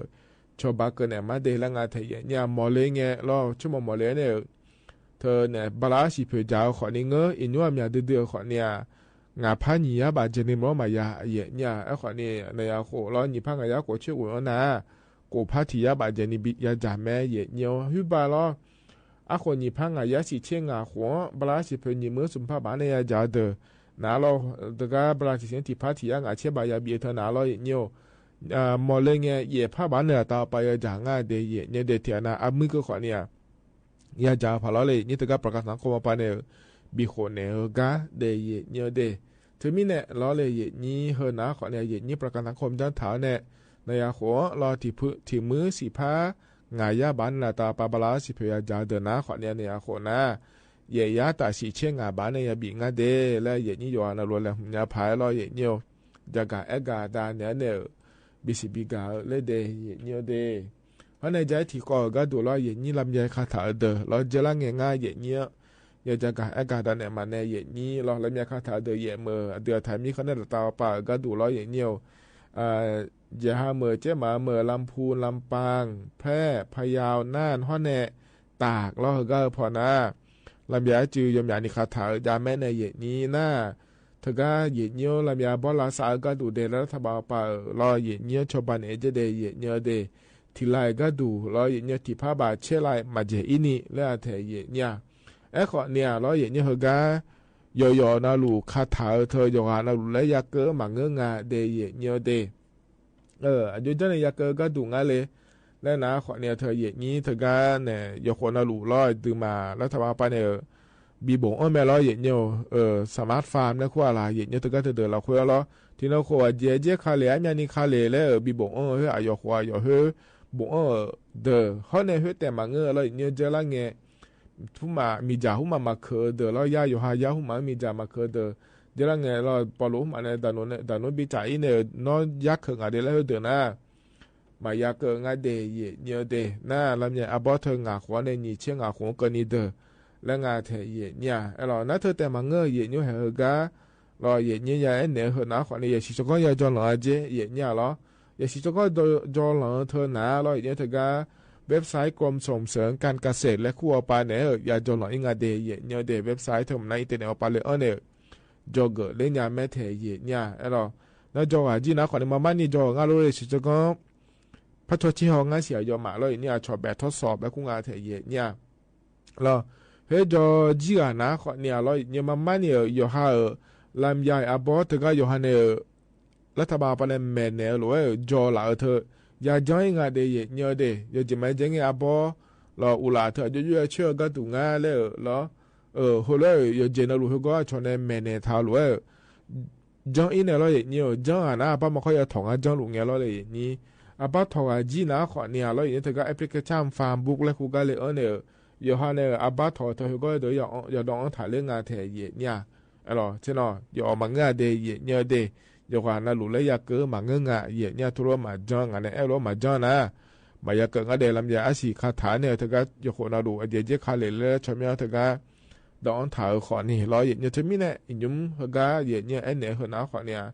ဆီၣ်ဘးကၢနဲၣ်မၤဒဲးလၢ ငါထဲ ယဲၢ်နံၣ်အီၤ မီၢ်လ့ငဲၤလီၤ ဆိကမိၣ်မီၢ်လ့န့ၣ် ထၢန့ၣ် ဘၤလးဆံၣ်ဖျိုၣ်ယၤ အဃိန့ၣ် အံၤ ညူမုၢ်မၠၣ်ဒုဒုး အဃိန့ၣ် ငါးဖးနံၣ်ယါဘၣ်ကၢန့ၣ် မီၤမၤယၤ ယဲၢ်နံၣ်အီၤ အဃိန့ၣ် နယၤဃိလီၤ နံၣ်ဖးငါးယါကိၣ်ဆ့ကိၣ်နၤ ကိၣ်ဖးထံၣ်ယါဘၣ်ကၢန့ၣ် ယၤယၤမဲ ယဲၢ်နံၣ်အီၤ ဟုၣ်ဘၣ်လီၤ အဃိ နံၣ်ဖးငါးယါဆံဆဲးငါးဃိး ဘၤလးဆံၣ်ဖျိုၣ် နံၣ်မုၢ်သုၣ်ဖးဘၣ်န့ၣ် ယၤယၤဒၢးနၤလီၤ တဂၤ ဘၤလးထံၣ်စံၣ် ထံၣ်ဖးထံၣ်ယါငါးဆဲးဘၣ် ယၤဘံၣ်ထၢနၤလီၤ ယဲၢ်နံၣ်အီၤ မီၢ်လ့ငဲၤ ယဲၢ်ဖးဘၣ်န့ၣ် တၢ်အီၣ်ပာ် ယၤယၤငါဒဲး ယဲၢ်နံၣ်အီၤဒဲး ထံၣ်နၤ အမုၢ်ကၢၢ် ခီန့ၣ် ယၤယၤဖးလီၤလၢ ယဲၢ်နံၣ်အီၤ တဂၤ ပှၤကၣ်စၣ်ခိၣ်မီၤပၤန့ၣ် ဘံၣ်ဃိးနဲၣ်ဧိၤဂၤဒဲး ယဲၢ်နံၣ်အီၤဒဲး ထၢမံၤန့ၣ်လီၤလၢ ယဲၢ်နံၣ်အီၤ ဟၢနၤ ခီန့ၣ် ယဲၢ်နံၣ်အီၤ ပှၤကၣ်စၣ်ခိၣ်မီၤ ထၢနၤလီၤ နယၤဃိလီၤ ထံၣ်မုၢ်စံၣ်ဖး ငါးယါဘၣ်န့ၣ် တၢ်အီၣ်ပာ် ဘၤလးဆံၣ်ဖျိုၣ် ယၤယၤဒၢးနၤ ခီန့ၣ် နယၤဃိနၤ ယဲၢ်ယါတၢ်ဆံဆဲးငါးဘၣ်န့ၣ် ယၤဘံၣ်ငါဒဲး လၢ ယဲၢ်နံၣ်အီၤ ယွၤနၢ်လူၢ် လဲၤမုၢ်ညါဖးလီၤ ယဲၢ်နံၣ်အီၤ ယၤဂၤအဲၣ်ဂၤဒၣ်န့ၣ်န့ၣ် ဘံၣ်စံၣ်ဘံၣ်ဂၤလၢဒဲး ယဲၢ်နံၣ်အီၤဒဲး ဟီန့ၣ် ယဲၢ်ထံၣ်ကီၢ်အဂၤဒူၣ်လီၤ ယဲၢ်နံၣ် လၢမၠဲၤခးထၢၣ်အဒၢးလီၤ ယဲၢ်လါငဲၤငါ ယဲၢ်နံၣ်အီၤ ယၤယၤဂၤအဲၣ်ဂၤဒၣ်န့ၣ် မၤန့ၢ် ယဲၢ်နံၣ်လီၤ လၢမၠဲၤခးထၢၣ်အဒၢး ယဲၢ်မုၢ် အဒုးအထၢမံၤ ခီန့ၣ် တၢ်အီၣ်ပာ်အဂၤဒူၣ်လီၤ ယဲၢ်နံၣ်အီၤ ယဲၢ်ဟးမုၢ် ကၠဲမးမုၢ် လမ်ဖူ လမ်ပၢင် แพร่ พะเยา น่าน ဟီန့ၣ် တၢ်လီၤ ဟၢဂၤအဖီနၤ လၢမၠဲၤအစု ယီၤမၠးနံၣ်ခးထၢၣ် ယၤမဲန့ၣ် ယဲၢ်နံၣ်နၤ တဂၤ ယဲၢ်နံၣ်အီၤ လၢမၠဲၤအဘီလၢ်စးအဂၤဒူၣ်ဒဲး လၢထးဘၣ်ပာ်အၢၣ်လီၤ ယဲၢ်နံၣ်အီၤ ဆီၣ်ဘးနဲၣ်ကၠဲဒဲး ယဲၢ်နံၣ်အီၤဒဲး ထံၣ်လၢအဂၤဒူၣ်လီၤ ယဲၢ်နံၣ်အီၤ ထံၣ်ဖးဘၣ်ဆဲးလၢ မၤယဲၢ်အံၤနံၣ် လၢအထဲ ယဲၢ်နံၣ် အဲၣ်ဃိန့ၣ်လီၤ ယဲၢ်နံၣ်အီၤ ဟၢဂၤ ယီၤယီၤနၢ်လူၢ်ခးထၢၣ်အၢ ထၢယီၤဂၤနၢ်လူၢ်လၢယၤကၢမၤငၢၢ်ငါဒဲး ယဲၢ်နံၣ်အီၤဒဲး အယိဒ်န့ၣ် ယၤကၢအဂၤဒူၣ်ငါလံ လၢနၤ ဃိန့ၣ် ထၢယဲၢ်နံၣ်တဂၤန့ၣ် ယီၤဃိနၢ်လူၢ်လီၤ ဒုးမး လၢထးဘၣ်ပာ်န့ၣ် ဘံၣ်ဘိၣ်အၢမဲာ်လီၤ ယဲၢ်နံၣ်အီၤ စမးဖၢမ် လၢဃိလၢ ယဲၢ်နံၣ်အီၤ တဂၤတဒၢးလီၤဃိလီၤ ထံၣ်နၢ်ဃိ အယဲၢ်ကၠဲခါလံ အမၠးနံၣ်ခါလံ လၢဘံၣ်ဘိၣ်အၢ ဟၢအယီၤဃိ အယီၤဟၢ ဘိၣ်အၢဒၢး ဟီန့ၣ် ဟၢတဲာ်မၤငၢၢ်လီၤ ယဲၢ်နံၣ်အီၤ ယဲၢ်လါငဲၤ ဟူမး မံၤယၢ်ဟူမး မၤခုးဒၢးလီၤ ယါယီၤဟါယါဟူမး မံၤယၢ်မၤခုးဒၢး ယဲၢ်လါငဲၤလီၤ ပီလူးဟူမးန့ၣ် ဒၣ်နိဘံကၠးအံၤန့ၣ် နီၢ်ယါခုးငါဒဲးလၢဟၢဒၢးနၤ မၤယၤကၢငါဒဲး ယဲၢ်နံၣ်အီၤဒဲး နၤ လၢမၠဲၤအဘီထၢ ငါးဃိးန့ၣ် နံၣ်ဆဲးငါးဃိးကၢန့ၣ်ဒၢး လၢငါထဲ ယဲၢ်နံၣ်ဧါ အဲၣ်လီၤ နၤထၢတဲာ်မၤငၢၢ် ယဲၢ်နံၣ်အီၤ ဟဲဟၢဂၤလီၤ ယဲၢ်နံၣ်အီၤ ယၤအဲၣ်နဲၣ်ဟၢနၤ ဃိန့ၣ် ယဲၢ်ဆံးကီး ယၤယီၤလီၤအက့ ယဲၢ်နံၣ်ဧါလီၤ ယဲၢ်ဆံးကီး ယီၤလီၤထၢနၤလီၤ ယဲၢ်နံၣ်အီၤ တဂၤ website กรมส่งเสริมการเกษตรและคู่ออกไป န့ၣ် ယၤယီၤလီၤအံၤငါဒဲး ယဲၢ်နံၣ်အီၤဒဲး website ထၢမနၤ internet အီၤပာ်လၢအီၤန့ၣ် ယီၤကၢၤလၢညါမဲထဲ ယဲၢ်နံၣ်ဧါ အဲၣ်လီၤ နၤယီၤဂၤကၠံနၤ ဃိန့ၣ် မၤမၤန့ၢ်ယီၤဂၤငါလီၤ ယဲၢ်ဆံးကီး ဖါထီၣ်ဆ့ဟီၣ် ငါဆံးအယီၤမးလီၤ ယဲၢ်နံၣ်ဧါ ဆီၣ်ဘဲးထီၣ်စီၤဘဲးကူငါထဲ ယဲၢ်နံၣ်ဧါ လီၤ ဖဲယီၤကၠံဂၤနၤ ဃိန့ၣ်လီၤ ယဲၢ်နံၣ်မၤမၤန့ၢ် ယီၤဟါဧၢ လၢမၠဲၤအဘီ တဂၤယီၤဟါန့ၣ် လၢထးဘၣ်ပာ်န့ၣ် မဲာ်နဲၣ်လိာ်ဝဲ ယီၤလၢအထၢ ယၤယီၤအံၤငါဒဲး ယဲၢ်နံၣ်အီၤဒဲး ယီၤယဲၢ်မၤယဲၢ်ငဲၤအဘီ လီၤ အိၣ်လၢအထၢ ယီၤယီၤဆၢအဂၤတူၢ်ငါလၢ လီၤ ဟိလၢ ယီၤယဲၢ်နၤလိာ်ဟၢဂီၤအဆီၣ်န့ၣ် မဲာ်နဲၣ်ထးလိာ်ဝဲ ယီၤအံၤန့ၣ်လီၤ ယဲၢ်နံၣ်ဧၢ ယီၤဂၤနၤ အဘၣ်မၤခီယီၤထီၣ်ဂၤယီၤလိာ်ငဲၤလီၤလၢယဲၢ်နံၣ် အဘၣ်ထီၣ်ဂၤကၠံနၤ ဃိန့ၣ်လီၤ ယဲၢ်နံၣ်တဂၤ application farm book လၢဃိဂၤလၢအီၤန့ၣ် ယီၤဟါန့ၣ် အဘၣ်ထီၣ်ထၢဟၢဂီၤဒီး ယီၤဒီးအီၤထးလၢငါထဲ ယဲၢ်နံၣ်ဧါ အဲၣ်လီၤ ဆ့ၣ်နီၤ ယအိၣ်မၤငၢၼ်းဒ့ၣ် ယံာ်ညိဒ့ၣ် ယကွၢ်နၤလူၤလၢယၤကၢမၤငၢၼ်းငါ ယံာ်ညိထူလၢမၤကၠီ ငါန့ၣ်အဲၣ်လီၤမၤကၠီနၤ မၤယၤကၢငါဒ့ၣ် လၢမယၤအစံၣ်ခါထါန့ၣ် တဂၤ ယဃိးနၤလူၤ အယဲၢ်ကၠ့ခါလ့ၣ်လၢ ဆီၣ်မၠီတဂၤ ဒီးအီထၣ်အဃိးန့ၣ်လီၤ ယံာ်ညိတမံၤန့ၣ် အညုမ် ဟဂၤ ယံာ်ညိအဲၣ်နဲၣ်ဟၢနၤဃိးန့ၣ်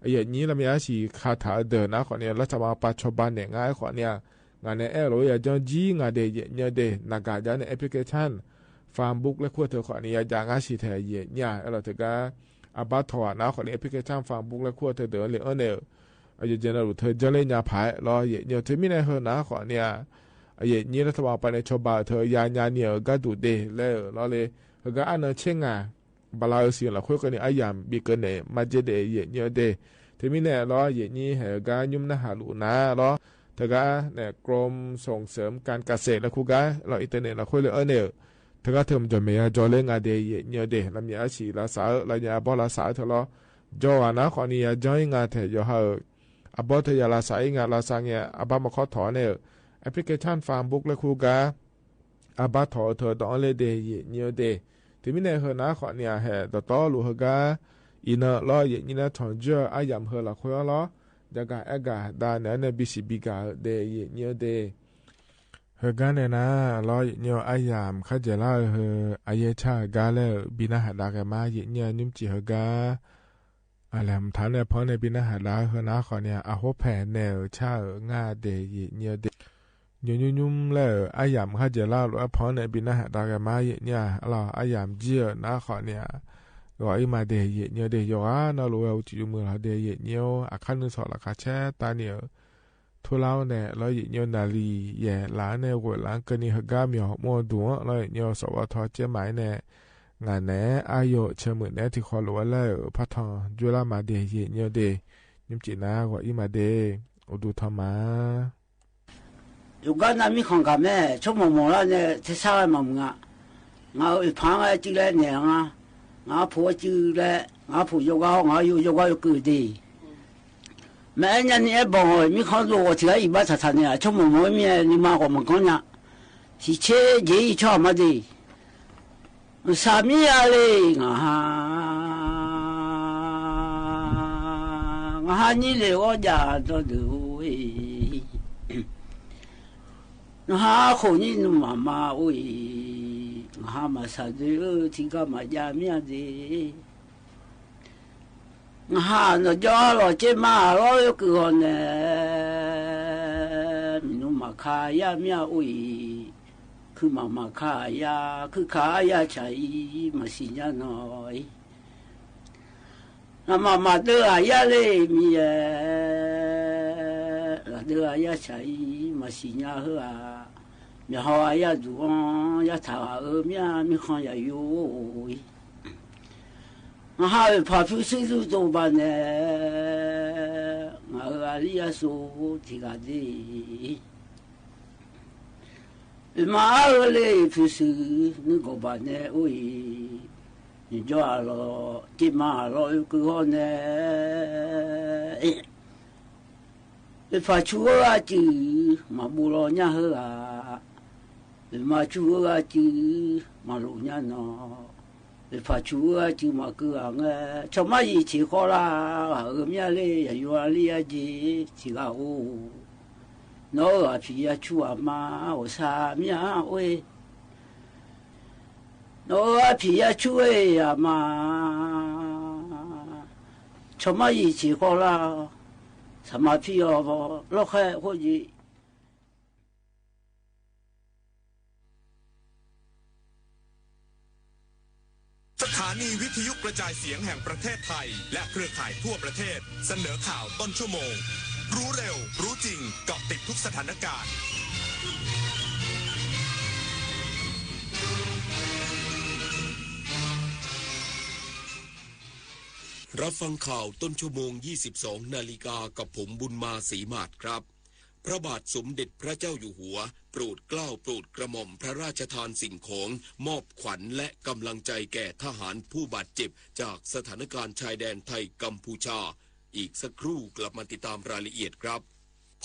အယံာ်ညိလၢမယၤအစံၣ်ခါထါ အဒၢးနၤဃိးန့ၣ် လၢတၢ်မၤပာ်ဆီၣ်ဘၣ်နဲၣ်ငါဃိးန့ၣ် ငါန့ၣ်အဲၣ်လီၤယၤကၠီ ယံာ်ညိဒ့ၣ် ယံာ်ညိဒ့ၣ် နဂၤယါန့ၣ် application Facebook လၢခိၣ်ထၢဃိးန့ၣ် ယၤယၤငါစံၣ်ထဲ ယံာ်ညိ အဲၣ်လီၤတဂၤ အဘါထီၣ်နၤဃိးန့ၣ် application Facebook လၢခိၣ်ထၢဒၢးလၢအီၤန့ၣ် အယဲၢ်ကၠ့နၤလူၤ ထၢကၠီလၢညါဖးလီၤ ယံာ်ညိတမံၤန့ၣ်ဟၢနၤဃိးန့ၣ် အယံာ်ညိလၢတၢ်မၤပာ်နဲၣ်ဆီၣ်ဘၣ်ထၢ ယၤညါန့ၣ် ဂၤဒူၣ်ဒ့ၣ် လၢအီၤလီၤလၢ ဟဂၤအါနၢဆ့ငါ ဘၣ်လၢအစံၣ်လီၤ ခိၣ်ကန့ၣ် အယၢမ်ၣ်ဘံၣ်ကန့ၣ် မၤကၠ့ဒ့ၣ် ယံာ်ညိဒ့ၣ် တမံၤန့ၣ်လီၤ ယံာ်ညိဟဲ ဟဲဂၤညုမ်နၢ်ဟးလူၤနၤလီၤ တဂၤန့ၣ် กรมส่งเสริมการเกษตร လၢခိၣ်ဂၤ လၢ internet လၢခိၣ်လၢအီၤန့ၣ် တဂၤထၢမ်ကၠီမဲာ်ယၤကၠီလၢငါဒ့ၣ် ယံာ်ညိဒ့ၣ် လၢမယၤအစံၣ်လၢစး လၢယၤအဘီလၢစးထၢလီၤ ကၠီဝဲနၤဃိးန့ၣ် ယၤကၠီအံၤငါထဲယီၤဟး အဘီထၢယၤလၢစးအံၤငါ လၢစးငါ အဘါမခီထီၣ်န့ၣ် application Facebook လၢခိၣ်ဂၤ အဘါထီၣ်အထၢဒီးအီၤလၢဒ့ၣ် ယံာ်ညိဒ့ၣ် တမံၤန့ၣ်ဟၢနၤဃိးန့ၣ် ဟဲဒီးတီလူၤဟဂၤ အံၤနၤလီၤ ယံာ်ညိနၤထီၣ်ကၠီ အယၢမ်ၣ်ဟၢလီၤခိၣ်လီၤ ယဂၤအဲၣ်ဂၤဒၣ်န့ၣ် န့ၣ် ဘံၣ်စံၣ်ဘံၣ်ဂၤဒ့ၣ် ယံာ်ညိဒ့ၣ် ဟဲဂၤန့ၣ်နၤလီၤ ယံာ်ညိအယၢမ်ၣ်ခါကဲၤလၢဟၢ အယဲၢ်ဆၣ်ဂၤလၢ ဘံၣ်နၢ်ဟးဒါက့ၤမး ယံာ်ညိနုၢ်စံၣ်ဟဲဂၤ အလဲၣ်မထါန့ၣ် ဖီန့ၣ် ဘံၣ်နၢ်ဟးဒါဟၢနၤဃိးန့ၣ် အဟိဖဲန့ၣ် ဆၣ်ဧၢ ငါဒ့ၣ် ယံာ်ညိဒ့ၣ် ညိညိညိလၢ အယၢမ်ၣ်ခါကဲၤလၢလိၤ အဖီန့ၣ် ဘံၣ်နၢ်ဟးဒါက့ၤမး ယံာ်ညိ အလီၤ အယၢမ်ၣ်ကၠံနၤဃိးန့ၣ် ဂီၤအံၤမးဒ့ၣ် ယံာ်ညိဒ့ၣ် ယိၤဂၤ နလူၤဝဲ အူကံယူမုၢ်လီၤဒ့ၣ် ယံာ်ညိ အခါနုၢ်ဆီၣ်လီၤခါ ဆဲးတၢ်န့ၣ် ထူလၢန့ၣ်လီၤ ယံာ်ညိ နၣ်လံၣ်ယဲၢ်လါန့ၣ် ဝဲၢ်လါကၢန့ၣ် ဟဲဂၤမ့ၢ်အီၤ မိၢ်ဒူၣ်လီၤ ယံာ်ညိ စီၤဝါထီၣ်ကၠ့မးအံၤန့ၣ် ငါန့ၣ် အါယိာ် ဆၢမုၢ်န့ၣ် ထံၣ်ဃီလိာ်ဝဲလၢ ဖးထီၣ် ယွဲလၢမးဒ့ၣ် ယံာ်ညိဒ့ၣ် ညိၣ်စံၣ်နၤ ဂီၤအံၤမးဒ့ၣ် အိၣ်ဒူထီၣ်မး ယိၤဂၤနၤမံခီၣ်ကၤမဲ ဆိကမိၣ်မိၣ်လၢန့ၣ် ထဲဆါဝဲမၤမုာ်ဧါ ငါအုၣ်ဖးဝဲစုလဲၣ်န့ၣ် ငါ ငါဖိဝဲစုလဲၣ် ငါဖိယိၤဂၤဟီ ငါယိၤ ယိၤဂၤယိၤကုၢ်ဒ့ၣ် မ့ၢ်အဲၣ်ညါနံၣ်အဲၣ်ဘီၣ် မံခီဒိၣ်ဂီၤထံဂၤအံၤဘၣ်ဆးဆးန့ၣ် ဆိကမိၣ်မိၣ်မ့ၢ်အဲၣ်နံၣ်မၤကီၢ်မၤကီၢ်ညါ ထံဆ့ကၠ့အံၤဆီမးဒ့ၣ် မုၢ်ဆါမံယၤလံ ငါဟါ ငါဟါညံလ့ၣ်ဂီၢ်ယၤဒီဒုးဧၢ နဟါခိၣ်ညံနုၢ်မးမးအိၣ်အံၤ ငါဟါမၤဆါဒုးဧၢ ထံဂၤမၤယါမ့ၢ်အဒ့ၣ် ငါဟါနီၢ်ကၠီလီၤကၠ့မးလီၤယိၤကုၢ်ဂီၢ်န့ၣ် မ့ၢ်နုၢ်မၤခါယါမ့ၢ်အအိၣ်အံၤ ခုမၤမၤခါယါ ခုခါယါဆါအံၤ မၤစံၣ်ညါနီၢ်အံၤ နမၤမၤဒၢအယါလၢမံယဲ လၢဒၢအယါဆါအံၤ မၤစံၣ်ညါဟၢဧါ မ့ၢ်ဟီအယါဒူၣ်အီၤ ယါထးဂၤအၢ မ့ၢ်မံခီယၤယိၤအံၤ ငါဟါအုၣ်ဖးဖုစုဒုးတိၢ်ဘၣ်နဲၣ် ငါအၢအလံအစိၤတံၢ်ဂၤဒ့ၣ် အမၤအါအၢလၢဖုစု နုၢ်ကီၢ်ဘၣ်နဲၣ်အိၣ်အံၤ နကၠီအလီၤ ကၠ့မးအလီၤအုၣ်ကုၢ်ဂီၢ်နဲၣ် အုၣ်ဖးဆူအၢအစု မၤဘူၣ်လီၤညါဟၢဧါ အုၣ်မၤဆူအၢအစု မၤလိာ်ညါနီၢ် အုၣ်ဖးဆူအၢအစု မၤကုၢ်အါငဲ ဆီၣ်မါယံာ်ဆံးဃီလၢ အၢမ့ၢ်အလၢ ယၤယိၤအလံအယ့ၣ် ထံဂၤအိၣ် နီၢ်အၢအဖံးယါဆူအမါ အိၣ်ဆါမ့ၢ်အအိၣ် နီၢ်အၢအဖံးယါဆူအ့ၣ်အမါ ဆီၣ်မါယံာ်ဆံးဃီလၢ ဆၣ်မၤဖံးအီၤ လီၢ်ဃဲခိၣ်ယံာ် สถานีวิทยุกระจายเสียงแห่งประเทศไทย และเครือข่ายทั่วประเทศ เสนอข่าวต้นชั่วโมง รู้เร็ว รู้จริง เกาะติดทุกสถานการณ์ รับฟังข่าวต้นชั่วโมง ยี่สิบสองนาฬิกา กับผมบุญมาศรีหมาดครับ พระบาทสมเด็จพระเจ้าอยู่หัว โปรดเกล้าโปรดกระหม่อมพระราชทานสิ่งของ มอบขวัญและกำลังใจแก่ทหารผู้บาดเจ็บจากสถานการณ์ชายแดนไทยกัมพูชา อีกสักครู่กลับมาติดตามรายละเอียดครับ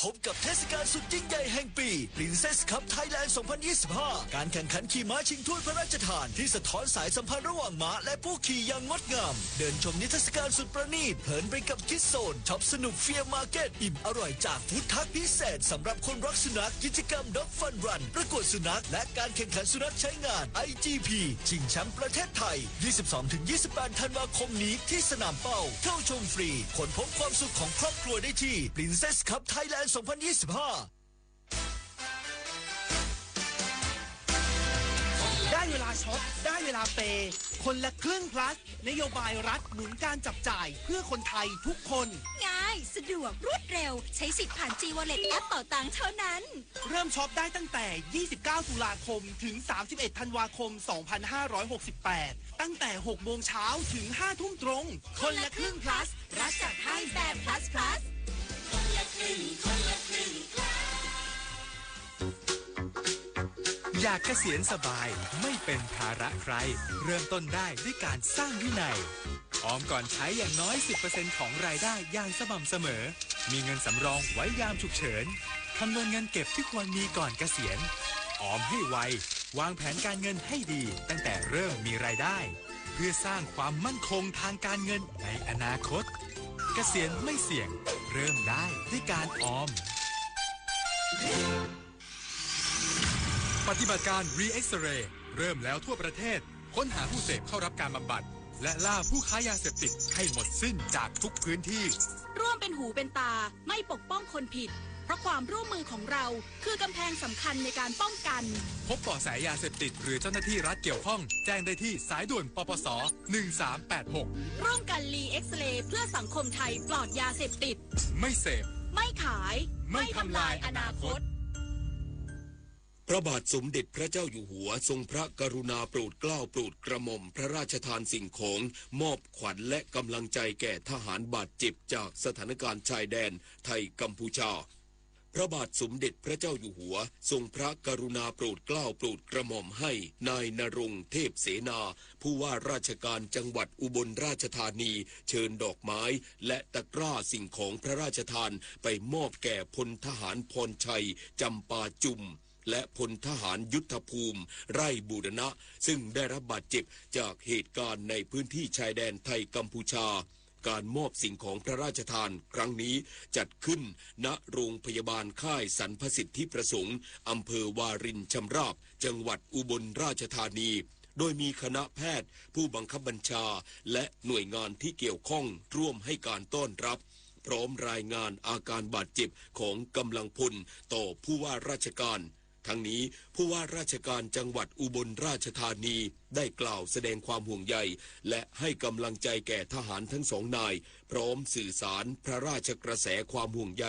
พบกับเทศกาลสุดยิ่งใหญ่แห่งปี Princess Cup Thailand สองพันยี่สิบห้า การแข่งขันขี่ม้าชิงถ้วยพระราชทานที่สะท้อนสายสัมพันธ์ระหว่างม้าและผู้ขี่อย่างงดงาม เดินชมนิทรรศการสุดประณีต เพลินไปกับ Kids Zone ช็อปสนุก Fear Market อิ่มอร่อยจาก Food Truck พิเศษสำหรับคนรักสุนัข กิจกรรม Dog Fun Run ประกวดสุนัข และการแข่งขันสุนัขใช้งาน ไอจีพี ชิงแชมป์ประเทศไทย ยี่สิบสองถึงยี่สิบแปด ธันวาคมนี้ที่สนามเป้า เข้าชมฟรี ค้นพบความสุขของครอบครัวได้ที่ Princess Cup Thailand สองพันยี่สิบห้า ได้เวลาช็อป ได้เวลาเปย์ คนละครึ่ง plus นโยบายรัฐหนุนการจับจ่ายเพื่อคนไทยทุกคน ง่าย สะดวก รวดเร็ว ใช้สิทธิ์ผ่าน G Wallet แอปเป๋าตังเท่านั้น เริ่มช็อปได้ตั้งแต่ ยี่สิบเก้า ตุลาคม ถึง สามสิบเอ็ด ธันวาคม สองพันห้าร้อยหกสิบแปด ตั้งแต่ หกโมงเช้า ถึง ห้าทุ่มตรง คนละครึ่ง plus รัฐจัดให้แบบ plus plus อยากเกษียณสบาย ไม่เป็นภาระใคร เริ่มต้นได้ด้วยการสร้างวินัย ออมก่อนใช้อย่างน้อย สิบเปอร์เซ็นต์ ของรายได้อย่างสม่ำเสมอ มีเงินสำรองไว้ยามฉุกเฉิน คำนวณเงินเก็บที่ควรมีก่อนเกษียณ ออมให้ไว วางแผนการเงินให้ดีตั้งแต่เริ่มมีรายได้ เพื่อสร้างความมั่นคงทางการเงินในอนาคต เกษียณไม่เสี่ยง เริ่มได้ด้วยการออม ปฏิบัติการ Re-X-Ray เริ่มแล้วทั่วประเทศ ค้นหาผู้เสพเข้ารับการบำบัด และล่าผู้ค้ายาเสพติดให้หมดสิ้นจากทุกพื้นที่ ร่วมเป็นหูเป็นตา ไม่ปกป้องคนผิด เพราะความร่วมมือของเรา คือกำแพงสำคัญในการป้องกัน พบเบาะแสยาเสพติด หรือเจ้าหน้าที่รัฐเกี่ยวข้อง แจ้งได้ที่สายด่วน ปปส หนึ่งสามแปดหก ร่วมกัน Re-X-Ray เพื่อสังคมไทยปลอดยาเสพติด ไม่เสพ ไม่ขาย ไม่ทำลายอนาคต พระบาทสมเด็จพระเจ้าอยู่หัวทรงพระกรุณาโปรดเกล้าโปรดกระหม่อมพระราชทานสิ่งของ มอบขวัญและกำลังใจแก่ทหารบาดเจ็บจากสถานการณ์ชายแดนไทยกัมพูชา พระบาทสมเด็จพระเจ้าอยู่หัวทรงพระกรุณาโปรดเกล้าโปรดกระหม่อมให้นายณรงค์ เทพเสนา ผู้ว่าราชการจังหวัดอุบลราชธานี เชิญดอกไม้และตะกร้าสิ่งของพระราชทานไปมอบแก่พลทหารพรชัย จำปาจุม และพลทหารยุทธภูมิ ไร่บูรณะ ซึ่งได้รับบาดเจ็บจากเหตุการณ์ในพื้นที่ชายแดนไทยกัมพูชา การมอบสิ่งของพระราชทานครั้งนี้จัดขึ้น ณ โรงพยาบาลค่ายสรรพสิทธิประสงค์ อำเภอวารินชำราบ จังหวัดอุบลราชธานี โดยมีคณะแพทย์ ผู้บังคับบัญชา และหน่วยงานที่เกี่ยวข้องร่วมให้การต้อนรับ พร้อมรายงานอาการบาดเจ็บของกำลังพลต่อผู้ว่าราชการ ทั้งนี้ผู้ว่าราชการจังหวัดอุบลราชธานีได้กล่าวแสดงความห่วงใย และให้กำลังใจแก่ทหารทั้งสองนาย พร้อมสื่อสารพระราชกระแสความห่วงใย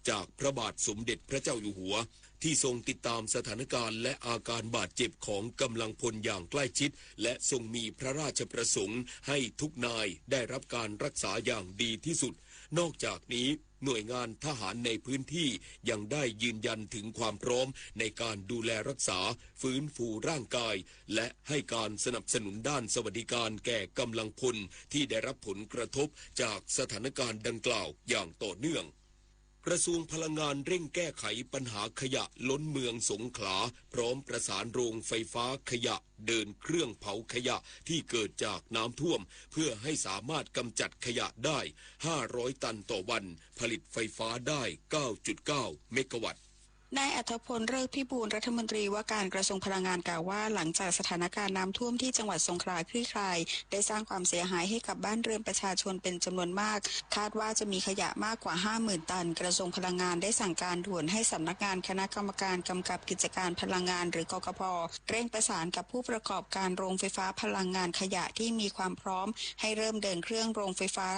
จากพระบาทสมเด็จพระเจ้าอยู่หัว ที่ทรงติดตามสถานการณ์และอาการบาดเจ็บของกำลังพลอย่างใกล้ชิด และทรงมีพระราชประสงค์ให้ทุกนายได้รับการรักษาอย่างดีที่สุด นอกจากนี้หน่วยงานทหารในพื้นที่ยังได้ยืนยันถึงความพร้อมในการดูแลรักษา ฟื้นฟูร่างกาย และให้การสนับสนุนด้านสวัสดิการแก่กำลังพลที่ได้รับผลกระทบจากสถานการณ์ดังกล่าวอย่างต่อเนื่อง กระทรวงพลังงานเร่งแก้ไขปัญหาขยะล้นเมืองสงขลา พร้อมประสานโรงไฟฟ้าขยะเดินเครื่องเผาขยะที่เกิดจากน้ำท่วม เพื่อให้สามารถกำจัดขยะได้ ห้าร้อย ตันต่อวัน ผลิตไฟฟ้าได้ เก้าจุดเก้า เมกะวัตต์ นายอัธพล ฤกษ์พิบูล รัฐมนตรีว่าการกระทรวงพลังงานกล่าวว่า หลังจากสถานการณ์น้ำท่วมที่จังหวัดสงขลาคลี่คลาย ได้สร้างความเสียหายให้กับบ้านเรือนประชาชนเป็นจำนวนมาก คาดว่าจะมีขยะมากกว่า ห้าหมื่น ตัน กระทรวงพลังงานได้สั่งการด่วนให้สำนักงานคณะกรรมการกำกับกิจการพลังงาน หรือ กกพ เร่งประสานกับผู้ประกอบการโรงไฟฟ้าพลังงานขยะที่มีความพร้อม ให้เริ่มเดินเครื่องโรงไฟฟ้า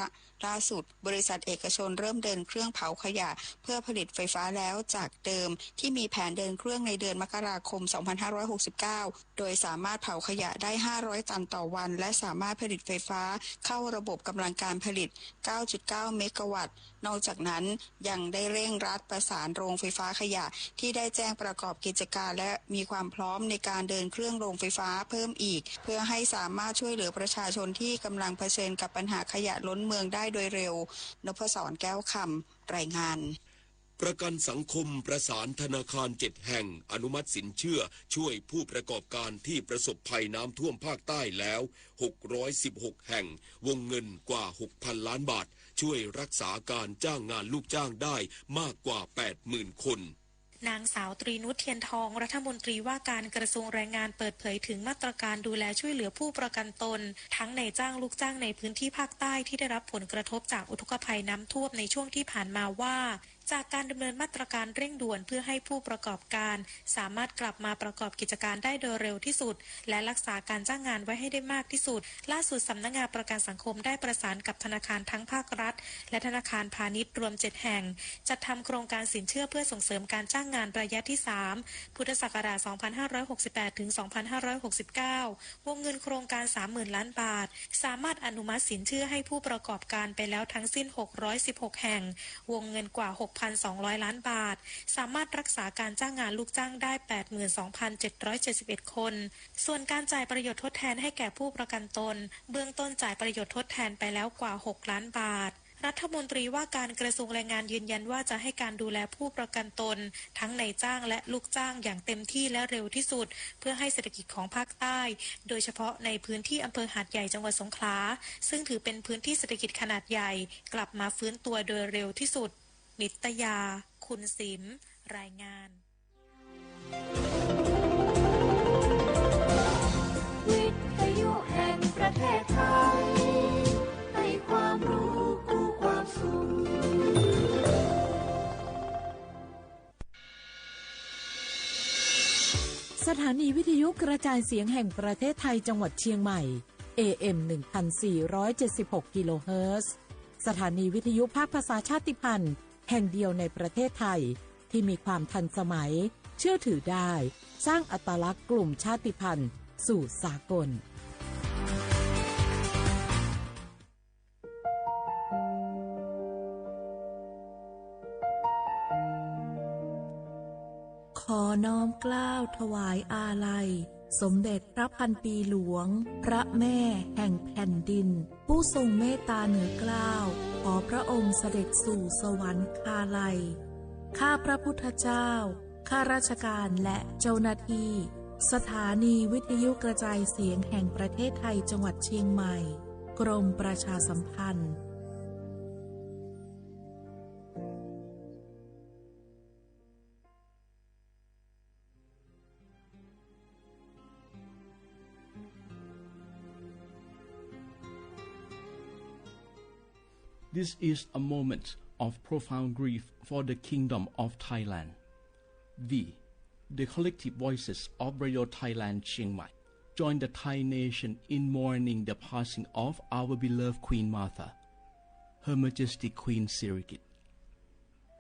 ล่าสุด บริษัทเอกชนเริ่มเดินเครื่องเผาขยะเพื่อผลิตไฟฟ้าแล้วจากเดิมที่มีแผนเดินเครื่องในเดือนมกราคม สองพันห้าร้อยหกสิบเก้า โดยสามารถเผาขยะได้ ห้าร้อย ตันต่อวัน และสามารถผลิตไฟฟ้าเข้าระบบกำลังการผลิต เก้าจุดเก้า เมกะวัตต์ นอกจากนั้นยังได้เร่งรัดประสานโรงไฟฟ้าขยะที่ได้แจ้งประกอบกิจการ และมีความพร้อมในการเดินเครื่องโรงไฟฟ้าเพิ่มอีก เพื่อให้สามารถช่วยเหลือประชาชนที่กำลังเผชิญกับปัญหาขยะล้นเมืองได้โดยเร็ว นพศร แก้วคำ รายงาน ประกันสังคมประสานธนาคารเจ็ดแห่ง อนุมัติสินเชื่อช่วยผู้ประกอบการที่ประสบภัยน้ำท่วมภาคใต้แล้ว หกร้อยสิบหก แห่ง วงเงินกว่า หกพัน ล้านบาท ช่วยรักษาการจ้างงานลูกจ้างได้มากกว่า แปดหมื่น คน นางสาวตรีนุช เทียนทอง รัฐมนตรีว่าการกระทรวงแรงงาน เปิดเผยถึงมาตรการดูแลช่วยเหลือผู้ประกันตน ทั้งนายจ้างลูกจ้างในพื้นที่ภาคใต้ที่ได้รับผลกระทบจากอุทกภัยน้ำท่วมในช่วงที่ผ่านมาว่า จากการดำเนินมาตรการเร่งด่วนเพื่อให้ผู้ประกอบการสามารถกลับมาประกอบกิจการได้โดยเร็วที่สุด และรักษาการจ้างงานไว้ให้ได้มากที่สุด ล่าสุดสำนักงานประกันสังคมได้ประสานกับธนาคารทั้งภาครัฐ และธนาคารพาณิชย์รวม เจ็ด แห่ง จัดทำโครงการสินเชื่อเพื่อส่งเสริมการจ้างงานระยะที่ สาม พุทธศักราช สองพันห้าร้อยหกสิบแปด ถึง สองพันห้าร้อยหกสิบเก้า วงเงินโครงการ สามหมื่น ล้านบาท สามารถอนุมัติสินเชื่อให้ผู้ประกอบการไปแล้วทั้งสิ้น หกร้อยสิบหก แห่ง วงเงินกว่า หกพันสองร้อย ล้านบาท สามารถรักษาการจ้างงานลูกจ้างได้ แปดหมื่นสองพันเจ็ดร้อยเจ็ดสิบเอ็ด คน ส่วนการจ่ายประโยชน์ทดแทนให้แก่ผู้ประกันตน เบื้องต้นจ่ายประโยชน์ทดแทนไปแล้วกว่า หก ล้านบาท รัฐมนตรีว่าการกระทรวงแรงงานยืนยันว่าจะให้การดูแลผู้ประกันตน ทั้งนายจ้างและลูกจ้างอย่างเต็มที่และเร็วที่สุด เพื่อให้เศรษฐกิจของภาคใต้ โดยเฉพาะในพื้นที่อำเภอหาดใหญ่จังหวัดสงขลา ซึ่งถือเป็นพื้นที่เศรษฐกิจขนาดใหญ่ กลับมาฟื้นตัวโดยเร็วที่สุด นิตยา คุณสิม รายงาน วิทยุแห่งประเทศไทย ให้ความรู้คู่ความสุข สถานีวิทยุกระจายเสียงแห่งประเทศไทยจังหวัดเชียงใหม่ เอ เอ็ม หนึ่งพันสี่ร้อยเจ็ดสิบหก กิโลเฮิรตซ์ สถานีวิทยุภาคภาษาชาติพันธุ์แห่งเดียวในประเทศไทย ที่มีความทันสมัย เชื่อถือได้ สร้างอัตลักษณ์กลุ่มชาติพันธุ์สู่สากล ขอน้อมเกล้าถวายอาลัย สมเด็จพระพันปีหลวง พระแม่แห่งแผ่นดิน ผู้ทรงเมตตาเหนือเกล้า ขอพระองค์เสด็จสู่สวรรคาลัย ข้าพระพุทธเจ้า ข้าราชการและเจ้าหน้าที่ สถานีวิทยุกระจายเสียงแห่งประเทศไทยจังหวัดเชียงใหม่ กรมประชาสัมพันธ์ This is a moment of profound grief for the Kingdom of Thailand. We, the collective voices of Radio Thailand Chiang Mai, join the Thai nation in mourning the passing of our beloved Queen Mother, Her Majesty Queen Sirikit.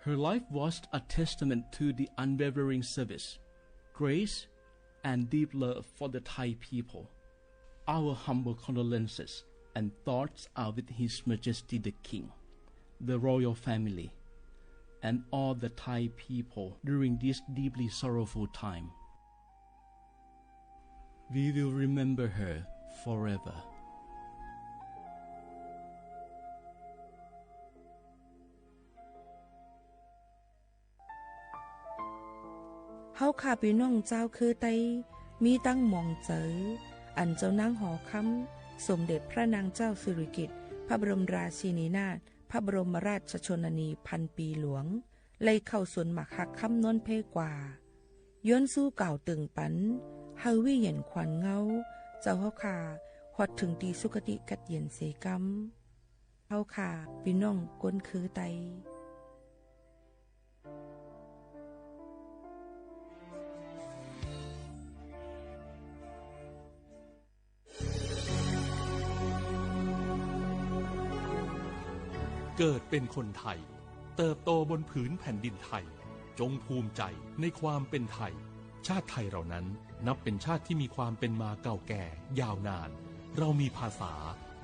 Her life was a testament to the unwavering service, grace, and deep love for the Thai people. Our humble condolences and thoughts are with His Majesty the King, the royal family, and all the Thai people during this deeply sorrowful time. We will remember her forever. เฮาข้าปี้น้องจาวเคือไต มีตังหมองเจอ อันเจ้านางหอคำ สมเด็จพระนางเจ้าสิริกิติ์ พระบรมราชินีนาถ พระบรมราชชนนีพันปีหลวง ไล่เข้าสวนหมากฮักคำนนเพกว่า ย้อนสู้กล่าวเติ่งปัน เฮาวิญญาณขวัญเงา เจ้าเฮาข้า ฮอดเถิงตี้สุคติกัดเย็นเสกำ เฮาข้าปี้น้องคนเคือไต เกิดเป็นคนไทย เติบโตบนผืนแผ่นดินไทย จงภูมิใจในความเป็นไทย ชาติไทยเรานั้นนับเป็นชาติที่มีความเป็นมาเก่าแก่ยาวนาน เรามีภาษา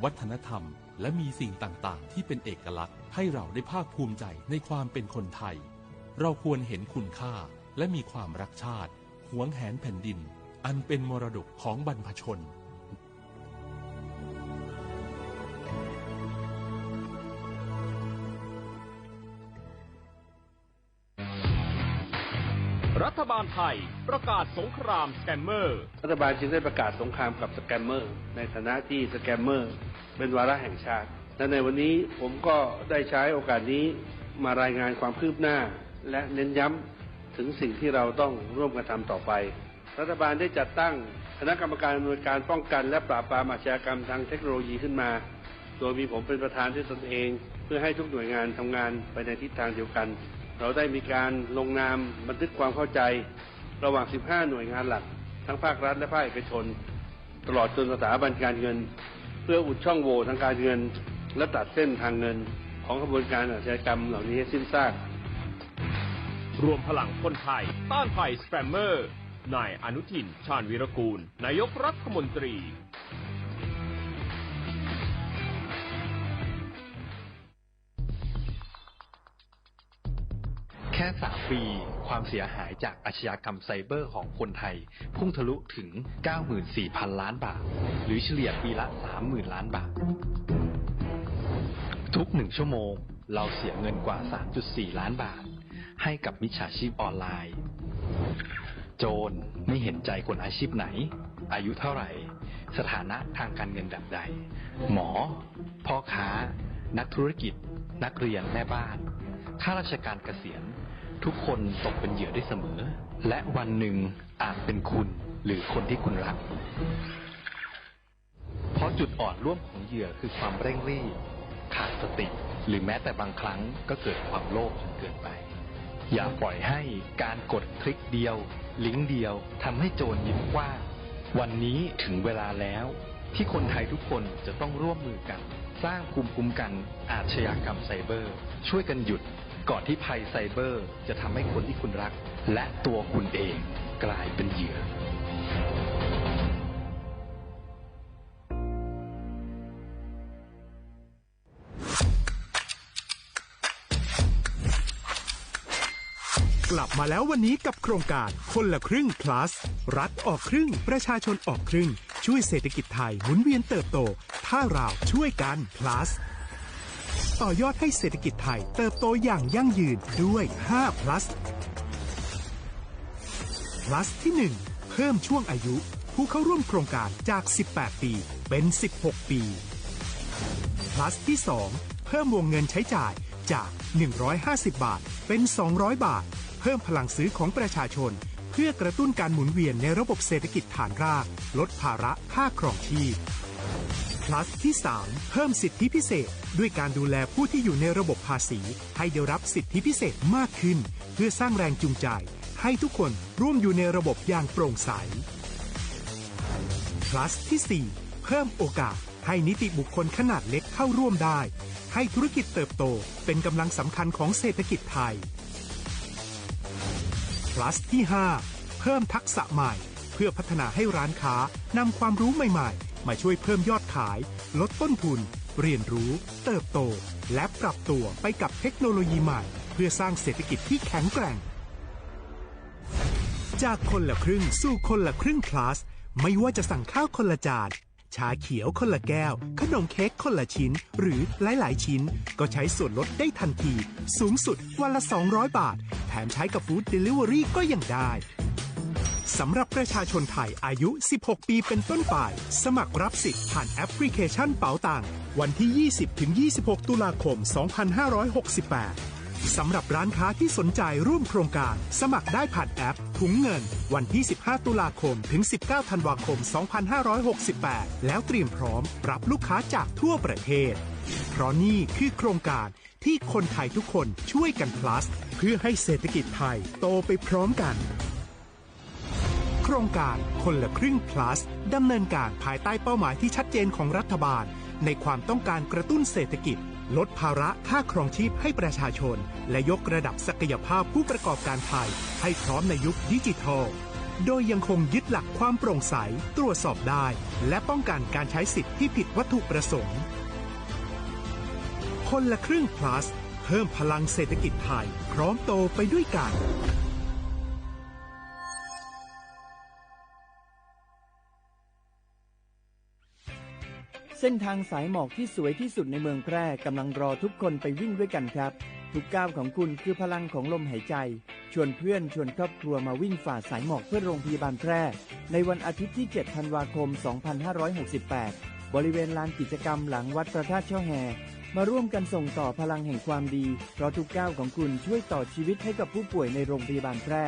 วัฒนธรรม และมีสิ่งต่างๆ ที่เป็นเอกลักษณ์ให้เราได้ภาคภูมิใจในความเป็นคนไทย เราควรเห็นคุณค่าและมีความรักชาติ หวงแหนแผ่นดิน อันเป็นมรดกของบรรพชน รัฐบาลไทยประกาศสงครามสแกมเมอร์ รัฐบาลจึงได้ประกาศสงครามกับสแกมเมอร์ ในฐานะที่สแกมเมอร์เป็นวาระแห่งชาติ และในวันนี้ผมก็ได้ใช้โอกาสนี้มารายงานความคืบหน้า และเน้นย้ำถึงสิ่งที่เราต้องร่วมกันทำต่อไป รัฐบาลได้จัดตั้งคณะกรรมการอำนวยการป้องกันและปราบปรามอาชญากรรมทางเทคโนโลยีขึ้นมา โดยมีผมเป็นประธานด้วยตนเอง เพื่อให้ทุกหน่วยงานทำงานไปในทิศทางเดียวกัน เราได้มีการลงนามบันทึกความเข้าใจระหว่าง สิบห้า หน่วยงานหลัก ทั้งภาครัฐและภาคเอกชน ตลอดจนสถาบันการเงิน เพื่ออุดช่องโหว่ทางการเงิน และตัดเส้นทางเงินของขบวนการอาชญากรรมเหล่านี้ให้สิ้นซาก รวมพลังคนไทยต้านภัยสแกมเมอร์ นายอนุทิน ชาญวีรกูล นายกรัฐมนตรี แค่สามปี ความเสียหายจากอาชญากรรมไซเบอร์ของคนไทย พุ่งทะลุถึง เก้าหมื่นสี่พันล้านบาท หรือเฉลี่ยปีละ สามหมื่นล้านบาท ทุกหนึ่งชั่วโมง เราเสียเงินกว่า สามจุดสี่ล้านบาท ให้กับมิจฉาชีพออนไลน์ โจรไม่เห็นใจคนอาชีพไหน อายุเท่าไหร่ สถานะทางการเงินแบบใด หมอ พ่อค้า นักธุรกิจ นักเรียน แม่บ้าน ข้าราชการเกษียณ ทุกคนตกเป็นเหยื่อได้เสมอ และวันหนึ่งอาจเป็นคุณหรือคนที่คุณรัก เพราะจุดอ่อนร่วมของเหยื่อคือความเร่งรีบ ขาดสติ หรือแม้แต่บางครั้งก็เกิดความโลภจนเกินไป อย่าปล่อยให้การกดคลิกเดียว ลิงก์เดียวทำให้โจรยิ้มกว้าง วันนี้ถึงเวลาแล้ว ที่คนไทยทุกคนจะต้องร่วมมือกัน สร้างภูมิคุ้มกันอาชญากรรมไซเบอร์ ช่วยกันหยุด ก่อนที่ภัยไซเบอร์จะทำให้คนที่คุณรัก และตัวคุณเองกลายเป็นเหยื่อ กลับมาแล้ววันนี้กับโครงการคนละครึ่ง plus รัฐออกครึ่ง ประชาชนออกครึ่ง ช่วยเศรษฐกิจไทยหมุนเวียนเติบโต ถ้าเราช่วยกัน plus ต่อยอดให้เศรษฐกิจไทยเติบโตอย่างยั่งยืนด้วย ห้า plus plus ที่หนึ่ง เพิ่มช่วงอายุผู้เข้าร่วมโครงการจาก สิบแปด ปี เป็น สิบหก ปี plus ที่สอง เพิ่มวงเงินใช้จ่ายจาก หนึ่งร้อยห้าสิบ บาท เป็น สองร้อย บาท เพิ่มพลังซื้อของประชาชน เพื่อกระตุ้นการหมุนเวียนในระบบเศรษฐกิจฐานราก ลดภาระค่าครองชีพ plus ที่สาม เพิ่มสิทธิพิเศษ ด้วยการดูแลผู้ที่อยู่ในระบบภาษี ให้ได้รับสิทธิพิเศษมากขึ้น เพื่อสร้างแรงจูงใจ ให้ทุกคนร่วมอยู่ในระบบอย่างโปร่งใส plus ที่สี่ เพิ่มโอกาสให้นิติบุคคลขนาดเล็กเข้าร่วมได้ ให้ธุรกิจเติบโตเป็นกำลังสำคัญของเศรษฐกิจไทย plus ที่ห้า เพิ่มทักษะใหม่ เพื่อพัฒนาให้ร้านค้านำความรู้ใหม่ๆ มาช่วยเพิ่มยอดขาย ลดต้นทุน เรียนรู้ เติบโต และปรับตัวไปกับเทคโนโลยีใหม่ เพื่อสร้างเศรษฐกิจที่แข็งแกร่ง จากคนละครึ่งสู่คนละครึ่ง plus ไม่ว่าจะสั่งข้าวคนละจาน ชาเขียวคนละแก้ว ขนมเค้กคนละชิ้น หรือหลายๆ ชิ้น ก็ใช้ส่วนลดได้ทันที สูงสุดวันละ สองร้อย บาท แถมใช้กับ Food Delivery ก็ยังได้ สำหรับประชาชนไทยอายุ สิบหก ปีเป็นต้นไป สมัครรับสิทธิ์ผ่านแอปพลิเคชันเป๋าตัง วันที่ ยี่สิบ ถึง ยี่สิบหก ตุลาคม สองพันห้าร้อยหกสิบแปด สำหรับร้านค้าที่สนใจร่วมโครงการ สมัครได้ผ่านแอปถุงเงิน วันที่ สิบห้า ตุลาคม ถึง สิบเก้า ธันวาคม สองพันห้าร้อยหกสิบแปด แล้วเตรียมพร้อมรับลูกค้าจากทั่วประเทศ เพราะนี่คือโครงการที่คนไทยทุกคนช่วยกัน plus เพื่อให้เศรษฐกิจไทยโตไปพร้อมกัน โครงการคนละครึ่ง plus ดำเนินการภายใต้เป้าหมายที่ชัดเจนของรัฐบาล ในความต้องการกระตุ้นเศรษฐกิจ ลดภาระค่าครองชีพให้ประชาชน และยกระดับศักยภาพผู้ประกอบการไทย ให้พร้อมในยุคดิจิทัล โดยยังคงยึดหลักความโปร่งใส ตรวจสอบได้ และป้องกันการใช้สิทธิ์ที่ผิดวัตถุประสงค์ คนละครึ่ง plus เพิ่มพลังเศรษฐกิจไทย พร้อมโตไปด้วยกัน เส้นทางสายหมอกที่สวยที่สุดในเมืองแพร่กำลังรอทุกคนไปวิ่งด้วยกันครับ ทุกก้าวของคุณคือพลังของลมหายใจ ชวนเพื่อน ชวนครอบครัวมาวิ่งฝ่าสายหมอกเพื่อโรงพยาบาลแพร่ ในวันอาทิตย์ที่ เจ็ด ธันวาคม สองพันห้าร้อยหกสิบแปด บริเวณลานกิจกรรมหลังวัดพระธาตุช่อแฮ มาร่วมกันส่งต่อพลังแห่งความดี เพราะทุกก้าวของคุณช่วยต่อชีวิตให้กับผู้ป่วยในโรงพยาบาลแพร่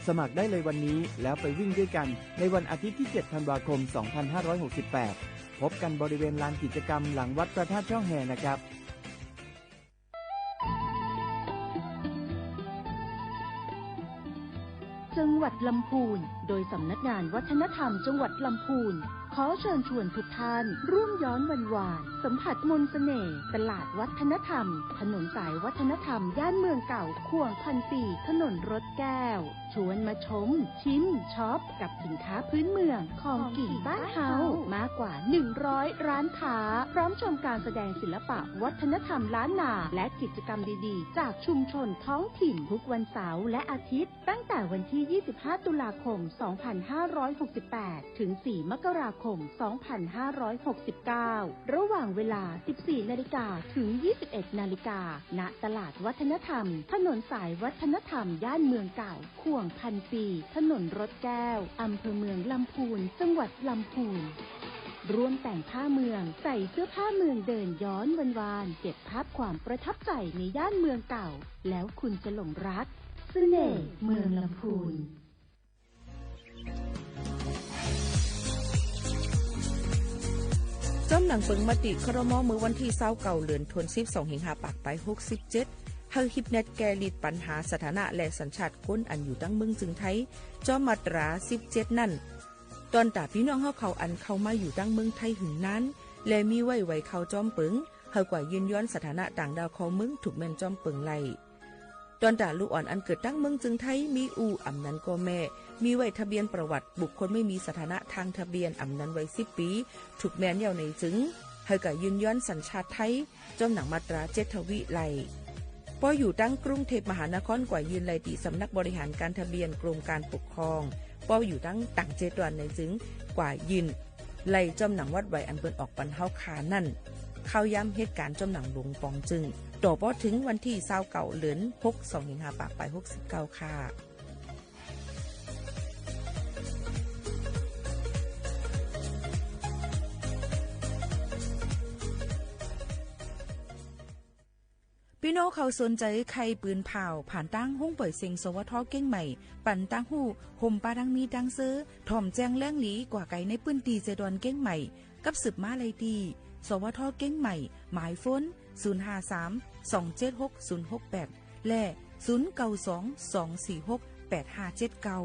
สมัครได้เลยวันนี้ แล้วไปวิ่งด้วยกัน ในวันอาทิตย์ที่ เจ็ด ธันวาคม สองพันห้าร้อยหกสิบแปด พบกันบริเวณลานกิจกรรมหลังวัดพระธาตุช่อแฮนะครับ จังหวัดลำพูน โดยสำนักงานวัฒนธรรมจังหวัดลำพูน ขอเชิญชวนทุกท่านร่วมย้อนวันวาน สัมผัสมนต์เสน่ห์ ตลาดวัฒนธรรม ถนนสายวัฒนธรรม ย่านเมืองเก่า ข่วงพันปี ถนนรถแก้ว ชวนมาชม ชิม ช็อป กับสินค้าพื้นเมือง ของกิ๋นบ้านเฮา มากกว่า หนึ่งร้อย ร้านค้า พร้อมชมการแสดงศิลปะวัฒนธรรมล้านนา และกิจกรรมดีๆ จากชุมชนท้องถิ่น ทุกวันเสาร์และอาทิตย์ ตั้งแต่วันที่ ยี่สิบห้า ตุลาคม สองพันห้าร้อยหกสิบแปด ถึง สี่ มกราคม สองพันห้าร้อยหกสิบเก้า ระหว่างเวลา สิบสี่ นาฬิกา ถึง ยี่สิบเอ็ด นาฬิกา ณ ตลาดวัฒนธรรม ถนนสายวัฒนธรรม ย่านเมืองเก่า ข่วงพันปี ถนนรถแก้ว อำเภอเมืองลำพูน จังหวัดลำพูน ร่วมแต่งผ้าเมือง ใส่เสื้อผ้าเมือง เดินย้อนวันวาน เก็บภาพความประทับใจในย่านเมืองเก่า แล้วคุณจะหลงรักเสน่ห์เมืองลำพูน จ้อมหนังเปิงมติ ครม. เมื่อวันตี้ ซาวเก้า เดือนธันวาคม สองพันห้าร้อยหกสิบเจ็ด หื้อฮิปแนตแก้ลิดปัญหาสถานะและสัญชาติคนอันอยู่ตังเมืองจึงไทย จ้อมมาตรา สิบเจ็ด นั้น ตอนต๋าปี้น้องเฮาเขาอันเข้ามาอยู่ตังเมืองไทยหื้อนาน และมีไว้ไหวเข้าจ้อมเปิง หื้อกว่ายื่นย้อนสถานะต่างด้าวเข้าเมือง ถูกแม่นจ้อมเปิงไล่ ตอนต๋าลูกอ่อนอันเกิดตังเมืองจึงไทย มีอู้อำนั้นก็แม่ มีไว้ทะเบียนประวัติบุคคลไม่มีสถานะทางทะเบียน อำนั้นไว้ สิบ ปี๋ ถูกแม่นแล้วในจึง หื้อกว่ายื่นย้อนสัญชาติไทย จ้อมหนังมาตรา เจ็ด ทวีไล่ ปออยู่ตังกรุงเทพมหานคร กว่ายื่นไล่ตี้สำนักบริหารการทะเบียนกรมการปกครอง ปออยู่ตังต่างเจตวันในจึง กว่ายื่นไล่จ้อมหนังวัดไหวอันเปิ้นออกปันเฮาคานั้น เข้าย้ำเหตุการณ์จ้อมหนังหลวงป๋องจึง ต่อปอเถิงวันตี้ ซาวเก้า เดือนหก สองพันห้าร้อยหกสิบเก้า ค่ะ ปี้น้องเขาสนใจ๋ใค่ปืนผ่าว ผ่านตางห้องป่อยเซ็ง สวท. เก๊งใหม่ ปันตางฮู้ ห่มปาดังมีตางเซอ ถ่อมแจ้งแหลงหลี กว่าไกลในปื้นตี้เจดอนเก๊งใหม่ กับสืบมาไล่ตี้ สวท. เก๊งใหม่ หมายโฟน ศูนย์ ห้า สาม สอง เจ็ด หก ศูนย์ หก แปด และ ศูนย์ เก้า สอง สอง สี่ หก แปด ห้า เจ็ด เก้า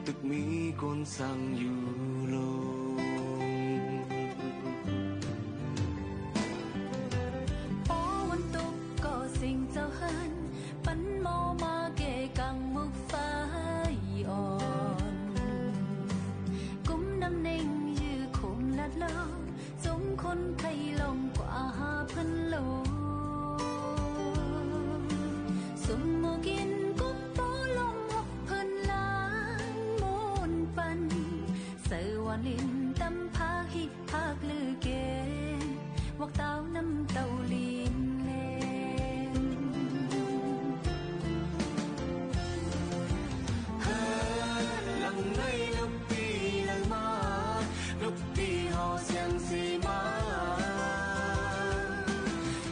ตึกมีคนสั่งอยู่ลง ปอวันตกก็เสียงเจ้าเฮือน ปันหม้อมาแก่กังหมวกฝ้ายอ่อน กุมน้ำเน็งยื้อโคมลัดเลา จงคนไข้ลองกว่าหาเปิ้นโล สุมหมู่กิ๋นกุ๊กโป๊ลมหกเปิ้นล้างม่วนปัน เสิร์ฟหวานลิ้นตำผากฮิกผากลือเก๋ หวักเต้าน้ำเต้าลิ้นแลง เฮ้อ หลังไหนลูกปี้ไหลมา ลูกปี้ห่อเสียงสีมา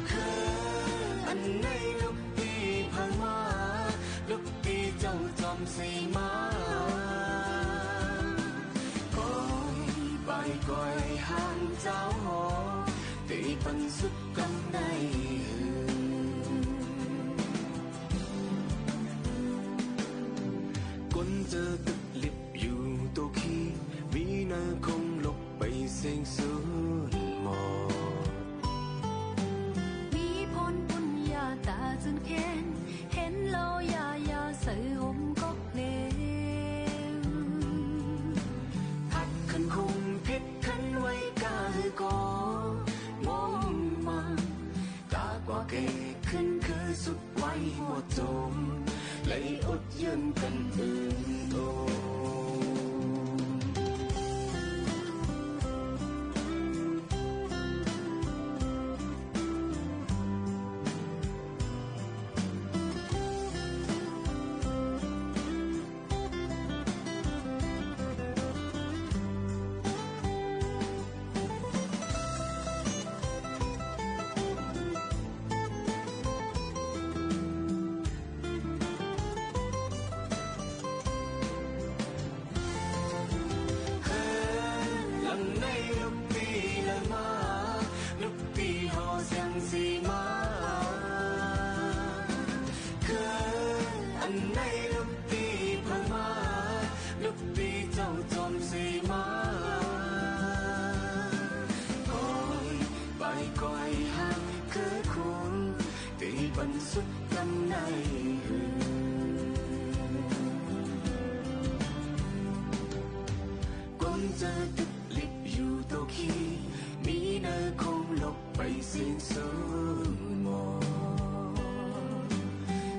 เฮ้อ อันไหนลูกปี้เผามา ลูกปี้เจ้าจอมสีมา ก้อยไปก้อยห้างเจ้าหอ ตี้ปันสุดกำในหือ คนเจอตึกลิบอยู่โตขี้ มีเนอคงลบไปเสียงสุดหมอ มีพรปุญญาต๋าจื้นแค้น เห็นลอยา ยาใส่ห่มก๊อกเหลว ผัดขึ้นคุ้มผิดขึ้นไว้ก้าหื้อก่อ มองมา ตากว่าแก่ขึ้นคือสุดไว้หมดจม เลยอดเยินกั๋นอื่นโอ เฮ้อ หลังไหนลูกปี้ไหลมา ลูกปี้ห่อเสียงสีมา เฮ้อ อันไหนลูกปี้เผามา ลูกปี้เจ้าจอมสีมา ก้อยไปก้อยห้างคือคุ้ม ตี้ปันสุดกำในหือ คนเจอตึกลิบอยู่โตขี้ มีเนอคงลบไปเสียงสุดหมอ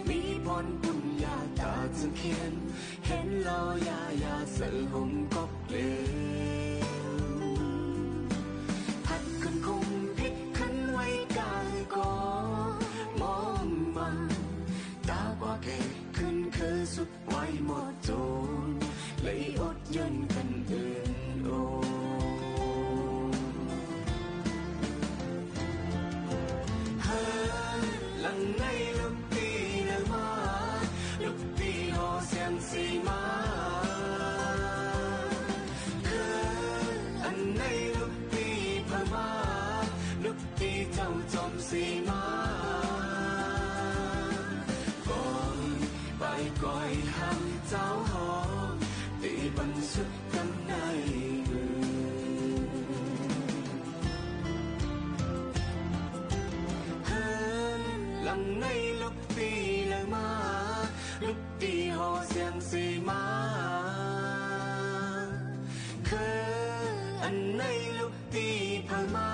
มีพรปุญญาต๋าจื้นแค้น เห็นลอยา ยาใส่ห่มก๊อกเหลว ผัดขึ้นคุ้มผิดขึ้นไว้ก้าหื้อก่อ มองมา ตากว่าแก่ขึ้นคือสุดไว้หมดจม เลยอดเยินกั๋นอื่นโอ เฮ้อ หลังไหนลูกปี้ไหลมา ลูกปี้ห่อเสียงสีมา เฮ้อ อันไหนลูกปี้เผามา ลูกปี้เจ้าจอมสีมา ก้อยไปก้อยห้างเจ้าหอ ตี้ปันสุดกำในหือ เฮ้อ หลังไหนลูกปี้ไหลมา ลูกปี้ห่อเสียงสีมา เฮ้อ อันไหนลูกปี้เผามา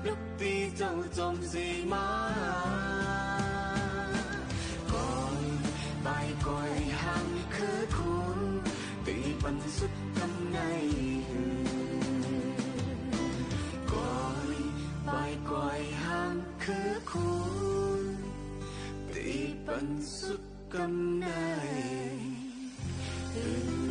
ลูกปี้เจ้าจอมสีมา ก้อยไปก้อยห้างคือคุ้ม ตี้ปันสุดกำในหือ ก้อยไปก้อยห้างคือคุ้ม ตี้ปันสุดกำในหือ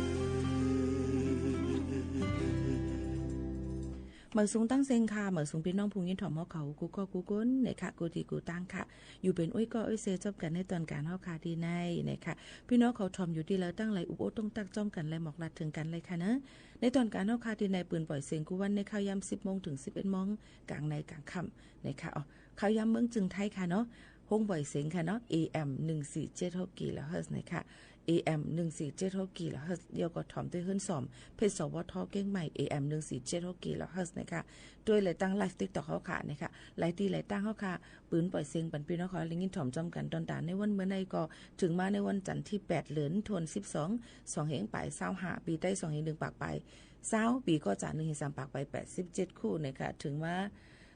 หมายสูงตั้งเซ็งค่ะ หมายสูงปี้น้องผู้ยินถ่อมเฮาเขากู้ก้อกู้คนนะคะ กู้ตี้กู้ตางค่ะ อยู่เป๋นอ้อยก้ออ้อยเซจอมกั๋นในตอนก๋านเฮาค่ะตี้ในนะคะ ปี้น้องเขาถ่อมอยู่ตี้ใดตั้งใด อุบโอ้ต้องตั๊กจอมกั๋น และหมอกลัดเถิงกั๋นเลยค่ะเนอะ ในตอนก๋านเฮาค่ะตี้ใน ปืนป่อยเสียงกู้วันในข่าวยามสิบโมงเถิงสิบเอ็ดโมง ก๋างในก๋างค่ำนะคะ อ๋อ ข่าวยามเมืองเจียงไฮ้ค่ะเนาะ ห้องป่อยเสียงค่ะเนาะ เอ เอ็ม หนึ่งสี่เจ็ดหก กิโลเฮิรตซ์นะคะ เอเอ็ม หนึ่งสี่เจ็ดหก กิโลเฮิรตซ์ แล้วก็ถ่อมด้วยคลื่นสอง เพจ สวท เชียงใหม่ เอเอ็ม หนึ่งสี่เจ็ดหก กิโลเฮิรตซ์ นะคะ ด้วยลายตั้งไลฟ์ติ๊กต็อกเฮาค่ะ นะคะ หลายตี้หลายตางเฮาค่ะ ปืนป่อยเสียงปันปี้น้องเฮาได้ยินถ่อมจอมกั๋นตอนตาง ในวันเมื่อนี้ก็เถิงมาในวันจันทร์ตี้แปด เดือนธันวาคม สอง สองเฮงปายซาวห้า ปี๋ไตสองเฮงหนึ่งปากปายซาว ปี้ก็จ๋าหนึ่งเฮงสามปากปายแปดสิบเจ็ดคู่ นะคะ เถิงมา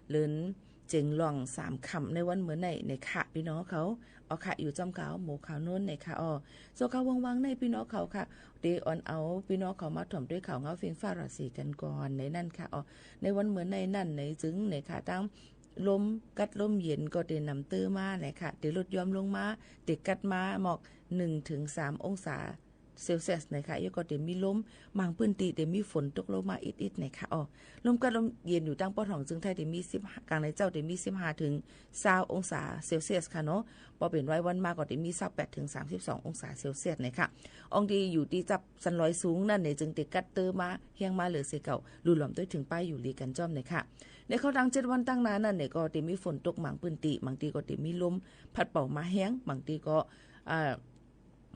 เดือนเจ๋งล่องสามค่ำในวันเมื่อนี้ นะคะ ปี้น้องเฮา เอาค่ะ อยู่จ้อมก๋าวหมู่ข่าวโน้น นะคะ อ้อ ส่วนข่าวว่างๆ ในปี้น้องเฮาค่ะ เตอ่อนเอาปี้น้องเฮามาถ่อมด้วยข่าวเหงาฟิงฟ้าราศีกั๋นก่อนในนั้นค่ะ อ้อ ในวันเมื่อนี้นั้นในจึง นะคะ ตั้งลมกัดลมเย็นก็เตนำเตื้อมา นะคะ เตลดย้อมลงมา เตกัดมาหมอกหนึ่งเถิงสามองศาเซลเซียส นะคะ แล้วก็เตมีลม บางปื้นตี้เตมีฝนตกลงมาอิดๆ นะคะ อ้อ ลมกัดลมเย็นอยู่ตางป้อถ่องเจิงไทยเตมีสิบห้า ก๋างในเจ๊าเตมีสิบห้าเถิงซาวองศาเซลเซียสค่ะเนาะ ปอเป๋นวายวันมาก็เตมีซาวแปดเถิงสามสิบสององศาเซลเซียส นะคะ อ่องตี้อยู่ตี้จับสันลอยสูงนั้นเนี่ย จึงเตกัดเตื้อมาแฮงมาเหลือเสียเก่า ลู่หลอมตวยเถิงป้ายอยู่หลีกั๋นจ้อม นะคะ ในเข้าตังเจ็ดวันตังหน้านั้นเนี่ย ก็เตมีฝนตกบางปื้นตี้ บางตี้ก็เตมีลมพัดเป่ามาแฮง บางตี้ก็ อ่า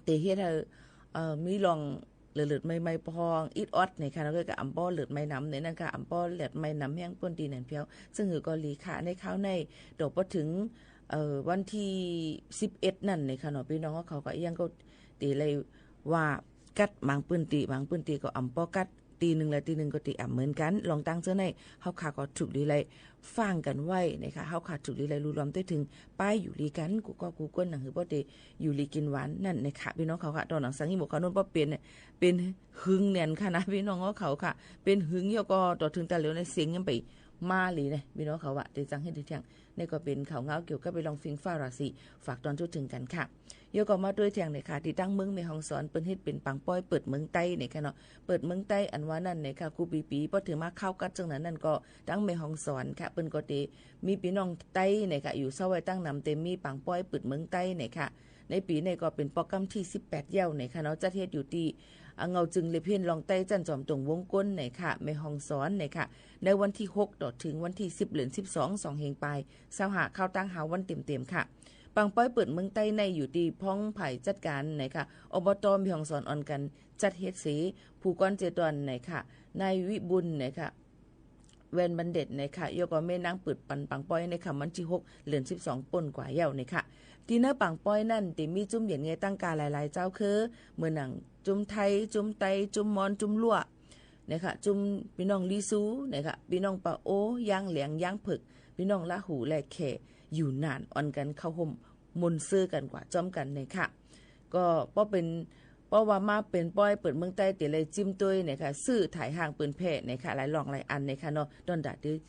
เตเฮ็ดหื้อ เอ่อ มีร่อง เลือดๆ ไหม้ๆ ปองอิดออด นะคะ แล้วก็อ่ำป้อเลือดไหม้นำในนั้นค่ะ อ่ำป้อเลือดไหม้นำแฮงปื้นตี้นั้นเปียว ซึ่งหื้อก็หลีค่ะ ในคราวใน ต่อปอเถิง เอ่อ วันตี้สิบเอ็ดนั้น นะคะเนาะ ปี้น้องเฮาก็ยังก็เตไล่ว่ากัดบางปื้นตี้ บางปื้นตี้ก็อ่ำป้อกัด ตี้นึ่งและตี้นึ่งก็เตอ่ำเหมือนกั๋น ลองตังเจ้าใน เฮาค่ะก็ถูกดีไล่ฟังกั๋นไว้ นะคะ เฮาค่ะถูกดีไล่ลู่หลอมตวยเถิงป้ายอยู่หลีกั๋น กู้ก๊อปกู้ก้น หนังหื้อป้อเต อยู่หลีกิ๋นหวานนั่น นะคะ ปี้น้องเฮาค่ะ ตอนหนังสังอีหมู่ข่าวโน้นป้อเป๋นเนี่ย เป๋นหึงแน่นค่ะนะ ปี้น้องเฮาค่ะ เป๋นหึง แล้วก็ต่อเถิงตาเหลียวในเสียงยังไปมาหลีเนี่ย ปี้น้องเฮาว่า เตจั่งเฮ็ดหื้อเตี้ยง นี่ก็เป๋นข่าวเหงาเกี่ยวกับเรื่องฟิงฟ้าราศี ฝากตอนจุดเถิงกั๋นค่ะ แล้วก็มาตวยเตี้ยงเนี่ยค่ะ ตี้ตังเมืองแม่ฮ่องสอน เปิ้นเฮ็ดเป๋นปางป้อยเปิดเมืองใต้ นะคะเนาะ เปิดเมืองใต้อันว่านั้น นะคะ กู้ปี๋ๆ ปอเถิงมาคาวกัดเจิงนั้นนั้นก็ ตังแม่ฮ่องสอนค่ะ เปิ้นก็เตมีปี้น้องใต้ นะคะ อยู่เซาไว้ตังนำ เตมีปางป้อยเปิดเมืองใต้ นะคะ ในปี๋นี้ก็เป๋นปอกก้ำตี้สิบแปดแล้ว นะคะเนาะ จัดเฮ็ดอยู่ตี้ อ่า เงาจึงเล็บเฮียนลองใต้ จั๊นจอมตงวงก้น นะคะ แม่ฮ่องสอน นะคะ ในวันตี้หกต่อเถิงวันตี้สิบ เดือนสิบสอง สองเฮงปายซาวห้า เข้าตังห้าวันเต็มๆ ค่ะ ปางป้อยเปิดเมืองใต้ในอยู่ตี้พ้องฝ่ายจัดก๋าน นะคะ อบต.แม่ฮ่องสอน อ่อนกั๋นจัดเฮ็ดเสีย ผู้ก้อนเจตอน นะคะ นายวิบุล นะคะ แว่นบัณฑิต นะคะ แล้วก็แม่นางเปิดปันปางป้อยในค่ำวันตี้หก เดือนสิบสอง ป้นกว่าแล้ว นะคะ ตี้เนื้อปางป้อยนั้นเตมีจุ้มเหยียนเงยตั้งกาหลายๆ เจ้าคือ เหมือนหนังจุ้มไทย จุ้มใต้ จุ้มมอญ จุ้มลั่ว นะคะ จุ้มปี้น้องลีซู นะคะ ปี้น้องปาโอ ย้างแหลง ย้างเผิก ปี้น้องละหูและแข อยู่นาน อ่อนกั๋นเข้าฮ่มมนต์ซื่อกั๋นกว่าจ้อมกั๋น นะคะ ก็ปอเป๋น ปอว่ามาเป๋นป้อยเปิดเมืองใต้ เตไล่จิ้มตวย นะคะ ซื่อถ่ายห้างปืนแผ่ นะคะ หลายร่องหลายอัน นะคะเนาะ ตอนตาตี้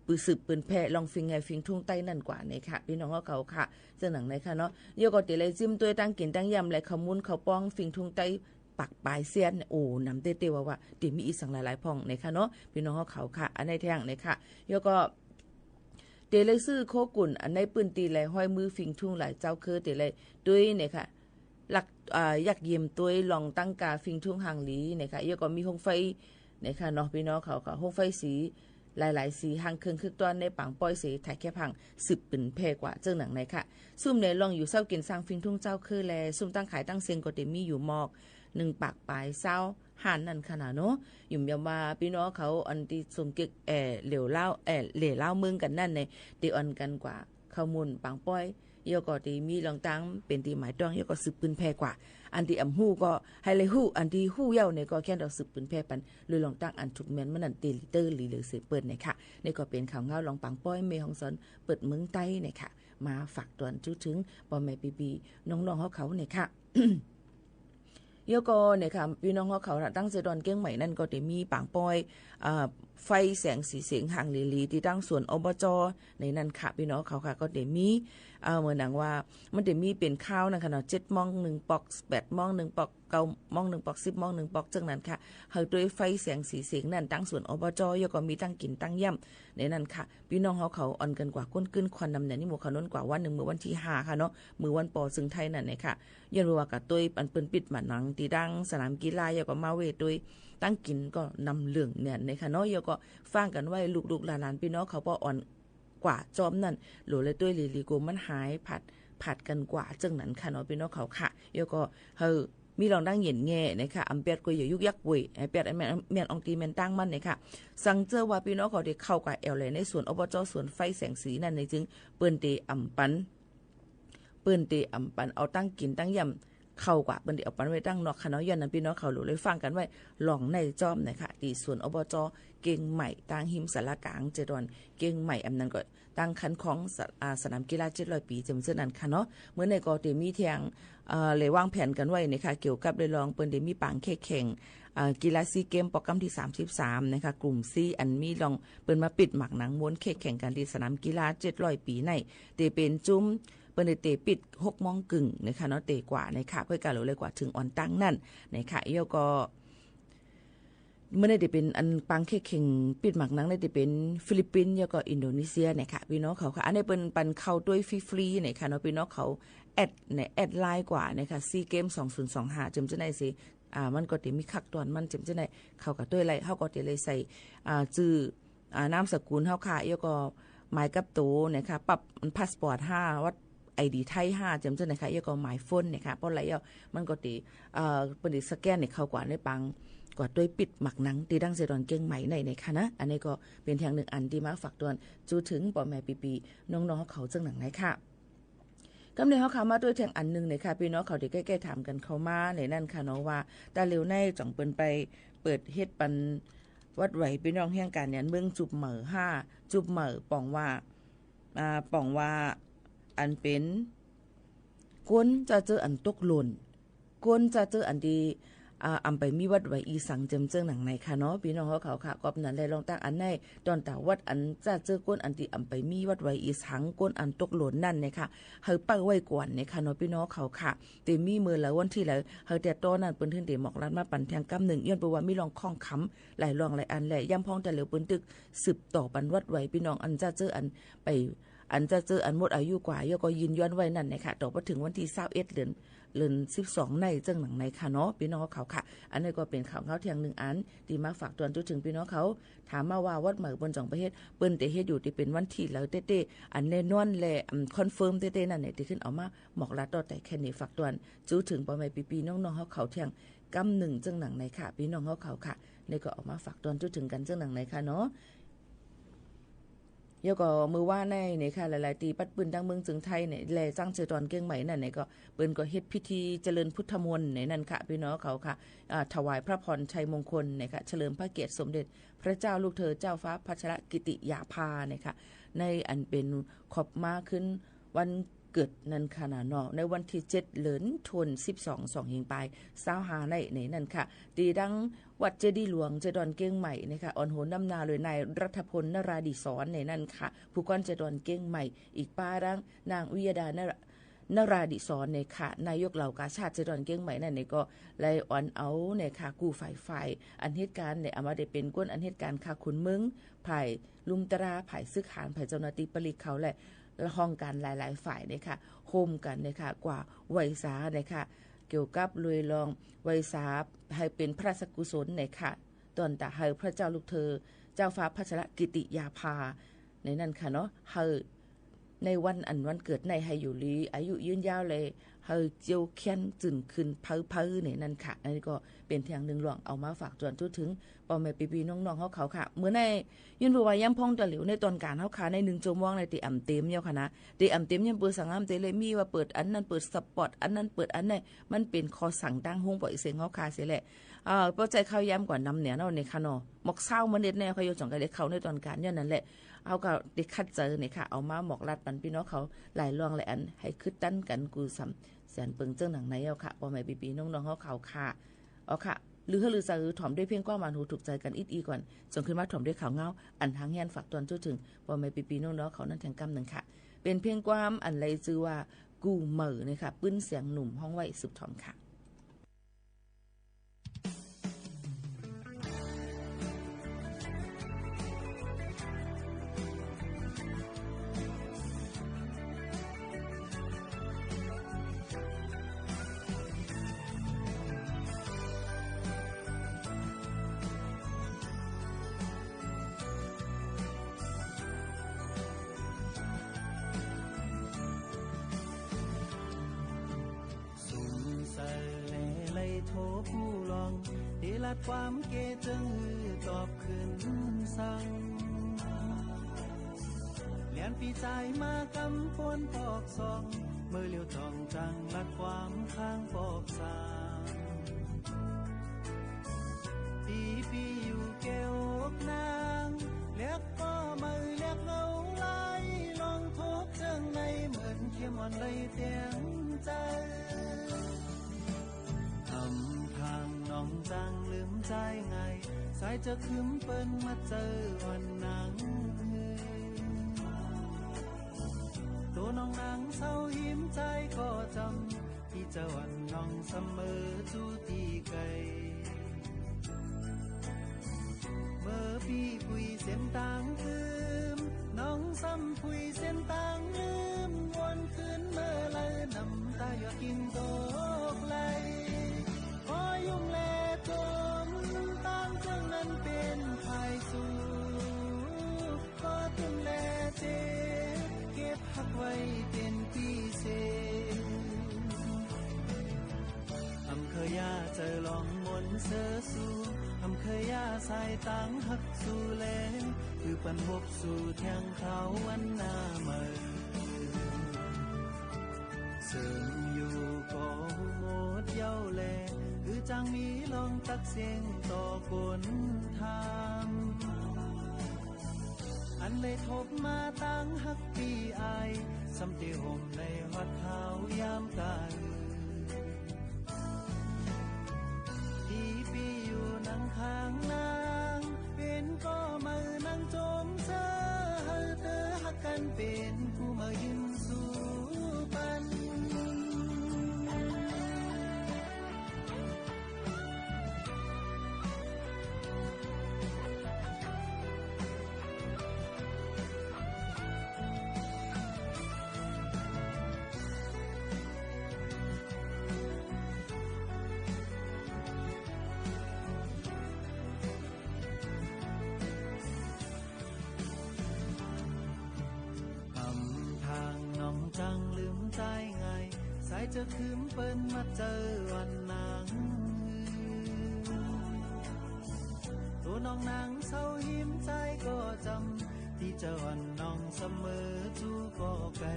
ปื้อสืบปืนแผ่ ร่องฟิงแห่ฟิงทุ่งใต้นั่นกว่า นะคะ ปี้น้องเฮาค่ะ เจ้าหนัง นะคะเนาะ แล้วก็เตไล่จิ้มตวยตังกิ๋นตังย่ำ และข้าวมูนข้าวป้องฟิงทุ่งใต้ ปากปายเสี้ยน โอ้ นำเต๊ๆ ว่าว่า เตมีอีสังหลายๆ พ่อง นะคะเนาะ ปี้น้องเฮาค่ะ อันในแท่ง นะคะ แล้วก็ เตไล่ซื้อโคกุ่น อันในปื้นตี้แล ฮ้อยมือฟิงทุ่งหลายเจ้าคือ เตไล่ตวย นะคะ ลัก อ่า ยักเยี่ยมตวย ลองตั้งกาฟิงทุ่งหางหลี นะคะ แล้วก็มีโฮงไฟ นะคะเนาะ ปี้น้องเฮาค่ะ โฮงไฟสี หลายๆ สี หางเครื่องคึกต้อนในปางป้อยเส ถ่ายแค่พัง สืบปืนแผ่กว่า เจ้าหนัง นะคะ ซุ่มในลองอยู่เซากิ๋นสร้างฟิงทุ่งเจ้าคือแล ซุ่มตั้งขายตั้งเซ็งก็เตมีอยู่หมอก หนึ่งปากปายซาวห้านนั่นค่ะนะเนาะ หยุมยำว่าปี้น้องเฮา อันตี้ส่งเก๊ก เอ่อ เหล่าลาว เอ่อ เหล่าลาวเมืองกั๋นนั่นเนี่ย เตอ่อนกั๋นกว่า ข้าวมูนปางป้อย แล้วก็เตมีลองตั้งเป๋นตี้หมายต้อง แล้วก็สืบปืนแผ่กว่า อันตี้อ่ำฮู้ก็หื้อไล่ฮู้ อันตี้ฮู้แล้วเนี่ยก็แค่นเอาสืบปืนแผ่ปัน โดยลองตั้งอันถูกแม่นมันนั่นเตลีเตอร์ลีเหลือเสเปิ้นเนี่ยค่ะ นี่ก็เป๋นข่าวเหงาลองปางป้อยแม่ฮ่องสอน เปิดเมืองใต้เนี่ยค่ะ มาฝากตอนจุดเถิง ป้อแม่ปี้ๆ น้องๆ เฮาเขาเนี่ยค่ะ แล้วก็เนี่ยค่ะ ปี้น้องเฮาเขาน่ะ ตั้งเสียตอนเกียงใหม่นั่นก็เตมีปางป้อย อ่า ไฟแสงสีเสียงหางหลีๆ ตี้ตั้งสวน อบจ. ในนั้นค่ะ ปี้น้องเขาค่ะ ก็เตมี อ่า เหมือนหนังว่า มันเตมีเป๋นคาวนั่นค่ะเนาะ เจ็ดโมงหนึ่งปอก แปดโมงหนึ่งปอก เก้าโมงหนึ่งปอก สิบโมงหนึ่งปอก เจ้านั้นค่ะ หื้อตวยไฟแสงสีเสียงนั่น ตั้งสวน อบจ. แล้วก็มีตั้งกิ๋นตั้งย่ำ ในนั้นค่ะ ปี้น้องเฮาเขาอ่อนกั๋นกว่า ก้นกึ้นควันนำเนี่ย นี่หมู่ข่าวโน้นกว่าวันนึ่ง เมื่อวันตี้ห้าค่ะเนาะ เมื่อวันปอเซิงไทยนั่นเนี่ยค่ะ ย้อนว่ากะตวยอันเปิ้นปิดมาหนังตี้ดั้งสนามกีฬา แล้วก็มาเว่ตวย ตั้งกิ๋นก็นำเหลืองเนี่ยนะคะเนาะ แล้วก็ฟังกั๋นไว้ลูกๆ หลานๆ ปี้น้องเขาป้ออ่อนกว่าจ้อมนั่น โหลเลยตวยหลีๆ กูมันหายผัด ผัดกั๋นกว่า เจ้านั้นค่ะเนาะ ปี้น้องเขาค่ะ แล้วก็หื้อ มีรองตั้งเย็นแง่นะคะ อำเปียดก็อย่ายุกยักเว่ย ไอ้เปียดอันแม่น แม่นอองตีแม่นตั้งมันนะคะ สังเจ้าว่าปี้น้องเขาเตเข้าก๋าแอ่วแลในสวน อบจ. สวนไฟแสงสีนั่นในจึง เปิ้นเตอำปัน เปิ้นเตอำปันเอาตั้งกิ๋นตั้งเยี่ยมเข้าก๋า เปิ้นเตเอาปันไว้ตั้งนอกค่ะเนาะ ย้อนนั้นปี้น้องเขาหลูเลยฟังกั๋นไว้ ลองในจ้อมนะคะ ตี้สวน อบจ. เกียงใหม่ ตางฮิมศาลากลาง เจดอนเกียงใหม่ อำนั้นก็ ตางคันของสะ อ่า สนามกีฬาเจ็ดร้อยปี๋ เจิ่มเจ้านั้นค่ะเนาะ เมื่อในก็เตมีแท่ง เอ่อ เลยวางแผนกั๋นไว้นะคะ เกี่ยวกับเรื่องเปิ้นเตมีปางแข่งขัน อ่า กีฬาซีเกมปอกกั๊มตี้สามสิบสามนะคะ กลุ่มซี อันมีรองเปิ้นมาปิดหมากหนังม้วนแข่งขันกั๋นตี้สนามกีฬาเจ็ดร้อยปี๋ใน เตเป๋นจุ้ม เปิ้นเตปิดหกโมงเกิ่งนะคะเนาะ เตกว่านะคะ ก้อยก๋าหลูเลยกว่าเถิงอ่อนตั้งนั้นนะคะ แล้วก็ เมื่อในเตเป๋นอันปางแข่งขันปิดหมากหนังในเตเป๋นฟิลิปปินส์ แล้วก็อินโดนีเซียนะคะ ปี้น้องเขาค่ะ อันนี้เปิ้นปันเข้าตวยฟรีๆนะคะเนาะ ปี้น้องเขาแอดใน แอดไลน์กว่านะคะ ซีเกมสองศูนย์สองห้า เจิ่มเจ้านั้นสิ อ่า มันก็เตมีขั้นต๋อนมัน เจิ่มเจ้านั้น เข้าก๋าตวยไลน์ เฮาก็เตเลยใส่ อ่า จื้อ อ่า นามสกุลเฮาค่ะ แล้วก็หมายกับตั๋วนะคะ ปั๊บพาสปอร์ตห้า บัตรไอดีไทยห้า เจิ่มเจ้านั้นค่ะ แล้วก็หมายโฟนนะคะ ป้อไลน์แล้วมันก็เต เอ่อ เปิ้นเตสแกนในเข้ากว่าในปาง กว่าตวยปิดหมากหนังตี้ดั้งเจดอนเกียงใหม่ในนะคะนะ อันนี้ก็เป๋นแท่งนึ่งอันตี้มาฝากตวน จู๊เถิงป้อแม่ปี้ๆน้องๆเขาเจิ่งหนังในค่ะ กำเนิดเฮาค่ะมาตวยแท่งอันนึ่งนะคะ ปี้น้องเขาตี้ใก้ๆถามกั๋นเข้ามาในนั้นค่ะเนาะ ว่าต๋าเหลียวในจ่องเปิ้นไปเปิดเฮ็ดปันวัดไหวปี้น้องแห่งก๋านยานเมืองจุบเหมาห้า จุบเหมาป่องว่า อ่า ป่องว่าอันเป๋น ก้นจะเจออันตกหล่น ก้นจะเจออันตี้ อ่า อำไปมีวัดไหวอีสังเจิ่มเจิ่งหนังในค่ะเนาะ ปี้น้องเขาค่ะ กอบนั้นแล ลองตั้งอันใน ตอนต๋าวัดอันจะเจอก้นอันตี้อำไปมีวัดไหวอีสัง ก้นอันตกหล่นนั่นนะคะ เฮาเป้าไว้ก่อนนะคะเนาะ ปี้น้องเขาค่ะ เตมีเมื่อไหร่วันตี้ไหน เฮาแต่ต๋อนนั้นเปิ้นเถิงเตหมอกลัดมาปันแท่งกำนึ่ง ย้อนเปิ้นว่ามีรองข้องคำหลายรองหลายอันแล ย้ำพ่องต๋าเหลียวเปิ้นตึกสืบต่อปันวัดไหวปี้น้องอันจะเจออันไป อันจะเจออันหมดอายุกว่า แล้วก็ยินยอมไว้นั่นนะคะ ต่อไปเถิงวันตี้ซาวเอ็ดเดือน เดือนสิบสองในเจิ่งหนังในค่ะเนาะ ปี้น้องเขาค่ะ อันนี้ก็เป๋นข่าวเงาแท่งนึ่งอันตี้มาฝากตวนจู๊เถิงปี้น้องเขา ถามมาว่าวัดไหมเปิ้นจ่องไปเฮ็ด เปิ้นเตเฮ็ดอยู่ตี้เป๋นวันตี้ไหนเต๊ๆ อันแน่นอนแล อืม คอนเฟิร์มเต๊ๆนั่นเนี่ย ตี้ขึ้นเอามาหมอกลัดต่อแต่แค่นี้ฝากตวน จู๊เถิงป้อแม่ปี้ๆน้องๆเขาแท่งกำนึ่งเจิ่งหนังในค่ะ ปี้น้องเขาค่ะ นี่ก็เอามาฝากตวนจู๊เถิงกั๋นเจิ่งหนังในค่ะเนาะ แล้วก็เมื่อวานในนะคะ หลายๆตี้ปัดปื้นตังเมืองเจิงไทยเนี่ย แลจังเจดอนเกียงใหม่นั่นเนี่ยก็ เปิ้นก็เฮ็ดพิธีเจริญพุทธมนต์ในนั้นค่ะ ปี้น้องเขาค่ะ อ่า ถวายพระพรชัยมงคลนะคะ เฉลิมพระเกียรติสมเด็จพระเจ้าลูกเธอเจ้าฟ้าพัชรกิติยาภานะคะ ในอันเป๋นขอบมาขึ้นวันเกิดนั่นค่ะนะเนาะ ในวันตี้เจ็ดเดือนธันวาสิบสอง สองเฮงปายซาวห้าใน ในนั้นค่ะ ตี้ดังวัดเจดีย์หลวงเจดอนเกียงใหม่นะคะ อ่อนโหนนำหน้าโดยนายรัฐพล นราดิศรในนั้นค่ะ ผู้ก้อนเจดอนเกียงใหม่ อีกป้าดังนางวิยดา นรา นราดิศรเนี่ยค่ะ นายกเหล่ากาชาดเจดอนเกียงใหม่นั่นเนี่ยก็ไล่อ่อนเอาเนี่ยค่ะ กู้ฝ่ายฝ่ายอันเหตุก๋ารณ์เนี่ย เอามาได้เป๋นก้นอันเหตุก๋ารณ์ค่ะ คนเมือง ฝ่ายลุ่มตรา ฝ่ายศึกหาญ ฝ่ายเจ้าหน้าตี้ปลีกเขา และห้องก๋านหลายๆฝ่ายเนี่ยค่ะ ฮ่มกั๋นเนี่ยค่ะ กว่าไหว้สาเนี่ยค่ะ เกี่ยวกับลุยลองไหว้สาหื้อเป๋นพระราชกุศลเนี่ยค่ะ ตอนต๋าหื้อพระเจ้าลูกเธอ เจ้าฟ้าพัชรกิติยาภา ในนั้นค่ะเนาะ หื้อ ในวันอันวันเกิดในหื้ออยู่ดี อายุยืนยาว และหื้อเจียวเคียนจื้นขึ้นเพ้อๆ ในนั้นค่ะ อันนี้ก็เป๋นแท่งนึ่งลองเอามาฝากตวนจู๊เถิงป้อแม่ปี้ๆน้องๆเขาค่ะ เมื่อใน ย้อนเปิ้นว่าย้ำพ่องต๋าเหลียวในต๋อนก๋านเฮาค่ะ ในนึ่งชั่วโมงในเต๋อ่ำเต็มเย้าค่ะนะ เต๋อ่ำเต็มย้อนเปิ้นสั่งห้ามเต๋เลยมีว่าเปิดอันนั้น เปิดสปอตอันนั้น เปิดอันนั้น มันเป๋นข้อสั่งตางห้องบ่อยเสียงเฮาค่ะเสียแหละ เอ่อ ป้อใจ้ข้าวย้ำก่อนนำเนี่ยเนาะ เนี่ยค่ะเนาะ หมอกซาวเมินิตเนี่ย เขายกจ่องก็ได้เข้าในต๋อนก๋าน ย้อนนั้นแหละ เฮาก็ได้คัดเจอเนี่ยค่ะ เอามาหมอกลัดปันปี้น้องเขา หลายลองหลายอัน หื้อคึดตันกั๋นกู้ส่ำแสนเปิงเจิ่งหนังในเย้าค่ะ ป้อแม่ปี้ๆน้องๆเขาค่ะ เอาค่ะ ลือหื้อลือใจ๋ ถมด้วยเพลงความหวานหูถูกใจ๋กั๋นอิดอี้ก่อน จ่องขึ้นมาถมด้วยข่าวเงา อันหางเฮียนฝากตวนจู๊เถิงป้อแม่ปี้ๆน้องๆเขานั้นแท่งกำนึ่งค่ะ เป๋นเพลงความอันไร้จื้อว่า กู้เหมิวเนี่ยค่ะ ปื๊นเสียงหนุ่มฮ้องไว้สืบถมค่ะ ตี้ลัดความเกยเจิงหื้อตอบขึ้นสัง เลียนปี๋จายมากำปวนปอกส่อง เมื่อเหลียวจ้องจั้งลัดความข้างปอกสาม ตี้ปี้อยู่แก้วอกนาง เลือกก็ไม่เลือกเอาไว้ ลองทบเจิงในเหมือนเขียมอ่อนได้เตียงใจ๋ อำพรางน้องจั้งลืมใจ๊ง่าย สายจะครึ้มเปิ้นมาเจออ่อนนาง ตั๋วน้องนางเศร้าหิมใจ๋ก็จำ ตี้เจ้าอ่อนน้องเสมอจู้ตี้ไก๋ เมื่อปี้ผุยเส้นตางคืน น้องซ้ำผุยเส้นตางลืม วนคืนเมื่อไหร่น้ำตาหยดกิ่งตกไหล พอยุ่มแลจม ตางเจิงนั้นเป๋นภายสู่ ก็ตึงแลเจ็บ เก็บฮักไว้เป๋นปี๋เศษ อำเคยหย้าใจ๋ลองมนเซอสู่ อำเคยหย้าสายตางฮักสู่แล หื้อปันพบสู่เที่ยงคราววันหน้าใหม่ เซิ่งอยู่ก็ฮู้หมดเย้าแล หื้อจั้งมีลองตักเสี้ยงต่อคนถาม อันได้ทบมาตางฮักปี้อ้าย ซ้ำเตห่มได้ฮอดคราวยามก๋าย ตี้ปี้อยู่นังข้างนาง เป๋นก็เมือนังจมเซอ หื้อเตอฮักกั๋นเป๋นผู้เมือยืนสู้ปัน อำพรางน้องจั้งลืมใจ๊ง่าย สายจะครึ้มเปิ้นมาเจออ่อนนาง ตั๋วน้องนางเศร้าหิมใจ๋ก็จำ ตี้เจ้าอ่อนน้องเสมอจู้ก็ไก๋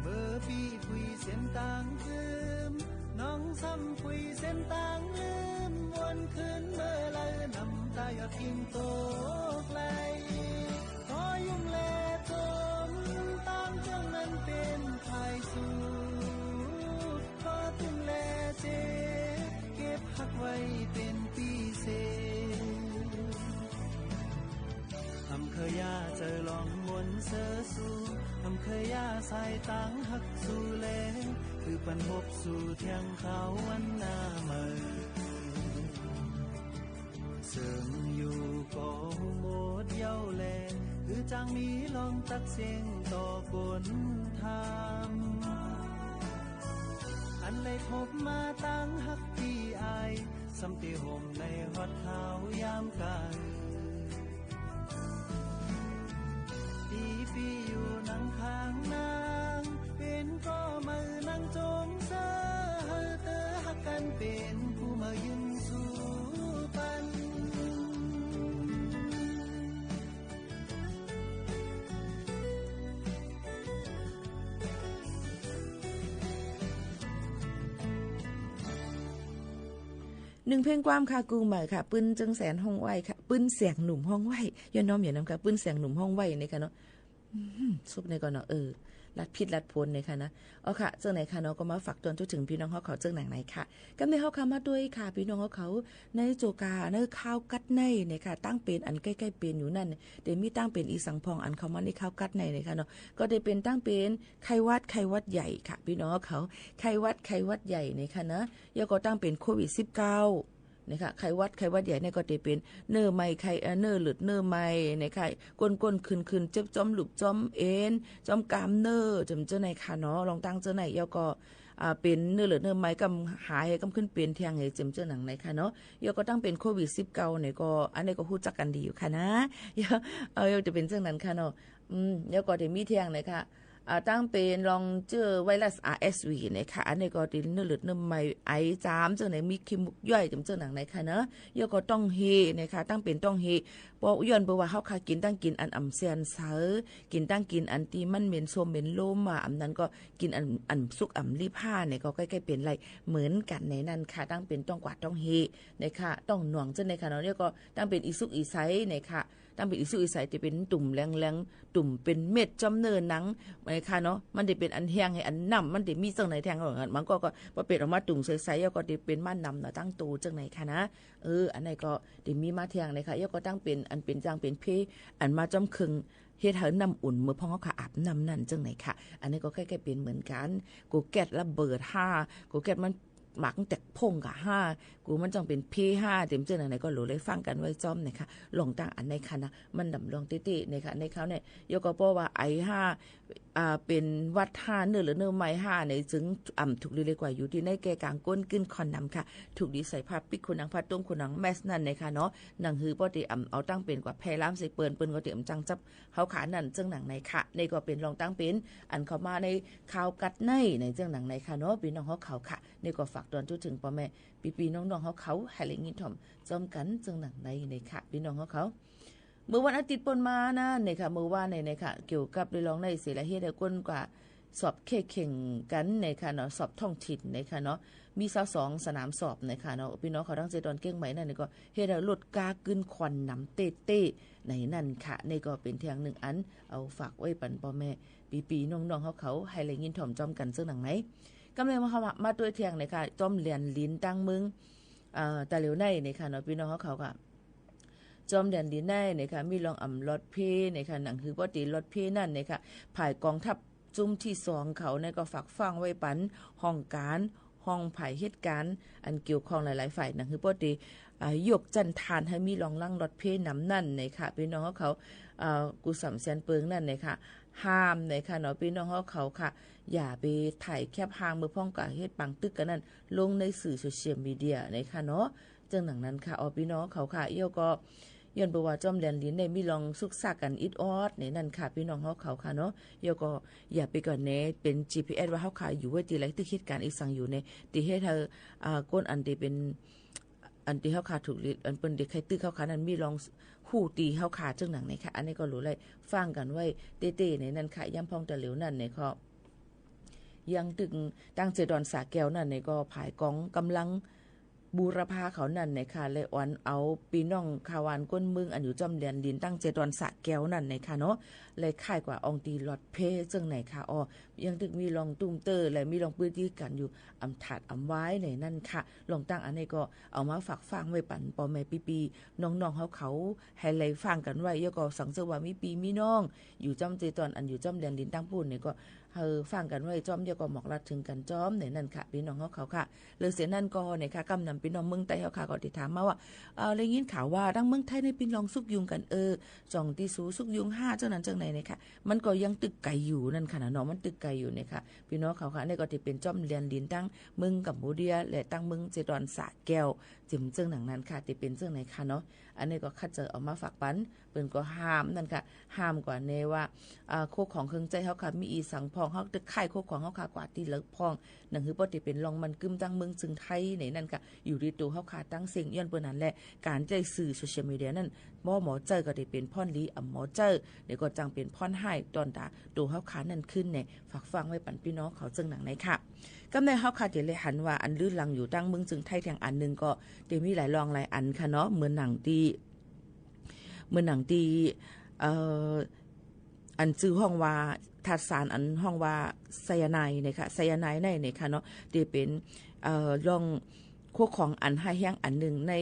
เมื่อปี้ผุยเส้นตางคืน น้องซ้ำผุยเส้นตางลืม วนคืนเมื่อไหร่น้ำตาหยดกิ่งตกไหล พอยุ่มแลจม ตางเจิงนั้นเป๋นภายสู่ ก็ตึงแลเจ็บ เก็บฮักไว้เป๋นปี๋เศษ อำเคยหย้าใจ๋ลองมนเซอสู่ อำเคยหย้าสายตางฮักสู่แล หื้อปันพบสู่เที่ยงคราววันหน้าใหม่ เซิ่งอยู่ก็ฮู้หมดเย้าแล หื้อจั้งมีลองตักเสี้ยงต่อคนถาม อันได้ทบมาตางฮักปี้อ้าย ซ้ำเตห่มได้ฮอดคราวยามก๋าย ตี้ปี้อยู่นังข้างนาง เป๋นก็เมือนังจมเซอ หื้อเตอฮักกั๋นเป๋นผู้เมือยืนสู้ปัน นึ่งเพลงความค่ะ กู้ใหม่ค่ะ ปื๊นเจิงแสนฮ้องไหว้ค่ะ ปื๊นแสงหนุ่มฮ้องไหว้ ย้อนน้อมย้อนนำค่ะ ปื๊นแสงหนุ่มฮ้องไหว้นี่ค่ะเนาะ อืม สุบในก่อนเนาะ เออ ลัดผิดลัดผลเนี่ยค่ะนะ เอาค่ะ เจ้าไหนค่ะเนาะ ก็มาฝากตวนทั่วเถิงปี้น้องเฮาเขาเจ้าหนังไหนค่ะ กำในเฮาค่ะมาตวยค่ะ ปี้น้องเฮาเขา ในโจกา ในคาวกั๊ดในเนี่ยค่ะ ตั้งเป๋นอันใก้ๆเป๋นอยู่นั้นเนี่ย เดี๋ยวมีตั้งเป๋นอีสังพ่องอันเข้ามาในคาวกั๊ดในเนี่ยค่ะเนาะ ก็ได้เป๋นตั้งเป๋นไข้หวัด ไข้หวัดใหญ่ค่ะ ปี้น้องเฮาเขา ไข้หวัด ไข้หวัดใหญ่เนี่ยค่ะนะ แล้วก็ตั้งเป๋นโควิดสิบเก้า เนี่ยค่ะ ไข้หวัด ไข้หวัดใหญ่เนี่ยก็จะเป๋นเนื้อไหม้ ไข้ เอ่อ เนื้อเลือด เนื้อไหม้เนี่ยค่ะ ก้นๆ ขึ้นๆ เจ็บจ้อมหลุบ จ้อมเอ็น จ้อมกล้ามเนื้อ เจิ่มเจ้าไหนค่ะเนาะ ลองตั้งเจ้าไหน แล้วก็ อ่า เป๋นเนื้อเลือด เนื้อไหม้ กำหาย กำขึ้นเป๋นแทง เจิ่มเจ้าหนังไหนค่ะเนาะ แล้วก็ตั้งเป๋นโควิดสิบเก้าเนี่ยก็ อันนี้ก็ฮู้จักกั๋นดีอยู่ค่ะนะ เออ จะเป๋นเจ้านั้นค่ะเนาะ อืม แล้วก็จะมีแทงเนี่ยค่ะ อ่า ตั้งเป๋นลองเจื้อไวรัส อาร์เอสวี นะคะ อันนี้ก็ตี้เนื้อเลือดเนื้อไหม้ ไอจาม เจ้าไหน มีขี้มูกย้อย เจ้า เจ้าหนังไหนคะเนาะ แล้วก็ต้องเฮนะคะ ตั้งเป๋นต้องเฮ เพราะย้อนเปื้อว่าเฮาค่ะกิ๋นตั้งกิ๋นอันอ่ำเสี้ยนเสา กิ๋นตั้งกิ๋นอันตี้มันเหม็นส้มเหม็นโลมมา อำนั้นก็กิ๋นอัน อันสุกอ่ำลีบห้าเนี่ยก็ใก้ๆ เป๋นไรเหมือนกั๋นในนั้นค่ะ ตั้งเป๋นต้องกวาดต้องเฮนะคะ ต้องหน่วงเจ้าไหนคะเนาะ แล้วก็ตั้งเป๋นอี่สุกอี่ใสนะคะ ตั้งเป๋นอี่สุกอี่ใสตี้เป๋นตุ่มแหลงๆ ตุ่มเป๋นเม็ดจ้อมเนื้อหนังนะคะเนาะ มันตี้เป๋นอันแห้งหื้ออันน้ำ มันตี้มีเจ้าไหนแทง บางก็ ก็ปอเปิดออกมาตุ่มใสๆ แล้วก็ตี้เป๋นม่านน้ำหนาตั้งโตเจ้าไหนคะนะ เออ อันนั้นก็ตี้มีมาแทงนะคะ แล้วก็ตั้งเป๋นอันเป๋นจางเป๋นเพ อันมาจ้อมเคิง เฮ็ดหื้อน้ำอุ่น เมื่อพ่องเฮาค่ะอาบน้ำนั่นเจ้าไหนคะ อันนี้ก็ใก้ๆ เป๋นเหมือนกั๋น กูแก๊สระเบิดห้า กูแก๊สมัน หมากแตกพ่งกะห้า กูมันจ้องเป๋นเพห้า เต็มเจ้าหนังไหนก็หลูได้ฟังกั๋นไว้จ้อมนะคะ ลองตั้งอันในคะนะ มันดำลองเต๊ๆ นะคะ ในคราวนี้ แล้วก็เพราะว่าไอห้า อ่า เป๋นหวัดห้า เนื้อเลือดเนื้อไหม้ห้า ในจึงอ่ำถูกดีเลยกว่าอยู่ตี้ในแก้กางก้นกึ้นควันน้ำค่ะ ถูกดีใส่ผ้าปิดขูหนัง ผ้าตุ้มขูหนัง แมสก์นั่นนะคะเนาะ หนังหื้อป้อตี้อ่ำเอาตั้งเป๋นกว่าแพร่ลามใส่เปิ้น เปิ้นก็ตี้อ่ำจังจับเฮาค่ะนั่นเจ้าหนังไหนคะ นี่ก็เป๋นลองตั้งเป๋นอันเข้ามาในข่าวกัดใน ในเจ้าหนังไหนคะเนาะ ปี้น้องเฮาเขาค่ะ นี่ก็ฝากตอนจุ๊เถิงป้อแม่ปี้ๆ น้องๆ เฮาเขา หื้อได้ยินถ่อมจ้อมกั๋นเจ้าหนังไหน ในคะ ปี้น้องเฮาเขา เมื่อวันอาทิตย์ป้นมานั้นนะคะ เมื่อวานนี้นะคะ เกี่ยวกับเรื่องในเสรีเฮ็ดหื้อก้นกว่าสอบเข่งกั๋นนะคะเนาะ สอบท้องถิ่นนะคะเนาะ มีซาวสองสนามสอบนะคะเนาะ ปี้น้องเขาตั้งเจตอนเกียงใหม่นั่นนี่ก็เฮ็ดหื้อรถก้ากึ้นควันน้ำเต๊ๆ ในนั้นค่ะ นี่ก็เป๋นแทงหนึ่งอัน เอาฝากไว้ปันป้อแม่ปี้ๆ น้องๆ เฮาเขา หื้อได้ยินถ่อมจ้อมกั๋นเจ้าหนังไหน ก็เลยมา มาตวยแทงนะคะ จ้อมแหลนหลินตั้งเมือง อ่า ตะเหลียวในนะคะเนาะ ปี้น้องเฮาเขาค่ะ จ้อมแหลนหลินในนะคะ มีลองอ่ำรถเพนะคะ หนังหื้อป้อตี้รถเพนั่นนะคะ ฝ่ายก๋องทัพจุ้มตี้สองเขาเนี่ยก็ฝากฟังไว้ปันห้องก๋าน ห้องฝ่ายเหตุก๋ารณ์ อันเกี่ยวข้องหลายๆ ฝ่าย หนังหื้อป้อตี้ อ่า ยกจั้นฐานหื้อมีลองลังรถเพนำนั่นนะคะ ปี้น้องเฮาเขา อ่า กู้สำเสียนเปิงนั่นนะคะ ห้ามนะคะเนาะ ปี้น้องเฮาเขาค่ะ อย่าไปถ่ายแคปห่างเมื่อพ่องกะเหตุปางตึกกั๋นนั่น ลงในสื่อโซเชียลมีเดียนะคะเนาะ เจ้าหนังนั้นค่ะ อ๋อ ปี้น้องเขาค่ะ แล้วก็ย้อนเปื้อว่าจ้อมแหลนหลินเนี่ยมีลองซุกซากกั๋นอิดออดในนั้นค่ะ ปี้น้องเฮาเขาค่ะเนาะ แล้วก็อย่าไปก่อนแหนเป๋นจีพีเอสว่าเฮาค่ะอยู่ไว้ตี้ใด ตึกเหตุก๋ารณ์อีสังอยู่ใน ตี้เฮ็ดหื้อ อ่า ก้นอันตี้เป๋น อันตี้เฮาค่ะถูกลิด อันเปิ้นตี้ใค่ตึกเฮาค่ะนั่น มีลองฮู้ตี้เฮาค่ะเจ้าหนังไหนคะ อันนี้ก็หลูได้ฟังกั๋นไว้เต๊ๆ ในนั้นค่ะ ย้ำพ่องตะเหลียวนั่นในก็ ยังตึงตั้งเจตอนสระแก้วนั่นในก็ ฝ่ายก๋องก๋ำลังบูรพาเขานั่นนะคะ เลยอ่อนเอาปี้น้องคาวานก้นเมืองอันอยู่จ้อมแหลนหลินตั้งเจตอนสระแก้วนั่นนะคะเนาะ เลยค่ายกว่าอ่องตี้รถเพเจ้าไหนคะ อ๋อ ยังตึงมีลองตุ้มเต๊อะ และมีลองปื้นตี้กั๋นอยู่ อ่ำถาดอ่ำวายในนั้นค่ะ ลองตั้งอันนี้ก็เอามาฝากฟังไว้ปันป้อแม่ปี้ๆ น้องๆ เฮาเขา หื้อได้ฟังกั๋นไว้ แล้วก็สังเสริญว่ามีปี้มีน้อง อยู่จ้อมเจตอนอันอยู่จ้อมแหลนหลินตั้งปู้นเนี่ยก็ หื้อฟังกั๋นไว้จ้อม แล้วก็บอกลัดเถิงกั๋นจ้อมในนั้นค่ะ ปี้น้องเฮาเขาค่ะ แล้วเสียนั้นก็นะคะ กำนำปี้น้องเมืองใต้เฮาค่ะ ก็ตี้ถามมาว่า เอ่อ ได้ยินข่าวว่าตั้งเมืองไทยในปี้น้องสุกยุงกั๋น เออ จ่องตี้สูสุกยุงห้า เจ้านั้นเจ้าไหนนะคะ มันก็ยังตึกไก๋อยู่นั่นค่ะนะเนาะ มันตึกไก๋อยู่เนี่ยค่ะ ปี้น้องเขาค่ะ อันนี้ก็ตี้เป๋นจ้อมแหลนหลินตั้งเมืองกัมพูเดีย และตั้งเมืองเจตอนสระแก้ว เจิมเจ้าหนังนั้นค่ะ ตี้เป๋นเจ้าไหนคะเนาะ อันนี้ก็คัดเจอเอามาฝากปัน เปิ้นก็ห้ามนั่นค่ะ ห้ามกว่าแน่ว่า อ่า โคของเครื่องใจ๊เฮาค่ะ มีอีสังพ่อง เฮาตึกค่ายโคของเฮาค่ะ กวาดตี้เลิกพ่อง หนังหื้อป้อตี้เป๋นลองมันกึ้มตั้งเมืองเซิงไทยในนั้นค่ะ อยู่ตี้โตเฮาค่ะตั้งเซ้ง ย้อนเปื้อนั้นแหละ ก๋านใจ๊สื่อโซเชียลมีเดียนั่น บ่หมอเจ้อก็ตี้เป๋นพ่อนดี อ่ำหมอเจ้อ เดี๋ยวก็จังเป๋นพ่อนฮ้าย ตอนตาโตเฮาค่ะนั่นขึ้นเนี่ย ฝากฟังไว้ปันปี้น้องเขาเจ้าหนังไหนค่ะ กำในเฮาค่ะตี้เลยหันว่าอันลือหลังอยู่ตั้งเมืองเซิงไทยแทงอันหนึ่งก็ตี้มีหลายลองหลายอันค่ะเนาะ เหมือนหนังตี้ เหมือนหนังตี้ เอ่อ อันจื้อฮ้องว่า ธาตุสารอันฮ้องว่าไซยาไนด์นะคะ ไซยาไนด์ในเนี่ยค่ะเนาะ ตี้เป๋น เอ่อ ลองโคของอันฮ้ายแฮงอันหนึ่งใน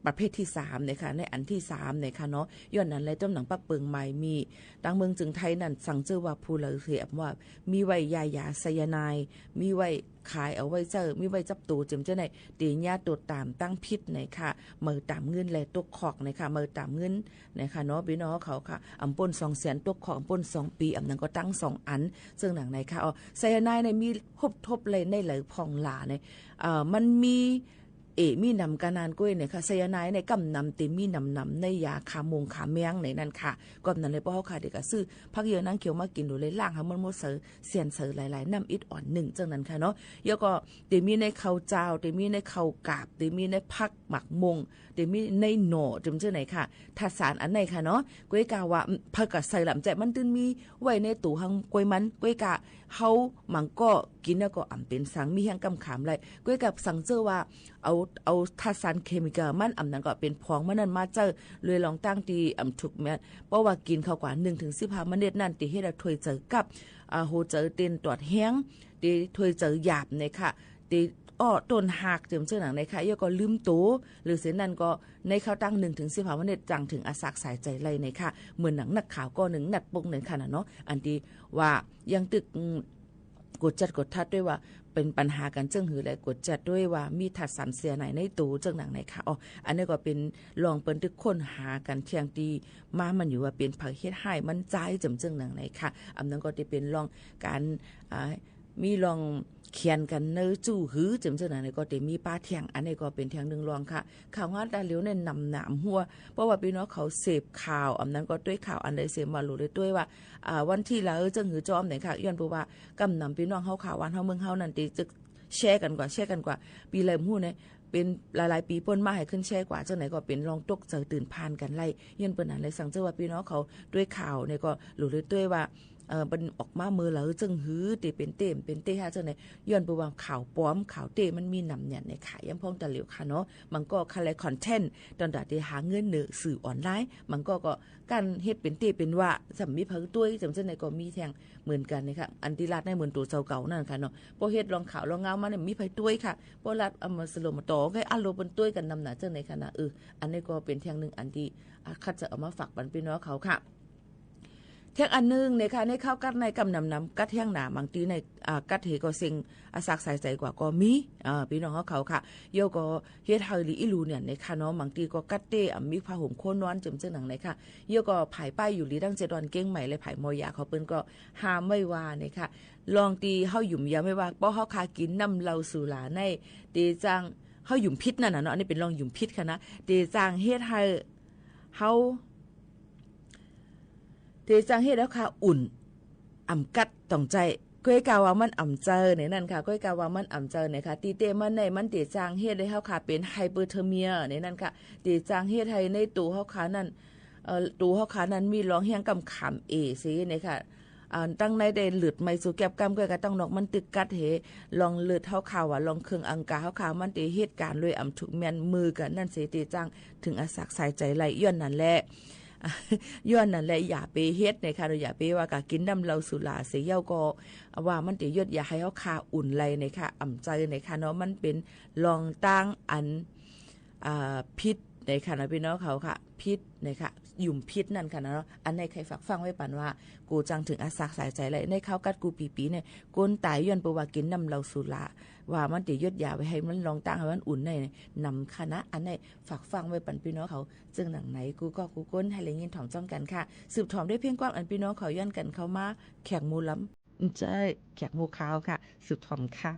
ประเภทตี้สามเนี่ยค่ะ ในอันตี้สามเนี่ยค่ะเนาะ ย้อนนั้นแหละ จ้อมหนังปักเปิงหมายมี ตั้งเมืองเซิงไทยนั่น สังเจ้อว่าผู้เหลือเสียว่า มีไว้ยายาไซยาไนด์ มีไว้ขายเอาไว้เจ้อ มีไว้จับโตเจิมเจ้าไหน ตี้เยียะโตต๋ามตั้งผิดเนี่ยค่ะ เมาต๋ามเงินและตกคอกเนี่ยค่ะ เมาต๋ามเงินเนี่ยค่ะเนาะ ปี้น้องเขาค่ะ อ่ำป้นสองแสนตกคอก อ่ำป้นสองปี๋ อ่ำนั้นก็ตั้งสองอัน เซิ่งหนังไหนค่ะ อ๋อ ไซยาไนด์ในมีฮบทบเลยในหลายพ่องหลาเนี่ย เอ่อ มันมี เอ่อ มีนำกะนานก้วยเนี่ยค่ะ ไซยาไนด์เนี่ยก้ำนำเต๋มีนำๆ ในยาฆ่าม่วงฆ่าแมงในนั้นค่ะ ก็นั้นเลย ป้อเฮาค่ะ เดี๋ยวก็ซื้อผักเยื่อหนังเขียวมากิ๋นดูเลย ล้างหื้อมันหมดเซา เสี้ยนเซาหลายๆ น้ำอิดอ่อนนึ่ง เจ้านั้นค่ะเนาะ แล้วก็เต๋มีในข้าวเจ้า เต๋มีในข้าวกาบ เต๋มีในผักหมากม่วง เต๋มีในหน่อ เจิ่มเจ้าไหนค่ะ ธาตุสารอันไหนค่ะเนาะ ก้วยกาว่า อืม เปิ้นก็ใส่ลำใจ๋ มันตึงมีไว้ในตั๋วหั้นก้วยมัน ก้วยกาเฮามังก็กิ๋นแล้วก็อ่ำเป๋นสัง มีแฮงก้ำขามไหล่ ก้วยกาสังเจ้าว่า เอา เอาธาตุสารเคมีคอลมัน อ่ำนั้นก็เป๋นผงมันนั้นมาใจ๊ เลยลองตั้งตี้อ่ำถูกแม่น เพราะว่ากิ๋นเข้าไปนึ่งเถิงสิบห้ามินิตนั้น เต๋เฮ็ดหื้อถ้วยใจ๋กับ อ่า หัวใจ๋เต้นตอดแฮง เต๋ถ้วยใจ๋หยาบเนี่ยค่ะ เต๋อ้อต้นฮาก เจิ่มเจ้าหนังเนี่ยค่ะ แล้วก็ลืมตั๋ว หรือเสียนั้นก็ในเข้าตั้งนึ่งเถิงสิบห้ามินิต จั่งเถิงอะสักสายใจ๋ไหล่เนี่ยค่ะ เหมือนหนังนักข่าวก้อนนึ่งนัดปงเนี่ยค่ะน่ะเนาะ อันตี้ว่ายังตึก อืม กวดจัดกวดทัดตวยว่าเป๋นปัญหากั๋นเจิ่งหื้อ และกวดจัดตวยว่ามีธาตุสารเสียไหนในตั๋วเจิ่งหนังไหนค่ะ อ๋อ อันนี้ก็เป๋นลองเปิ้นตึกค้นหากั๋นเที่ยงตี้มา มันอยู่ว่าเป๋นใผเฮ็ดหื้อมันใจ๊ เจิ่มเจิ่งหนังไหนค่ะ อ่ำนั้นก็จะเป๋นลองก๋าน อ่า มีลองเขียนกั๋นในจู้หื้อ เจิ่มเจิ่งหนังไหนก็จะมีป้าเที่ยง อันนี้ก็เป๋นเที่ยงนึ่งลองค่ะ ข่าวงานต๋าเหลียวเนี่ยหนำหนามหัว เพราะว่าปี้น้องเขาเสพข่าว อ่ำนั้นก็ตวยข่าวอันใดเสพมาหลูเลยตวยว่า อ่า วันตี้ละเออ เจิ่งหื้อจอมเนี่ยค่ะ ย้อนเปิ้นว่า ก้ำนำปี้น้องเฮาข่าวบ้านเฮาเมืองเฮานั้น ตี้จึกแชร์กั๋นกว่า แชร์กั๋นกว่า ปี้ไหนบ่ฮู้เนี่ย เป๋นหลายๆ ปี๋ป้นมาหื้อขึ้นแชร์กว่า เจ้าไหนก็เป๋นลองตกใจ๋ตื่นพล่านกั๋นไหล่ ย้อนเปิ้นนั้นเลยสังเจ้าว่าปี้น้องเขาตวยข่าวเนี่ยก็หลูเลยตวยว่า เอ่อ เปิ้นออกมาเมื่อละเออ เจิ่งหื้อ ตี้เป๋นเต๊ะ เป๋นเต๊ะฮะ เจ้าไหน ย้อนเปิ้นว่าข่าวปลอม ข่าวเต๊ะมันมีนำเนี่ยในข่าวย้ำพ่องต๋าเหลียวค่ะเนาะ มันก็คล้ายๆ คอนเทนต์ ต๋อนต๋าตี้หาเงินเหนือสื่อออนไลน์ มันก็ ก็ ก้านเฮ็ดเป๋นเต๊ะเป๋นว่า ซ้ำมีใผตวย เจิ่มเจ้าไหนก็มีแท่งเหมือนกั๋นเนี่ยค่ะ อันตี้ลาดในเหมือนตั๋วเจ้าเก่านั่นค่ะเนาะ ป้อเฮ็ดลองข่าวลองงาวมาเนี่ยมีใผตวยค่ะ ป้อลาดเอามาสรุปมาต่อ ก็อารมณ์เปิ้นตวยกั๋นนำหนาเจ้าไหนค่ะน่ะ เออ อันนี้ก็เป๋นแท่งนึ่งอันตี้ อ่า คัดจะเอามาฝากปันปี้น้องเขาค่ะ แท่งอันนึ่งเนี่ยค่ะ ในข้าวกั๊ดในก้ำนำๆ กั๊ดแฮงหนา บางตี้ใน อ่า กั๊ดเหก็เซ็ง อะสักสายใจ๋กว่าก็มี อ่า ปี้น้องเฮาเขาค่ะ แล้วก็เฮ็ดหื้อหลีอี้หลูเนี่ยในค่ะเนาะ บางตี้ก็กั๊ดเต๊ะ อ่า มีผ้าห่มโคนนอน เจิ่มเจ้าหนังในค่ะ แล้วก็ผายป้ายอยู่หลีตั้งเจ็ดวันเกียงใหม่ และผายมอยาเขาเปิ้นก็ห้ามไว้ว่าเนี่ยค่ะ ลองตี้เฮาหยุมยามไว้ว่า ป้อเฮาคากิ๋นน้ำเหล้าสุราใน เต๋จาง เฮาหยุมผิดนั่นน่ะเนาะ อันนี้เป๋นลองหยุมผิดค่ะนะ เต๋จางเฮ็ดหื้อเฮา เต๋จางเฮ็ดหื้อเฮาคาอุ่น อ่ำกั๊ดต่องใจ๋ ก้วยกาว่ามันอ่ำเจอในนั้นค่ะ ก้วยกาว่ามันอ่ำเจอในค่ะ ตี้เต๊ะมันในมันเต๋จางเฮ็ดหื้อเฮาคาเป๋นไฮเปอร์เทอร์เมียในนั้นค่ะ เต๋จางเฮ็ดหื้อในตั๋วเฮาคานั้น เอ่อ ตั๋วเฮาคานั้นมีลองแฮงก้ำขามเอเซในค่ะ อ่า ตังในได้เลือดไหม้สู่แก๊บก้ำ ก้วยกาตังนอกมันตึกกั๊ดเห ลองเลือดเฮาคาว่า ลองเครื่องอังกาเฮาคา มันเต๋เหตุก๋ารณ์โดยอ่ำถูกแม่นมือกั๋นนั่นเส เต๋จางเถิงอะสักสายใจ๋ไหล่ ย้อนนั้นแหละ ย้อนนั้นแหละ อย่าไปเฮ็ดในค่ะ อย่าไปว่ากากิ๋นน้ำเหล้าสุราเสเย้าก็ว่ามันเต๋ยดยาหื้อเฮาคาอุ่นไหล่ในค่ะ อ่ำเจอในค่ะเนาะ มันเป๋นลองตั้งอัน อ่า ผิดในค่ะนะปี้น้องเขาค่ะ ผิดในค่ะ หยุมผิดนั่นค่ะนะเนาะ อันนี้ใค่ฝากฟังไว้ปันว่า กู๋จางเถิงอะสักสายใจ๋ไหล่ ในข้าวกั๊ดกู้ปี๋ๆ เนี่ย คนต๋ายย้อนเปิ้นว่ากิ๋นน้ำเหล้าสุรา ว่ามันเต๋ยดยาไว้หื้อมันลองตั้งหื้อมันอุ่นใน นำค่ะนะ อันนี้ฝากฟังไว้ปันปี้น้องเขา เจิ่งหนังไหน กู้ก๊อกกู้คนหื้อได้ยินถ่อมจ้องกั๋นค่ะ สืบถ่อมด้วยเพียงความอันปี้น้องเขาย้อนกั๋นเข้ามา แขกหมู่ลำ ใจ้ แขกหมู่คาวค่ะ สืบถ่อมค่ะ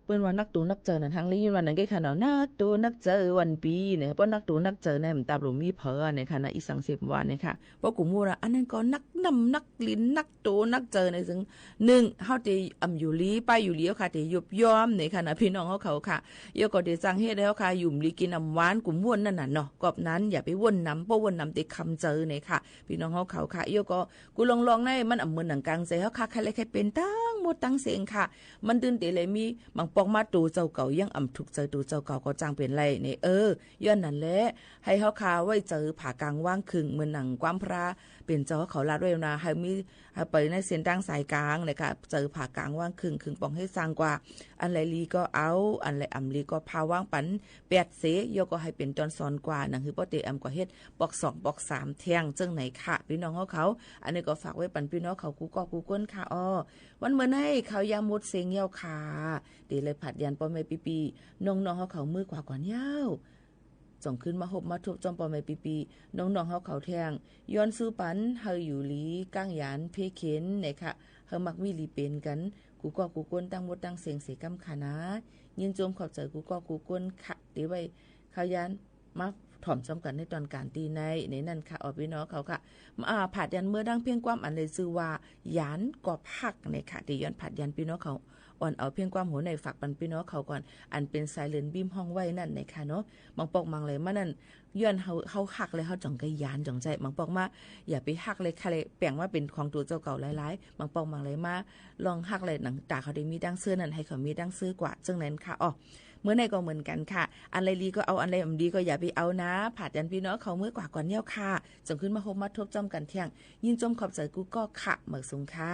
เปิ้นว่านักตั๋วนักเจิ๋อน่ะ หังได้ยินว่าหนังใก้ค่ะเนาะ นักตั๋วนักเจิ๋อวันปี้เนี่ย เพราะนักตั๋วนักเจิ๋อเนี่ย มันตามหลู่มีเผลอเนี่ยค่ะนะ อีสังเสพว่าเนี่ยค่ะ เพราะกูมู่ว่าอันนั้นก็นักน้ำนักลิ้น นักตั๋วนักเจิ๋อเนี่ย ซึ่งหนึ่ง เฮาเต๋อำอยู่หลี ไปอยู่หลี เฮาค่ะ เต๋อยุบย่อมเนี่ยค่ะนะ ปี้น้องเฮาเขาค่ะ เยียะก็เต๋อจั่งเฮ็ดหื้อเฮาค่ะ อยู่บ่ดีกิ๋นบ่หวาน กูมู่นั่นน่ะเนาะ กอบนั้นอย่าไปว่นนำ เพราะว่นนำเต๋อคำเจิ๋อเนี่ยค่ะ ปี้น้องเฮาเขาค่ะ เยียะก็ กูลองๆ ใน มันอ่ำเหมือนหนังกลางใจ๋เฮาค่ะ ใค่ใดใค่เป๋นตังหมดตังเสี้ยงค่ะ มันตึงเต๋อเลยมี บางปอกมาตั๋วเจ้าเก่ายังอ่ำถูกใจ๋ตั๋วเจ้าเก่าก็จั่งเป๋นไรเนี่ย เออ ย้อนนั้นแหละ หื้อเฮาค่ะ ไว้เจิ๋อผ่ากลางวางครึ่ง เหมือนหนังความพระเป๋นเจ้าเขาลาดไว้นะ หื้อมี หื้อไปในเส้นตางสายกลางเนี่ยค่ะ เจิ๋อผ่ากลางวางครึ่ง ครึ่งปองหื้อซ่างกว่า อันใดหลีก็เอา อันใดอ่ำหลีก็ผ่าวางปั๋น แป๊ดเส เยียะก็หื้อเป๋นตอนสอนกว่า หนังหื้อป้อเต๋ออ่ำก็เฮ็ด ปอกสองปอกสามแท่ง เจิ่งไหนค่ะ ปี้น้องเฮาเขา อันนี้ก็ฝากไว้ปั๋นปี้น้องเขากู้ก้อกู้ก้นค่ะอ้อ วันเมื่อนี้ข่าวยามหมดเสี้ยงแล้วค่ะ เต๋อเลยผาดยานป้อแม่ปี้ๆ น้องๆ เฮาเขาเมื่อกว่าก่อนเย้า จ่องคืนมาฮบมาทบจ้อมป้อแม่ปี้ๆ น้องๆ เฮาเขาแท่ง ย้อนสู้ปั๋น หื้ออยู่หลี ก้างหยาน เพเข็ญ เนี่ยค่ะ หื้อมักมีหลีเป๋นกั๋น กู้ก้อกู้ก้นตังหมดตังเสี้ยงเสก้ำค่ะนะ ยินจมขอบใจ๋กู้ก้อกู้ก้นค่ะ เต๋อไว้ข่าวยาน มาถ่อมจ้อมกั๋นในตอนก๋านตี้ใน ในนั้นค่ะ อ้อ ปี้น้องเขาค่ะ อ่า ผาดยานเมื่อดังเพียงความอันใดจื้อว่า หยานกอบฮักเนี่ยค่ะ เต๋อย้อนผาดยานปี้น้องเขา อ่อนเอาเพียงความหัวในฝากปั๋นปี้น้องเขาก่อน อันเป๋นสายเลินบีมฮ้องไว้นั่นเนี่ยค่ะเนาะ บางปอกบางไหลมานั่น ย้อนเฮา เฮาฮักเลยเฮาจ่องใก้หยานจ่องใจ๋ บางปอกมา อย่าไปฮักเลยค่ะเลย แป๋งว่าเป๋นของตั๋วเจ้าเก่าหลายๆ บางปอกบางไหลมา ลองฮักเลยหนังต๋าเขาได้มีดั้งเสื้อนั่น หื้อเขามีดั้งเสื้อกว่า เจิ่งนั้นค่ะอ้อ เมื่อไหนก็เหมือนกั๋นค่ะ อันใดหลีก็เอา อันใดบ่ดีก็อย่าไปเอานะ ผาดยานปี้น้องเขาเมื่อกว่าก่อนเย้าค่ะ จ่องคืนมาฮบมาทบจ้อมกั๋นแท่ง ยินจมขอบใจ๋กู้ก้อค่ะ หมายสูงค่ะ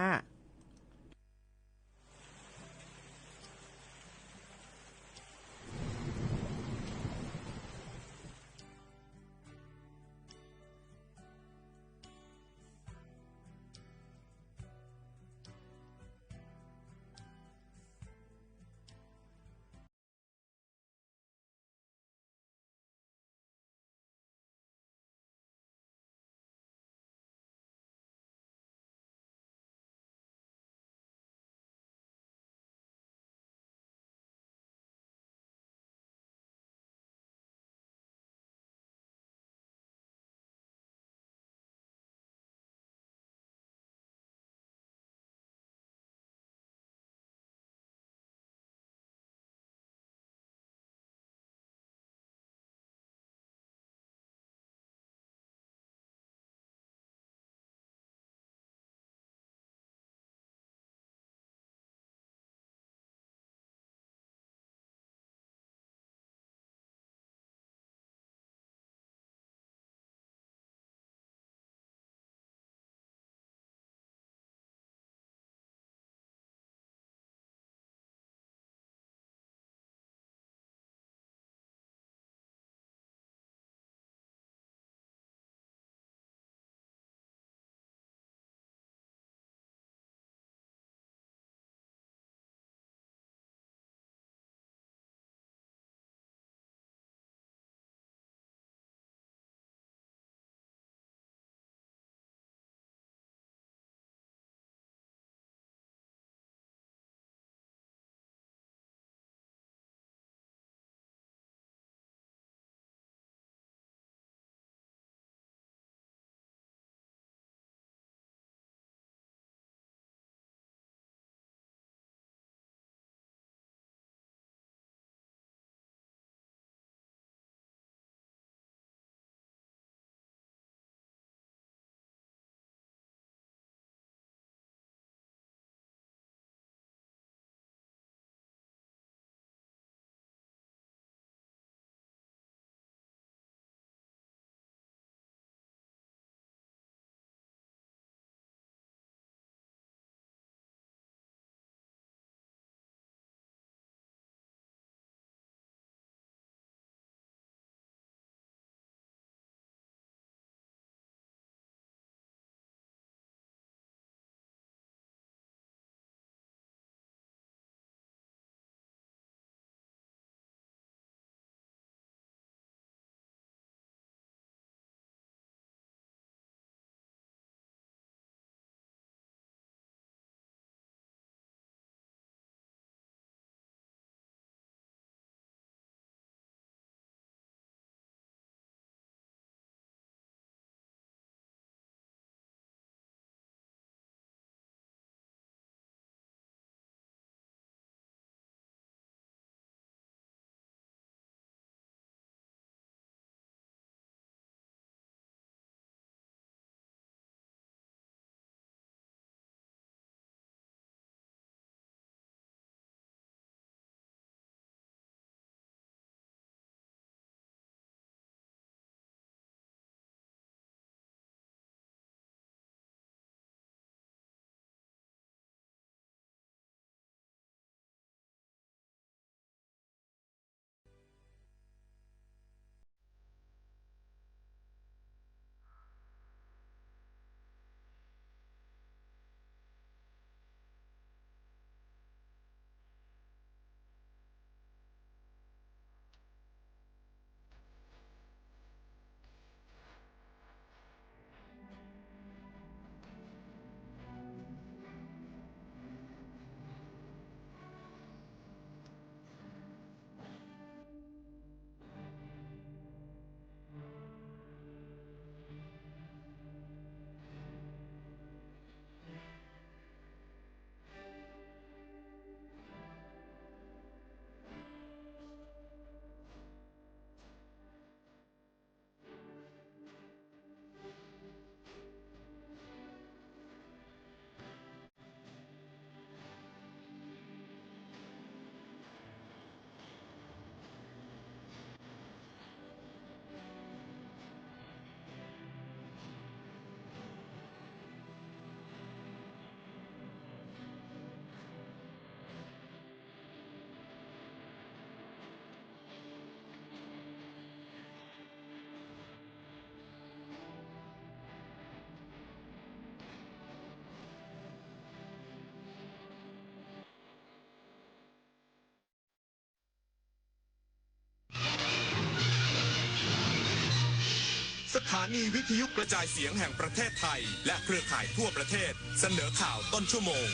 สถานีวิทยุกระจายเสียงแห่งประเทศไทย และเครือข่ายทั่วประเทศ เสนอข่าวต้นชั่วโมง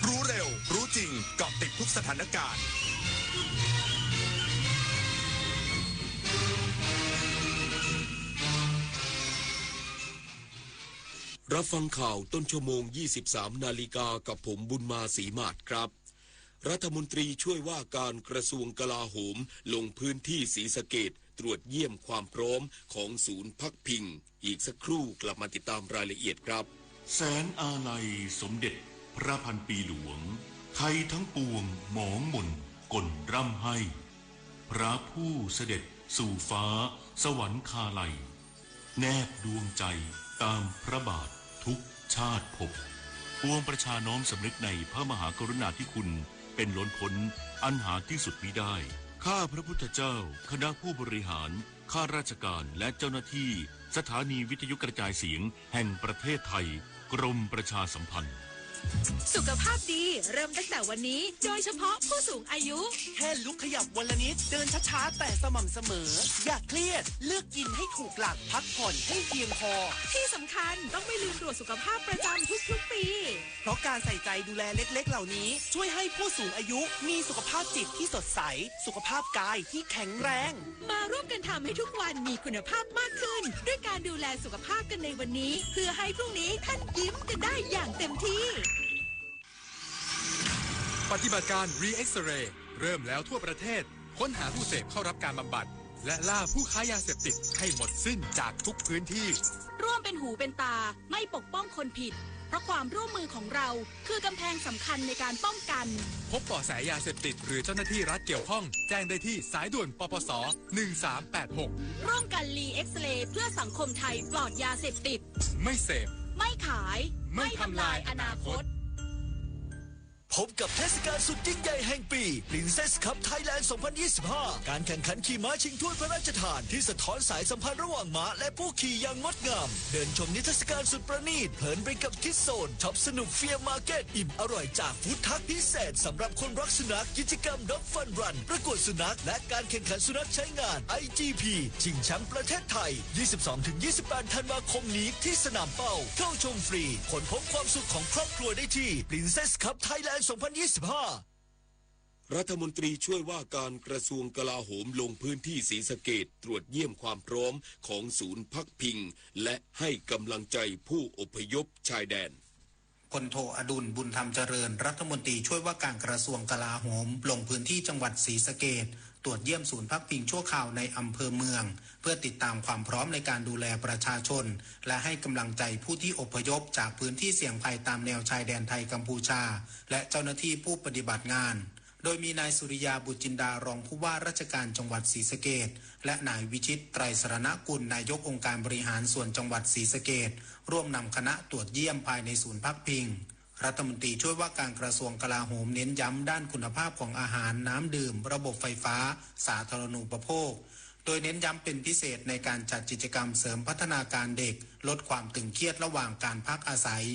รู้เร็ว รู้จริง เกาะติดทุกสถานการณ์ รับฟังข่าวต้นชั่วโมง ยี่สิบสาม นาฬิกา กับผมบุญมา ศรีหมาดครับ รัฐมนตรีช่วยว่าการกระทรวงกลาโหม ลงพื้นที่ศรีสะเกษ ตรวจเยี่ยมความพร้อมของศูนย์พักพิง อีกสักครู่กลับมาติดตามรายละเอียดครับ แสงอาลัยสมเด็จพระพันปีหลวง ไทยทั้งปวงหมองหม่นก่นร่ำไห้ พระผู้เสด็จสู่ฟ้าสวรรคาลัย แนบดวงใจตามพระบาททุกชาติภพ ปวงประชาน้อมสำนึกในพระมหากรุณาธิคุณเป็นล้นพ้นอันหาที่สุดมิได้ ข้าพระพุทธเจ้า คณะผู้บริหาร ข้าราชการ และเจ้าหน้าที่ สถานีวิทยุกระจายเสียงแห่งประเทศไทย กรมประชาสัมพันธ์ สุขภาพดีเริ่มตั้งแต่วันนี้ โดยเฉพาะผู้สูงอายุ แค่ลุกขยับวันละนิด เดินช้าๆ แต่สม่ำเสมอ อย่าเครียด เลือกกินให้ถูกหลัก พักผ่อนให้เพียงพอ ที่สำคัญต้องไม่ลืมตรวจสุขภาพประจำทุกๆ ปี เพราะการใส่ใจดูแลเล็กๆ เหล่านี้ ช่วยให้ผู้สูงอายุมีสุขภาพจิตที่สดใส สุขภาพกายที่แข็งแรง มาร่วมกันทำให้ทุกวันมีคุณภาพมากขึ้น ด้วยการดูแลสุขภาพกันในวันนี้ เพื่อให้พรุ่งนี้ท่านยิ้มกันได้อย่างเต็มที่ ปฏิบัติการ Re-X-ray เริ่มแล้วทั่วประเทศ ค้นหาผู้เสพเข้ารับการบำบัด และล่าผู้ค้ายาเสพติดให้หมดสิ้นจากทุกพื้นที่ ร่วมเป็นหูเป็นตา ไม่ปกป้องคนผิด เพราะความร่วมมือของเราคือกำแพงสำคัญในการป้องกัน พบเบาะแสยาเสพติดหรือเจ้าหน้าที่รัฐเกี่ยวข้อง แจ้งได้ที่สายด่วน ปปส หนึ่งสามแปดหก ร่วมกัน Re-X-ray เพื่อสังคมไทยปลอดยาเสพติด ไม่เสพ ไม่ขาย ไม่ทำลายอนาคต พบกับเทศกาลสุดยิ่งใหญ่แห่งปี Princess Cup Thailand สองพันยี่สิบห้า การแข่งขันขี่ม้าชิงถ้วยพระราชทานที่สะท้อนสายสัมพันธ์ระหว่างม้าและผู้ขี่อย่างงดงาม เดินชมนิทรรศการสุดประณีต เพลินไปกับ Kids Zone ช็อปสนุก Fair Market อิ่มอร่อยจาก Food Truck พิเศษสำหรับคนรักสุนัข กิจกรรม Dog Fun Run ประกวดสุนัข และการแข่งขันสุนัขใช้งาน ไอจีพี ชิงแชมป์ประเทศไทย ยี่สิบสองถึงยี่สิบแปด ธันวาคมนี้ที่สนามเป้า เข้าชมฟรี ค้นพบความสุขของครอบครัวได้ที่ Princess Cup Thailand สองพันยี่สิบห้า รัฐมนตรีช่วยว่าการกระทรวงกลาโหมลงพื้นที่ศรีสะเกษ ตรวจเยี่ยมความพร้อมของศูนย์พักพิง และให้กำลังใจผู้อพยพชายแดน พลโท อดุลย์ บุญธรรมเจริญ รัฐมนตรีช่วยว่าการกระทรวงกลาโหม ลงพื้นที่จังหวัดศรีสะเกษ ตรวจเยี่ยมศูนย์พักพิงชั่วคราวในอำเภอเมือง เพื่อติดตามความพร้อมในการดูแลประชาชน และให้กำลังใจผู้ที่อพยพจากพื้นที่เสี่ยงภัยตามแนวชายแดนไทยกัมพูชา และเจ้าหน้าที่ผู้ปฏิบัติงาน โดยมีนายสุริยา บุตรจินดา รองผู้ว่าราชการจังหวัดศรีสะเกษ และนายวิชิต ไตรสรณกุล นายกองค์การบริหารส่วนจังหวัดศรีสะเกษ ร่วมนำคณะตรวจเยี่ยมภายในศูนย์พักพิง รัฐมนตรีช่วยว่าการกระทรวงกลาโหมเน้นย้ำด้านคุณภาพของอาหาร น้ำดื่ม ระบบไฟฟ้า สาธารณูปโภค โดยเน้นย้ำเป็นพิเศษในการจัดกิจกรรมเสริมพัฒนาการเด็ก ลดความตึงเครียดระหว่างการพักอาศัย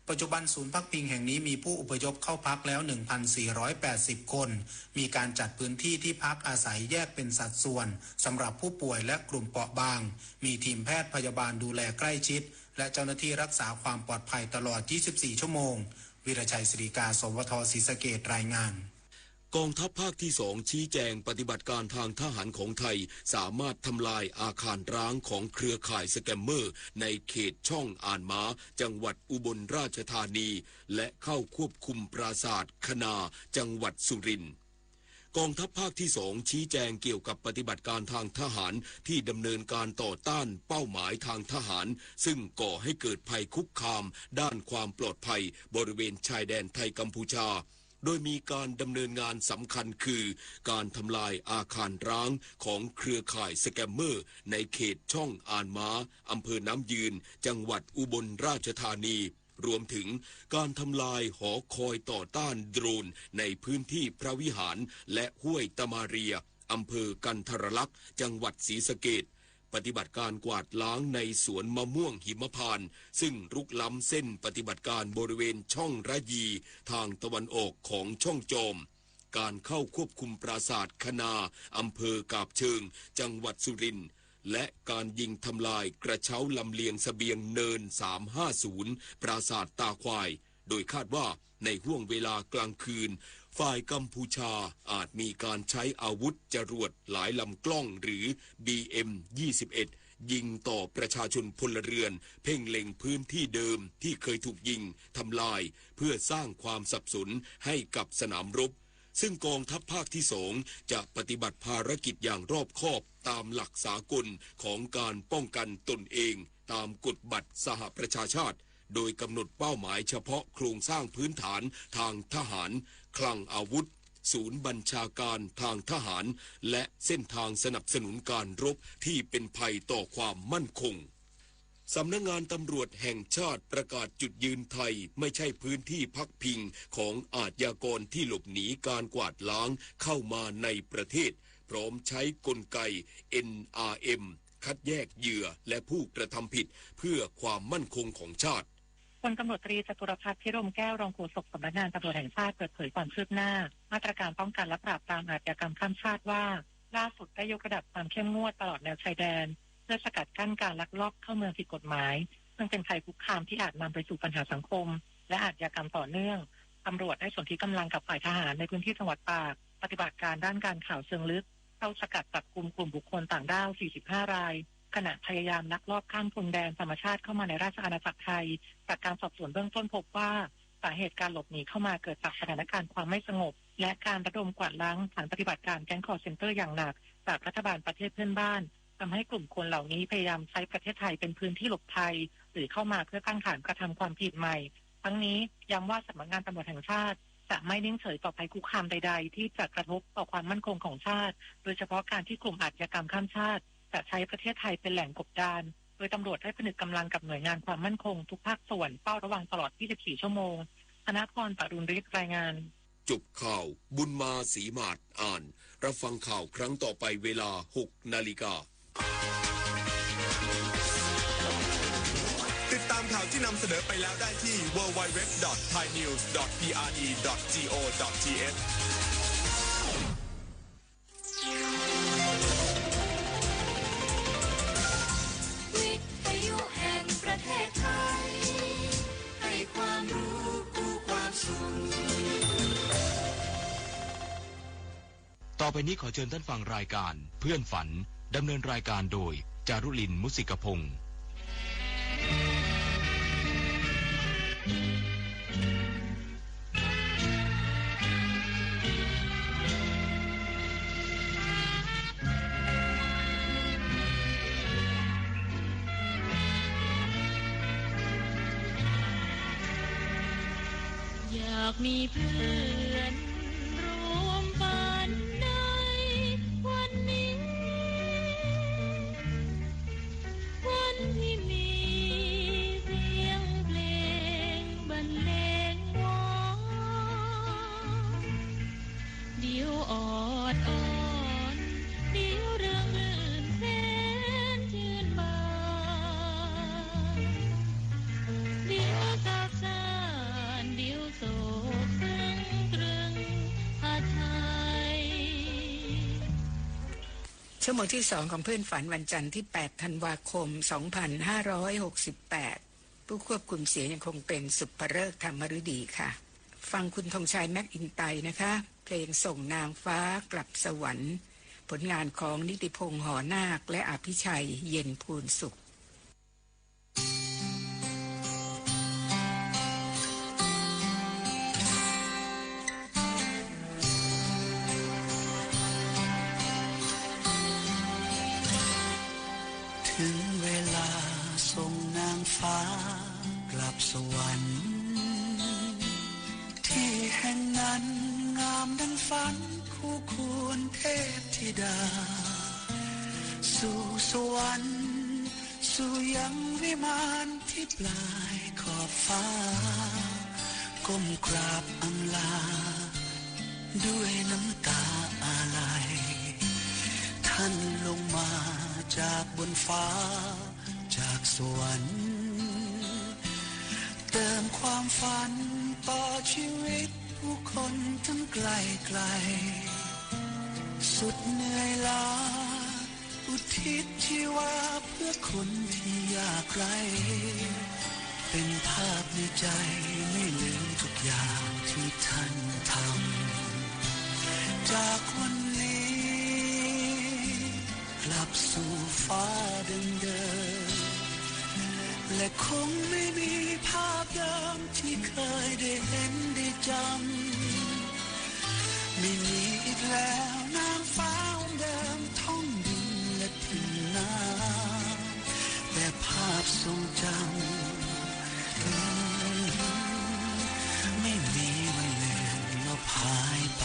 ปัจจุบันศูนย์พักพิงแห่งนี้มีผู้อพยพเข้าพักแล้ว หนึ่งพันสี่ร้อยแปดสิบ คน มีการจัดพื้นที่ที่พักอาศัยแยกเป็นสัดส่วนสำหรับผู้ป่วยและกลุ่มเปราะบาง มีทีมแพทย์พยาบาลดูแลใกล้ชิด และเจ้าหน้าที่รักษาความปลอดภัยตลอด ยี่สิบสี่ ชั่วโมง วีรชัย ศิริกา สวท ศรีสะเกษ รายงาน กองทัพภาคที่สอง ชี้แจงปฏิบัติการทางทหารของไทย สามารถทำลายอาคารร้างของเครือข่ายสแกมเมอร์ ในเขตช่องอ่านม้า จังหวัดอุบลราชธานี และเข้าควบคุมปราสาทคณา จังหวัดสุรินทร์ กองทัพภาคที่สอง ชี้แจงเกี่ยวกับปฏิบัติการทางทหารที่ดำเนินการต่อต้านเป้าหมายทางทหาร ซึ่งก่อให้เกิดภัยคุกคามด้านความปลอดภัยบริเวณชายแดนไทยกัมพูชา โดยมีการดำเนินงานสำคัญคือ การทำลายอาคารร้างของเครือข่ายสแกมเมอร์ ในเขตช่องอ่านม้า อำเภอน้ำยืน จังหวัดอุบลราชธานี รวมถึงการทำลายหอคอยต่อต้านโดรนในพื้นที่พระวิหาร และห้วยตะมาเรีย อำเภอกันทรลักษณ์ จังหวัดศรีสะเกษ ปฏิบัติการกวาดล้างในสวนมะม่วงหิมพานต์ ซึ่งรุกล้ำเส้นปฏิบัติการบริเวณช่องระยี ทางตะวันออกของช่องจอม การเข้าควบคุมปราสาทคณา อำเภอกาบเชิง จังหวัดสุรินทร์ และการยิงทำลายกระเช้าลำเลียงเสบียงเนินสามห้าศูนย์ ปราสาทตาควาย โดยคาดว่าในห้วงเวลากลางคืน ฝ่ายกัมพูชาอาจมีการใช้อาวุธจรวดหลายลำกล้องหรือ บีเอ็มยี่สิบเอ็ด ยิงต่อประชาชนพลเรือน เพ่งเล็งพื้นที่เดิมที่เคยถูกยิงทำลาย เพื่อสร้างความสับสนให้กับสนามรบ ซึ่งกองทัพภาคที่สองจะปฏิบัติภารกิจอย่างรอบคอบตามหลักสากลของการป้องกันตนเอง ตามกฎบัตรสหประชาชาติ โดยกำหนดเป้าหมายเฉพาะโครงสร้างพื้นฐานทางทหาร คลังอาวุธ ศูนย์บัญชาการทางทหาร และเส้นทางสนับสนุนการรบที่เป็นภัยต่อความมั่นคง สำนักงานตำรวจแห่งชาติประกาศจุดยืนไทยไม่ใช่พื้นที่พักพิงของอาชญากรที่หลบหนีการกวาดล้างเข้ามาในประเทศ พร้อมใช้กลไก เอ็นอาร์เอ็ม คัดแยกเหยื่อและผู้กระทำผิดเพื่อความมั่นคงของชาติ พลตำรวจตรีจตุรพัฒน์ พิรมแก้ว รองโฆษกสำนักงานตำรวจแห่งชาติ เปิดเผยความคืบหน้ามาตรการป้องกันและปราบปรามอาชญากรรมข้ามชาติว่า ล่าสุดได้ยกระดับความเข้มงวดตลอดแนวชายแดน เพื่อสกัดกั้นการลักลอบเข้าเมืองผิดกฎหมาย ซึ่งเป็นภัยคุกคามที่อาจนำไปสู่ปัญหาสังคม และอาชญากรรมต่อเนื่อง ตำรวจได้สนธิกำลังกับฝ่ายทหารในพื้นที่จังหวัดตาก ปฏิบัติการด้านการข่าวเชิงลึก เข้าสกัดจับกุมกลุ่มบุคคลต่างด้าว สี่สิบห้า ราย ขณะพยายามลักลอบข้ามพรมแดนธรรมชาติเข้ามาในราชอาณาจักรไทย จากการสอบสวนเบื้องต้นพบว่า สาเหตุการหลบหนีเข้ามาเกิดจากสถานการณ์ความไม่สงบ และการระดมกวาดล้างฐานปฏิบัติการแก๊งคอลเซ็นเตอร์อย่างหนัก จากรัฐบาลประเทศเพื่อนบ้าน ทำให้กลุ่มคนเหล่านี้พยายามใช้ประเทศไทยเป็นพื้นที่หลบภัย หรือเข้ามาเพื่อตั้งฐานกระทำความผิดใหม่ ทั้งนี้ย้ำว่าสำนักงานตำรวจแห่งชาติ จะไม่นิ่งเฉยต่อภัยคุกคามใดๆ ที่จะกระทบต่อความมั่นคงของชาติ โดยเฉพาะการที่กลุ่มอาชญากรรมข้ามชาติ จะใช้ประเทศไทยเป็นแหล่งกบดาน โดยตำรวจได้ผนึกกำลังกับหน่วยงานความมั่นคงทุกภาคส่วนเฝ้าระวังตลอด ยี่สิบสี่ ชั่วโมง ธนพร ปรุณฤทธิ์ รายงาน จบข่าว บุญมาศรีหมาดอ่าน รับฟังข่าวครั้งต่อไปเวลา หก นาฬิกา ติดตามข่าวที่นำเสนอไปแล้วได้ที่ ดับเบิลยู ดับเบิลยู ดับเบิลยู ดอท ไทยนิวส์ ดอท พี อาร์ ดี ดอท จี โอ ดอท ที เอช วิทยุแห่งประเทศไทย ให้ความรู้คู่ความสุข ต่อไปนี้ขอเชิญท่านฟังรายการเพื่อนฝัน ดำเนินรายการโดย จารุลิน มุสิกพงษ์ อยากมีเพื่อนร่วมฝันในวันนี้ วันที่มีเสียงเพลงบรรเลงวอน เดี๋ยวออดอ้อน เดี๋ยวเริงรื่นแสนชื่นบาน เดี๋ยวเศร้าซ่าน เดี๋ยวโศกเศร้าตรึงพระทัย ชั่วโมงที่สองของเพื่อนฝันวันจันทร์ที่แปดธันวาคมสองพันห้าร้อยหกสิบแปด ผู้ควบคุมเสียงยังคงเป็นสุภฤกษ์ ธรรมฤดีค่ะ ฟังคุณธงชัย แม็กอินไตร์นะคะ เพลงส่งนางฟ้ากลับสวรรค์ ผลงานของนิติพงษ์ หอนาค และอภิชัย เย็นพูนสุข ถึงเวลาส่งนางฟ้ากลับสวรรค์ ที่แห่งนั้นงามดังฝันคู่ควรเทพธิดา สู่สวรรค์ สู่ยังวิมานที่ปลายขอบฟ้า ก้มกราบอำลา ด้วยน้ำตาอาลัย ท่านลงมาจากบนฟ้า จากสวรรค์ เติมความฝันต่อชีวิตผู้คนทั้งไกลไกล สุดเหนื่อยล้า อุทิศชีวาเพื่อคนที่ยากไร้ เป็นภาพในใจไม่ลืมทุกอย่างที่ท่านทำ จากวันนี้กลับสู่ฟ้าเดิมๆ และคงไม่มีภาพเดิมที่เคยได้เห็นได้จำ ไม่มีอีกแล้วนางฟ้าองค์เดิมท่องดินและถิ่นนา แต่ภาพทรงจำ ไม่มีวันเลือนลบหายไป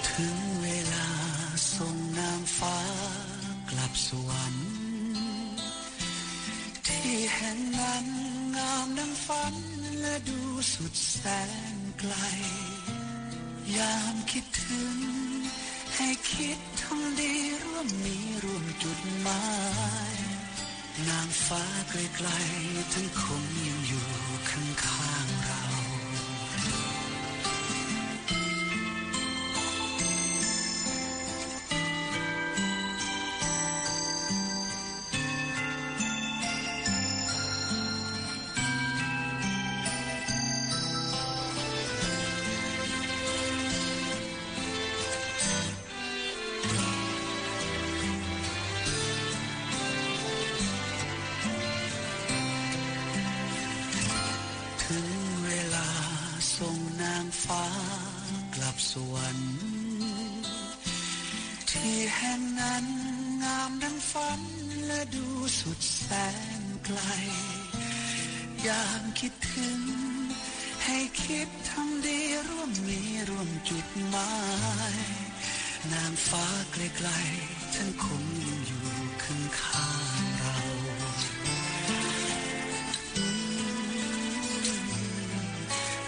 ถึงเวลาส่งนางฟ้ากลับสวรรค์ ที่แห่งนั้นงามดังฝันและดูสุดแสนไกล ยามคิดถึงให้คิดทำดีร่วมมีร่วมจุดหมาย นางฟ้าไกลๆ ท่านคงยังอยู่ข้างๆ เรา ถึงเวลาส่งนางฟ้ากลับสวรรค์ ที่แห่งนั้นงามดังฝันและดูสุดแสนไกล ยามคิดถึงให้คิดทำดีร่วมมีร่วมจุดหมาย นางฟ้าไกลๆ ท่านคงยังอยู่ข้างๆ เรา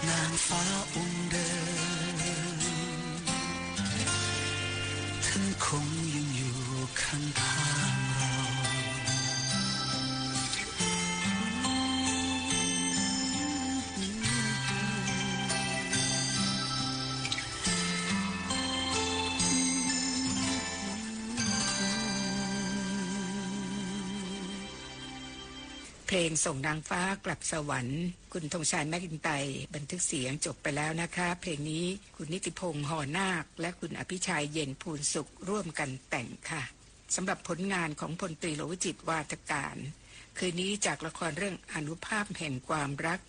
นางฟ้าองค์เดิม ท่านคงยังอยู่ข้างๆ เรา เพลงส่งนางฟ้ากลับสวรรค์ คุณธงชัย แมคอินไตร์ บันทึกเสียงจบไปแล้วนะคะ เพลงนี้คุณนิติพงษ์ หอนาค และคุณอภิชัย เย็นภูนสุข ร่วมกันแต่งค่ะ สำหรับผลงานของพลตรีหลวงวิจิตร วาทการ คืนนี้จากละครเรื่องอานุภาพแห่งความรัก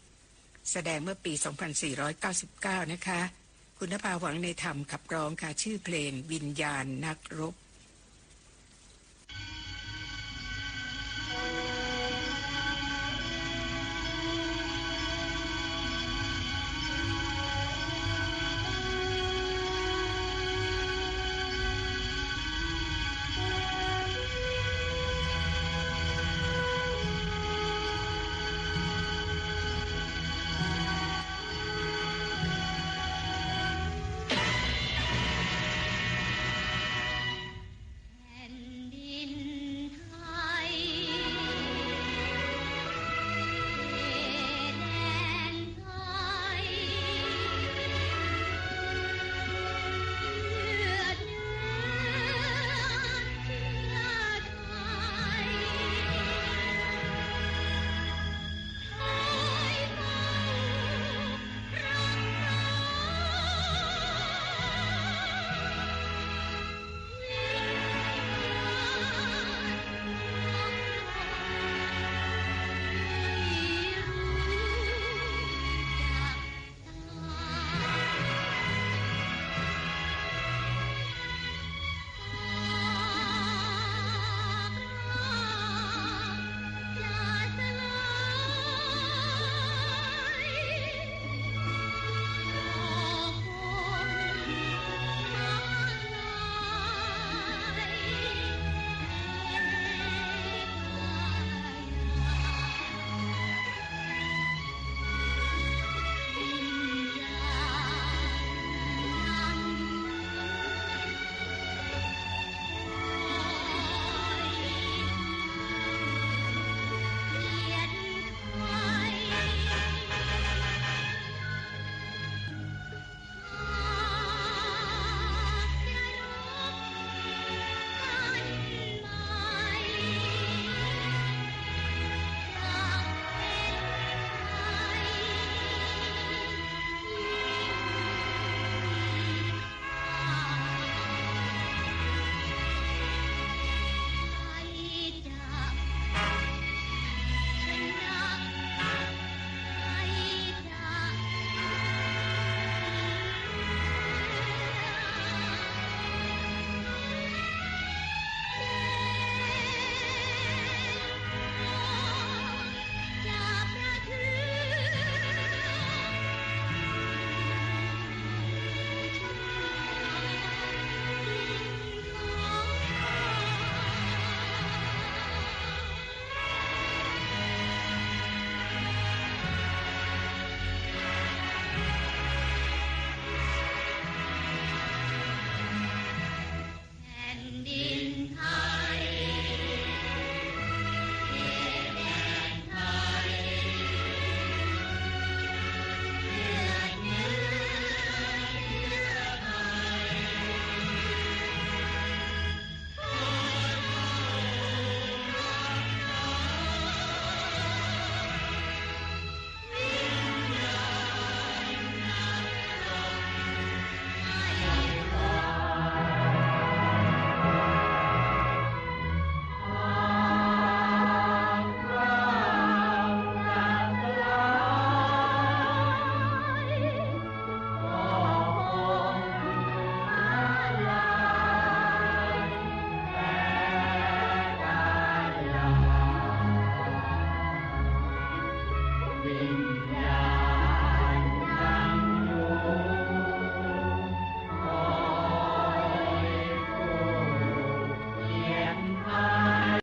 แสดงเมื่อปี สองพันสี่ร้อยเก้าสิบเก้า นะคะ คุณนภา หวังในธรรม ขับร้องค่ะ ชื่อเพลงวิญญาณนักรบ